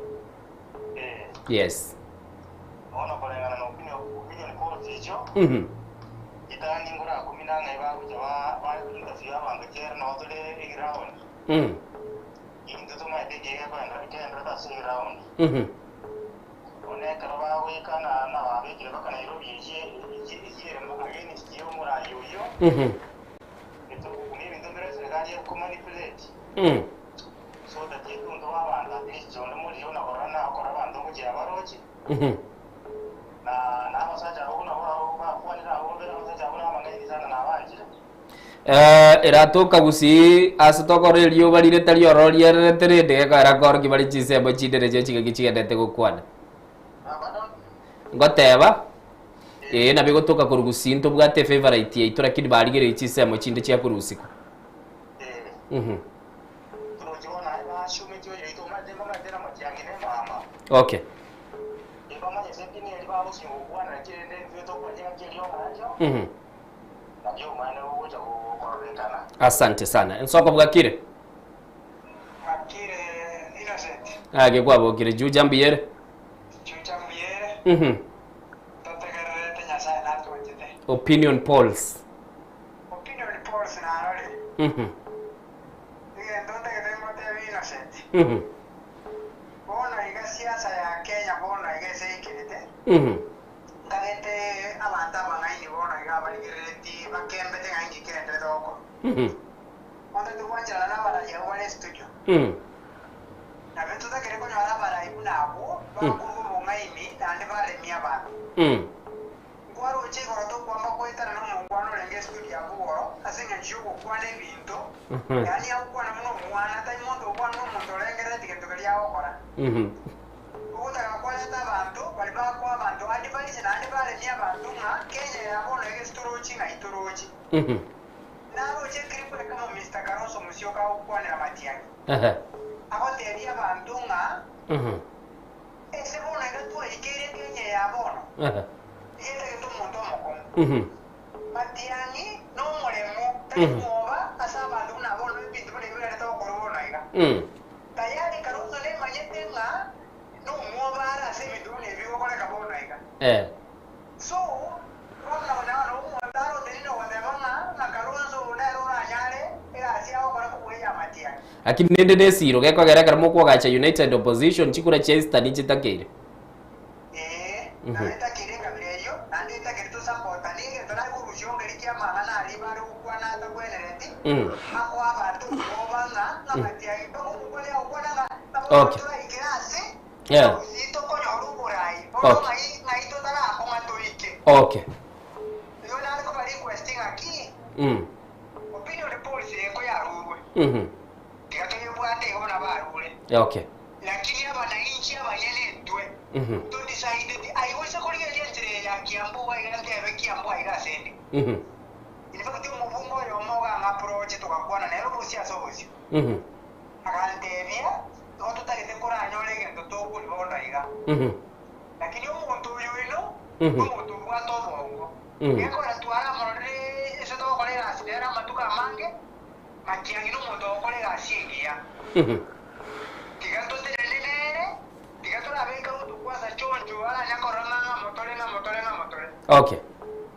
Yes. Mhm. Mm. Mhm. Bono ekero bagoika na babekire mpaka Nairobi eyio eyio ere against y'omorai oyio, ebinto mbire eserekari ekomanipulate so that etuntu abanto at least onde morio na korora na okora abanto ngochia baroche na na abasacha abwo buna bakwanire abwo mbere abasacha abwo nabang'aini sana nabanchire. Eratoka gusii ase tokorora erioba rire tari ororo riererete rende gekoera koorokia bare chinsemo chinde nachio chingaki chigendete gokwana. Ngoteba, ee nabo egotoka korwa gusii ntobwate efavourite yaito lakini barigereiri chinsemo chinde chia korwa usiku. Okay. Asante sana. Ensoko bwakire? Age kwabokire Juja mbuyere? Opinion polls. Ntagete abanto abang'aini bono iga abarigerereti bakembete ng'a inki kenderete gokora. Montagete gwancherana nabarai abwo bare estudio. Nabo ntotagere konyora abarai buna abwo bakorwa obong'aini naende baremie abanto. Nkwaroche igoro tokwamba goetana nomongwana orenge estudio abwo. eng'encho y'ogokwana ebinto, yaani agokwana buna omwana, tari monto ogokwana buna omonto orengerereti gento keria agokora. Ogotaka kwareta abanto baria bakoa abanto advice naende baremie abanto ng'a Kenya ya bono egesi torochi ng'ai torochi. Naroche eclip ekemo Mister Kalonzo Musyoka agokwanera Matiang'i. Agotebia abanto ng'a ese bono iga twaikeire Kenya ya bono nigetagete omonto omokong'u. Matiang'i nomoremu tari mwoba ase abanto buna bono ebinto buna ebi biarete gokorwa bono iga. Tayari Kalonzo nemanyete ng'a nomwoba are ase ebinto buna ebi bigokoreka bono iga. So, bono nokonyora ng'a omonto are otenene ogoteba ng'a ng'a Kalonzo oyo nere oranyare egasi agokora kobua eya Matiang'i. Lakini nende nesiro gekogera ekero mokwogacha United Opposition chikura chia Eastern nchitakeire. Ee, naende etakeire ekabira eyio, naende etakeire tosapotanie egento nare korusia ongeria ki'amang'ana aria bare gokwana atagwenereti, akoa abanto obwoba ng'a ng'a Matiang'i mpaka omokwana agokwana ng'a nabo toraikere ase gusii tokonyora oborai, bono ng'ai ng'ai totarakong'a toike. Igo nare koba request ng'a ki opinion polls eye nkoyarurwe, tiga toyebwate igo buna barure. Lakini abanainchi abanyene intwe todecideti aye goisa korigereria enchera eye ya Kiambu iga ntebe Kiambu aiga ase 'nde. In fact omobunge oyomo ogang'a approach togakwana nere obosio ase obosio. Agantebia igo totagete koranyore egento tokori bono iga. Lakini omonto oyo oino nomonto obwate obongo. Gekogera twaramororire ase togokora egasi nere amatuko amange, Matiang'i nomonto ogokora egasi engiya. Tiga totenene nere, tiga torabeke ogotokwasa choncho aranya korora ng'a ng'amotore, ng'amotore, ng'amotore. Okay.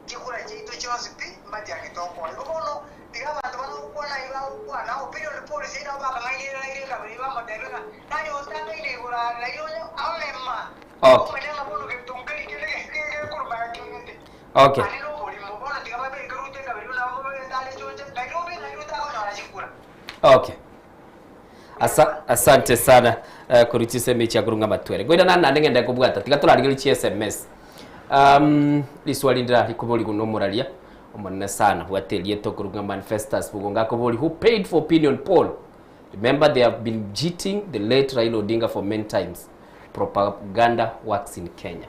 Chikura chiaito chionsi pi, Matiang'i tokoa. Igo bono, tiga abanto bane gokwana ayio bagokwana, opinion polls eyio nabo bakang'ainerera ekabira eyio bamotebia ng'a nani otangaine igoro aa naye onye orema. Okay. Omanye ng'a bono gento nkeri kende gekoruma gekeng'ete. Okay. Aria noborimo, bono tiga babeke Ruto ekabira eyio nabo babegete are chonche, Nairobi ng'ai Ruto akonyora chikura. Okay. Asa, asante sana eh, korwa chisemi chia korwa ng'a matwere. Ngoira nande ng'ende kobwata tiga torarigereria chi SMS. Um, riswali ndira rikobori guno omoraria omonene sana bwate erieta okorwa ng'a manifestas bugonga akobori who paid for opinion poll. Remember they have been cheating the late Raila Odinga for many times. Propaganda works in Kenya.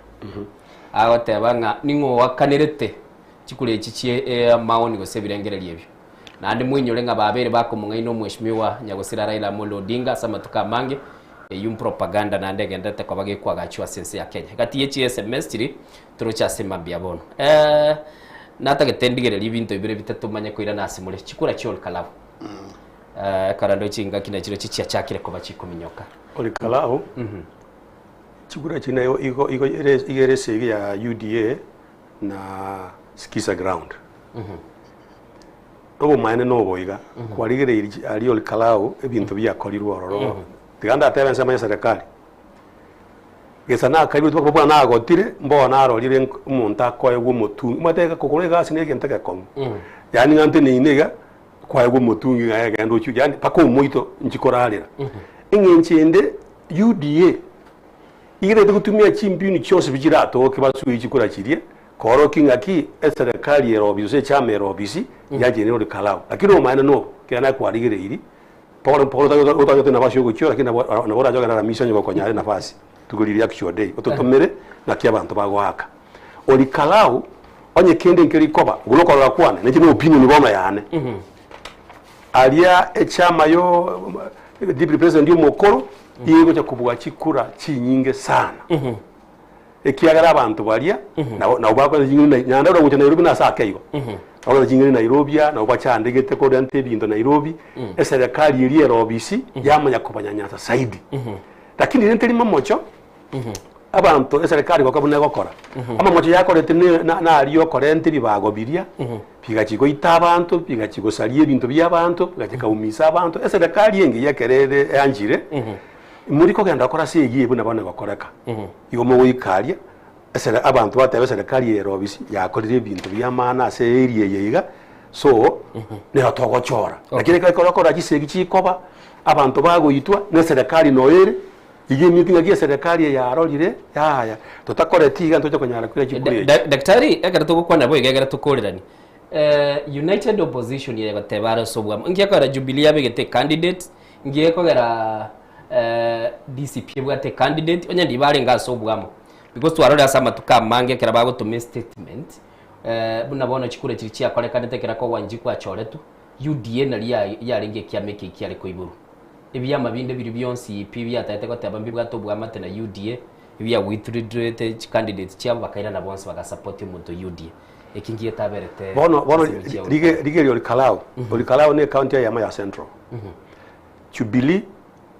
Agoteba ng'a ning'o oakanerete chikura echi chie eh, maoni gose ebirengererio ebio. Naende moinyore ng'a babeire bakomong'aina Omweshimiwa Nyagosira Raila Amolo Odinga ase amatuko amange, eyio mpropaganda naende egendererete koba gekwagachwa ase ense ya Kenya. Gati ye chi sms chiri toroche ase mambia bono. Eh, natagete ndigererie ebinto bibere bitato manye koirana ase more. Chikura chia Olkalau. Eh, ekero ndoche chingaki nachiro chichiachakire koba chikominyoka. Olkalau, chikura echi nayo igo igo ere igo ere esegi ya UDA na Skiza ground. Obomaene nobo iga, kwarigereirie chi aria ore Kalau ebinto biakorirwe ororo, tiga ndatebe ensemo ya serikali, gesa nakairwe buna nagotire, mbono narorire nk omonto akoegwa omotungi, omanyete iga kogora egasi na egento egekong'u, yaani ng'a nteneine iga, kwaegwa omotungi ng'a egenda ochwe yaani mpaka omoito nchikorarera. Eng'encho ende, UDA, igerete gotumia chimbinu chionsi pi chiratoke basue chikura chiria, Koorokia ng'aki eserekari ere obisi gose echama ere obisi yancheire ore Kalau. Lakini obomaene nobo, ekero nakwarigereirie, Paulo Paulo otagete nafasi yogochia lakini nabo nabo orache ogende Aramisi onye gokonyara enafasi rituko riria actual day ototomere ng'aki abanto bagoaka. Ori Kalau onye kende nkeri koba, okwo nokorora kwane, nainche ne opinion bono yane. Aria echama yo deputy president omokoro iga egocha kobua chikura chinyinge sana. Ekiagera abanto baria nabo nabo bakoreta ching'eni nai Nyandarua gocha Nairobi nase ake igo. Bakoreta ching'eni Nairobi aa, nabo bachandegete korenta ebinto Nairobi, eserekari eria ere obisi yamanya kobanyanyasa zaidi. Lakini rende teri mamocho, abanto eserekari goka buna egokora, amamocho yakorete ne na naria okorenta ebibago biria, bigachia goita abanto, bigachia gosaria ebinto bia abanto, bigachia kaumisa abanto, eserekari engiya ekero ere eanchire, Mori kogenda gokora ase eyio buna bono egokoreka. Igo mogoika aria, esere abanto batebe eserekari ere obisi yakorire ebinto bi'amaana ase area eye iga, so nero togochora. Lakini ekero ekero okora chisegi chikoba, abanto bagoitwa, na eserekari noyo ere, iga emiti ng'aki eserekari eye yarorire, yaya, totakoreti iga ntoche konyara koira chikura echi. Daktari, ekero togokwana bo iga ekero tokorerania. Eh, United Opposition eye goteba are ase obwamo nki ekogera Jubilee yabegete ecandidate nki ekogera eh, DCP ebwate ecandidate onye ndiba arenge ase obwamo because twarorire ase amatuko amange ekero bagotoma estatement eh, buna bono chikura chiria chiakorekanete ekero Kogwanji kwachoretwe UDA nari ya- yarenge ekiama eke kiare koiborwa ebiama binde biria bionsi pi biataete goteba mbibwate obwamate na UDA ebia withdrawete chicandidate chiabo bakairana bonsi bagasupport omonto UDA. Eki ngietaberete Bono bono ase emechie ya rige rigerio Olkalau. Olkalau ne county eyemo ya Central. Jubilee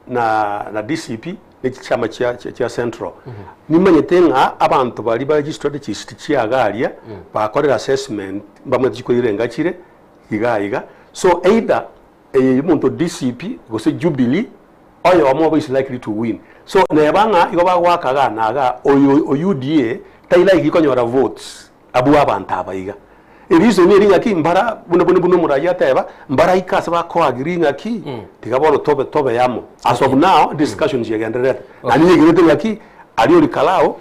na na DCP ne chichama chia chia chia Central. Nimanyete ng'a abanto baria ba registered chisiti chia iga aria bakorire assessment mbamanyete chikoira enga chire iga iga. So either eye omonto DCP gose Jubilee oyomo obo is likely to win. So neba ng'a igo bagoaka iga na iga oyo o UDA tai likely konyora votes abwo abanto aba iga. Ereason eri ng'aki mbara buna buna buna omoraia ateba mbaraike ase bako agree ng'aki tiga bono tobe tobe amo. As of now discussions egendererete. Naende nyegenete ng'aki aria Olkalau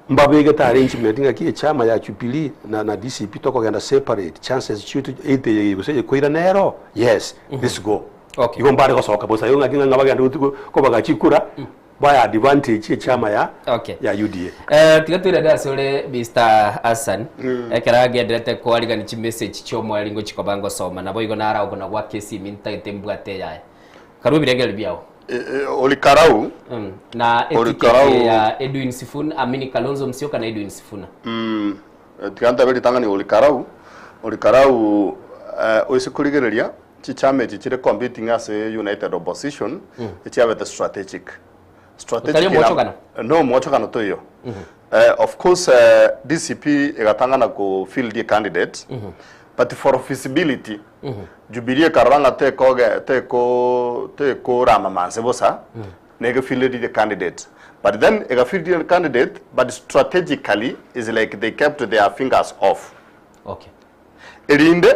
Mbabegete arrangement ng'aki echama ya Jubilee na na DCP tokogenda separate, chances chiaito either eye gose eye koirana ero, yes, let's go. Okay. Igo mbare gosoka bosa igo ng'aki ng'a bagende gotu kobaga chikura, bae advantage echama ya Okay. ya UDA. Eh, tiga toirane ase ore Mr. Hassan ekero agenderete koarigani chimessage chiomoerio ngochi koba ngosoma nabo igo naro okona goaka esimi ntagete mbwate eyaye. Karue ebirengererio biao. Olikarau Na eticket Olikarau ya Edwin Sifuna, amini Kalonzo Musyoka na Edwin Sifuna. Mm, tiga ntabe ritang'ani Olikarau, Olikarau eh, oise korigereria chichama echi chire competing ase United Opposition echiabete strategic. Otari Strategic ina- omwochogano? No omwochogano toiyo. Eh, of course eh, DCP egatang'ana ko field a candidate but for feasibility Jubilee ekarora ng'a tekoge teko tekorama manse bosa nege fielded a candidate but then ega field a candidate but strategically is like they kept their fingers off Okay. erinde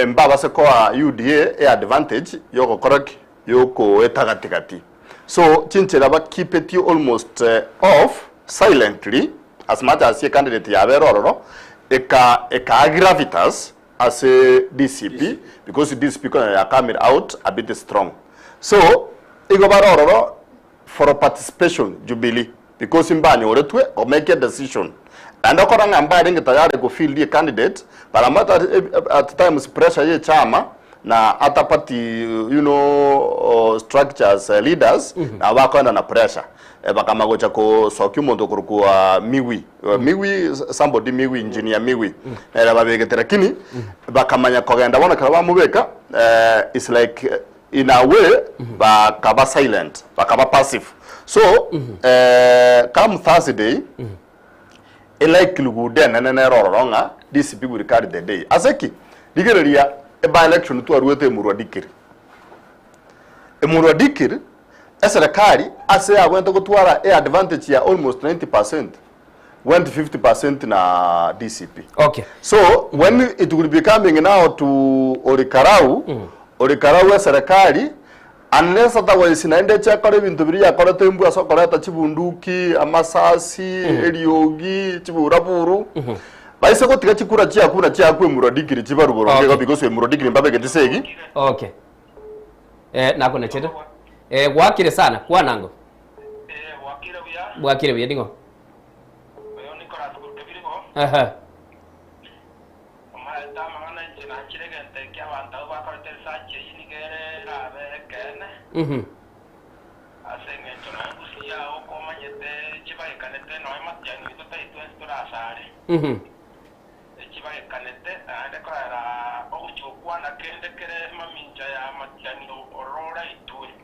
mbabase koa UDA e advantage yogokora ki yokoeta gatigati so chinchera bakeepetie almost uh, off silently as much as ye candidate yabere ororo eka eka gravitas ase DCP because DCP konya ya coming out a bit strong so igo bare ororo for participation Jubilee because mbanyoretwe o make a decision and okora ng'a mbarenge tayari go field a candidate but I'm at, at times pressure ye chama na ata party you know uh, structures uh, leaders mm -hmm. na bakoenda na pressure eh, bakama gocha kosokia omonto okorokwa Migwi mm. Migwi somebody Migwi engineer Migwi mm. nere babegete lakini mm. bakamanya kogenda bono ekero bamobeka eh, it's like eh, in a way mm -hmm. bakaba silent bakaba passive so mm -hmm. eh, come Thursday mm -hmm. elikelihood enene nere ororo ng'a DCP will carry the day ase ki rigereria eby election twaruete emurwa dikiri emurwa dikiri eserekari ase yabwente gotwara e advantage ya almost 90% went 50% na DCP. Okay. So when it will be coming now to Orikarau, Orikarau eserekari unless otherwise naende echekora ebinto biria yakorete embwa ase okoreta chibunduki, amasasi, eriogi, chiburaburu baise gotiga chikura chiaku buna chiaku emurwa dikiri chibaruboro Okay. because emurwa dikiri mbabegete segi Okay. Eh, nakonechete. Eh, gwakire sana kwanango. Bwakire buya ningo. Aha. Mhm. Mhm.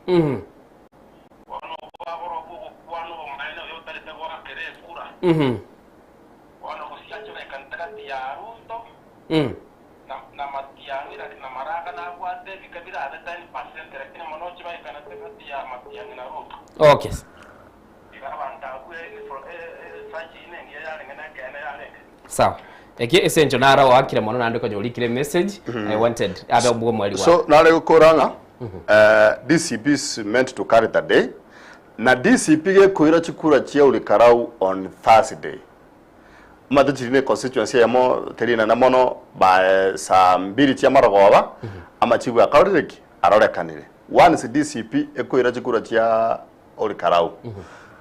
Mhm. Mhm. Mm. Okay. Sawa. Eki esencho nara oakire mono naende konya orikire message I wanted abe obwo mweri wa. So nare gokora ng'a eh, DCP is meant to carry the day na DCP gekoira chikura chia Orikarau on Thursday. Omanyete chiri ne constituency eyemo teri nene mono by saa mbiri chia marogoba amachibu akorire ki? Arorekanire. Once DCP ekoira chikura chia Ol Kalou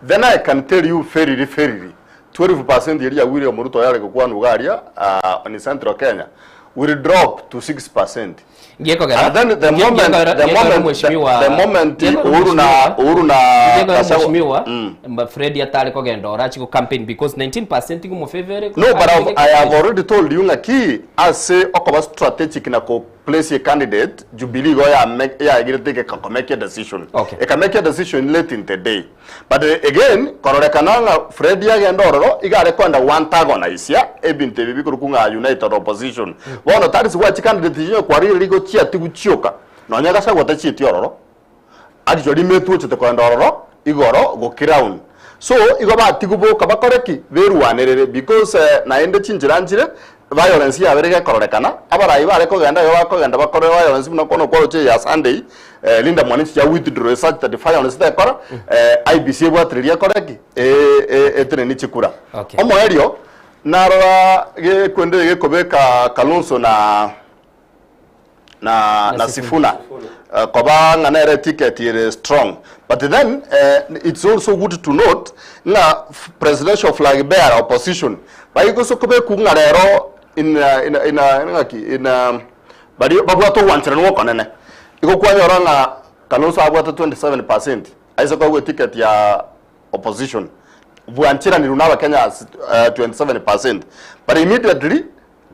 then I can tell you verily verily 12% eria ya William Ruto yare gokwanwa iga aria in Central Kenya will drop to 6%. Ngekogera And then the nge- moment ngekogera- the ngekogera moment the, mheshimiwa the moment ngekogera Uhuru na mheshimiwa- Uhuru na ngekogera Gachagua mheshimiwa mba Fred atare kogenda orachi go campaign because 19% ngumufavor No, but I've, I have already told you ng'aki ase okoba strategic na ko place a candidate Jubilee igo ya yaegirete egeka ko make a decision. Okay. Eka make a decision late in the day. But eh, again kororekana ng'a Fred agenda ororo iga are koenda go antagonize ebinto ebi bikorokwa ng'a united opposition. Bono tari gwachi candidate chinye kwarire rigo chiatigu chioka. Nonya Gachagua tachieti ororo. Actually metwe ochete koenda ororo igoro go crown. So igo batigwe boka bakore ki? Berwanerere because naende chinchera nchire violence yabere gekororekana abarai bare kogenda igo bakogenda bakore violence buna kono kwaroche ya Sunday Linda Mwananchi ya withdraw such that violence tekora IEBC ebwatireria ekore ki? Etenenie chikura. Okay. Omoerio narora gekwende gekobeka Kalonzo na na na Sifuna uh, koba ng'a nere ticket ere strong but then uh, it's also good to note ng'a presidential flag bearer opposition baigose kobeku ng'a rero in uh, in in uh, ng'aki in uh, bari babwate ogwancherana okonene igo kwanyora ng'a Kalonzo abwate 27% aise kogwa ticket ya opposition bwancheranirwe na abakenya uh, 27% but immediately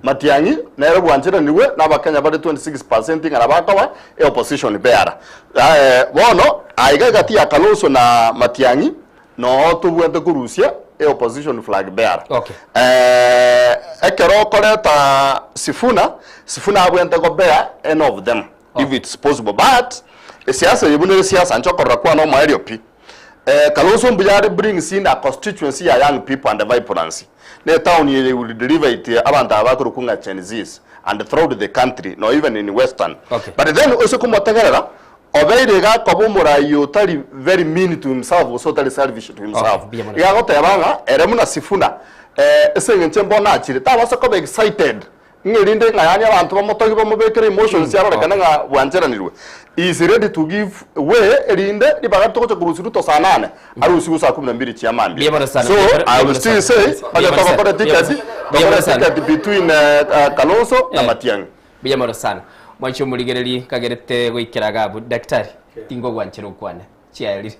Matiang'i nere bwancheranirwe n'Abakenya bare 26 per cent ng'a nabo akoba eopposition bearer. Bono aiga egati ya Kalonzo na Matiang'i noo tobwate korusia eopposition flag bearer. Okay. Ekero okoreta Sifuna, Sifuna abwente gobea any of them if it's possible but esiasa eye buna ere siasa inche okorora kwane omoerio pi. Kalonzo mbuya are brings in a constituency ya young people and vibrancy. Ne etown eye will deliver it abanto aba bakorokwa ng'a Gen Zs and throughout the country no even in western. Okay. But then ase komotegerera obeire iga akoba omorai otari very mean to himself gose otari selfish to himself. Okay, mbuya mono. Iga agoteba ng'a ere buna Sifuna eh, ase eng'encho mbono achire tabasa koba excited Ng'a erinde ng'a yaani abanto bamotogie bamobekere emotions arorekane ng'a bwancheranirwe. He is ready to give way erinde ribaga ritogocha korusia Ruto saa nane arusigwe saa kumi na mbili chia mambia. Mbuya mono sana, So mbuya mono, I mbuya will mono still sana. say Mbuya onye mono sana, togokora mbuya mono ticket sana, mbuya tokore mono sana. ticket between Kalonzo na Eh. Matiang'i. Mbuya mono sana. Mwanche omorigereria nkagerete goikera iga abwo. Daktari, tingogwanchera okwane. Chiaerire.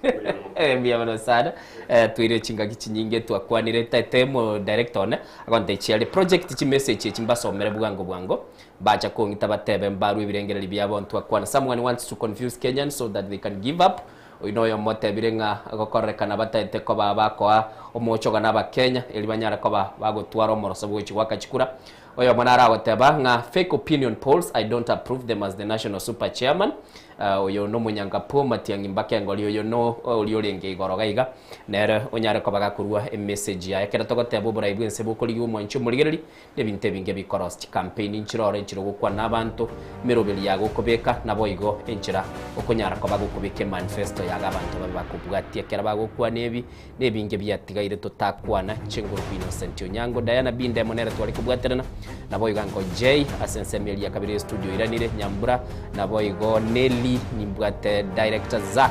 Eh, mbuya mono sana. Eh, toire chingaki chinyinge twakwanire taete mo director one agontebia chiare project chimessage echi mbasomere bwango bwango mbacha kong'ita batebe mbarwe ebirengereri biabo ntwakwana someone wants to confuse Kenyans so that they can give up oyo noyomo otebire ng'a gokorekana bataete koba bakoa omoochoga na abakenya eri banyare koba bagotwara omoroso bwogochia goaka chikura Oyomo naro agoteba ng'a fake opinion polls I don't approve them as the national super chairman. Oyo nomonyangapo Matiang'i mbaka engori oyo no oria orenge igoro gaiga nere onyare koba gakorua emessage yaye. Ekero togoteba oborai bwense bokorigia omwanchi omorigereri nebinto ebinge bikorosi chicampaign nchire oro enchera ogokwana nabanto emeroberi yago okobeka naboigo enchera okonyara koba gokobeka emanifesto yago abanto babe bakobwatia ekero bagokwana ebi Nebinge biatigaire totakwana, Chenguru Innocent Onyango, Diana B Ndemo nere tware kobwaterana, naboigo Uncle Jay ase ensemo eria ya kabere y'estudio oiranire, Nyambura, naboigo Nelly, nimbwate Director Zack,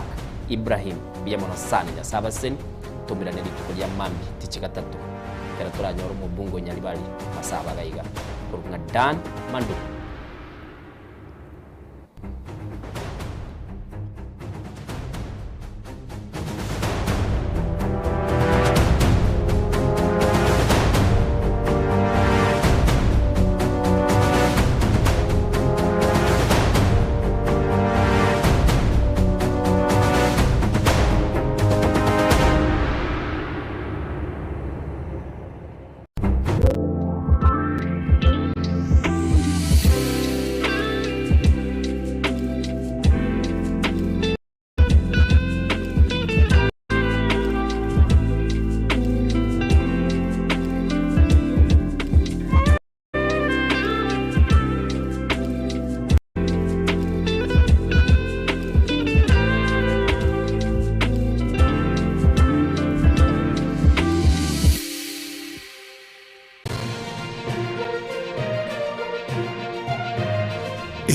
Ibrahim, mbuya mono sana, Nyasae abaseseni, tomirane rituko ria mambia tichi gatato, ekero toranyore omobunge o Nyaribari Masaba iga iga, korwa ng'a Dan Manduku.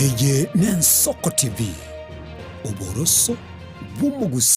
Eye n'Ensoko TV, oboroso bw'omogusi.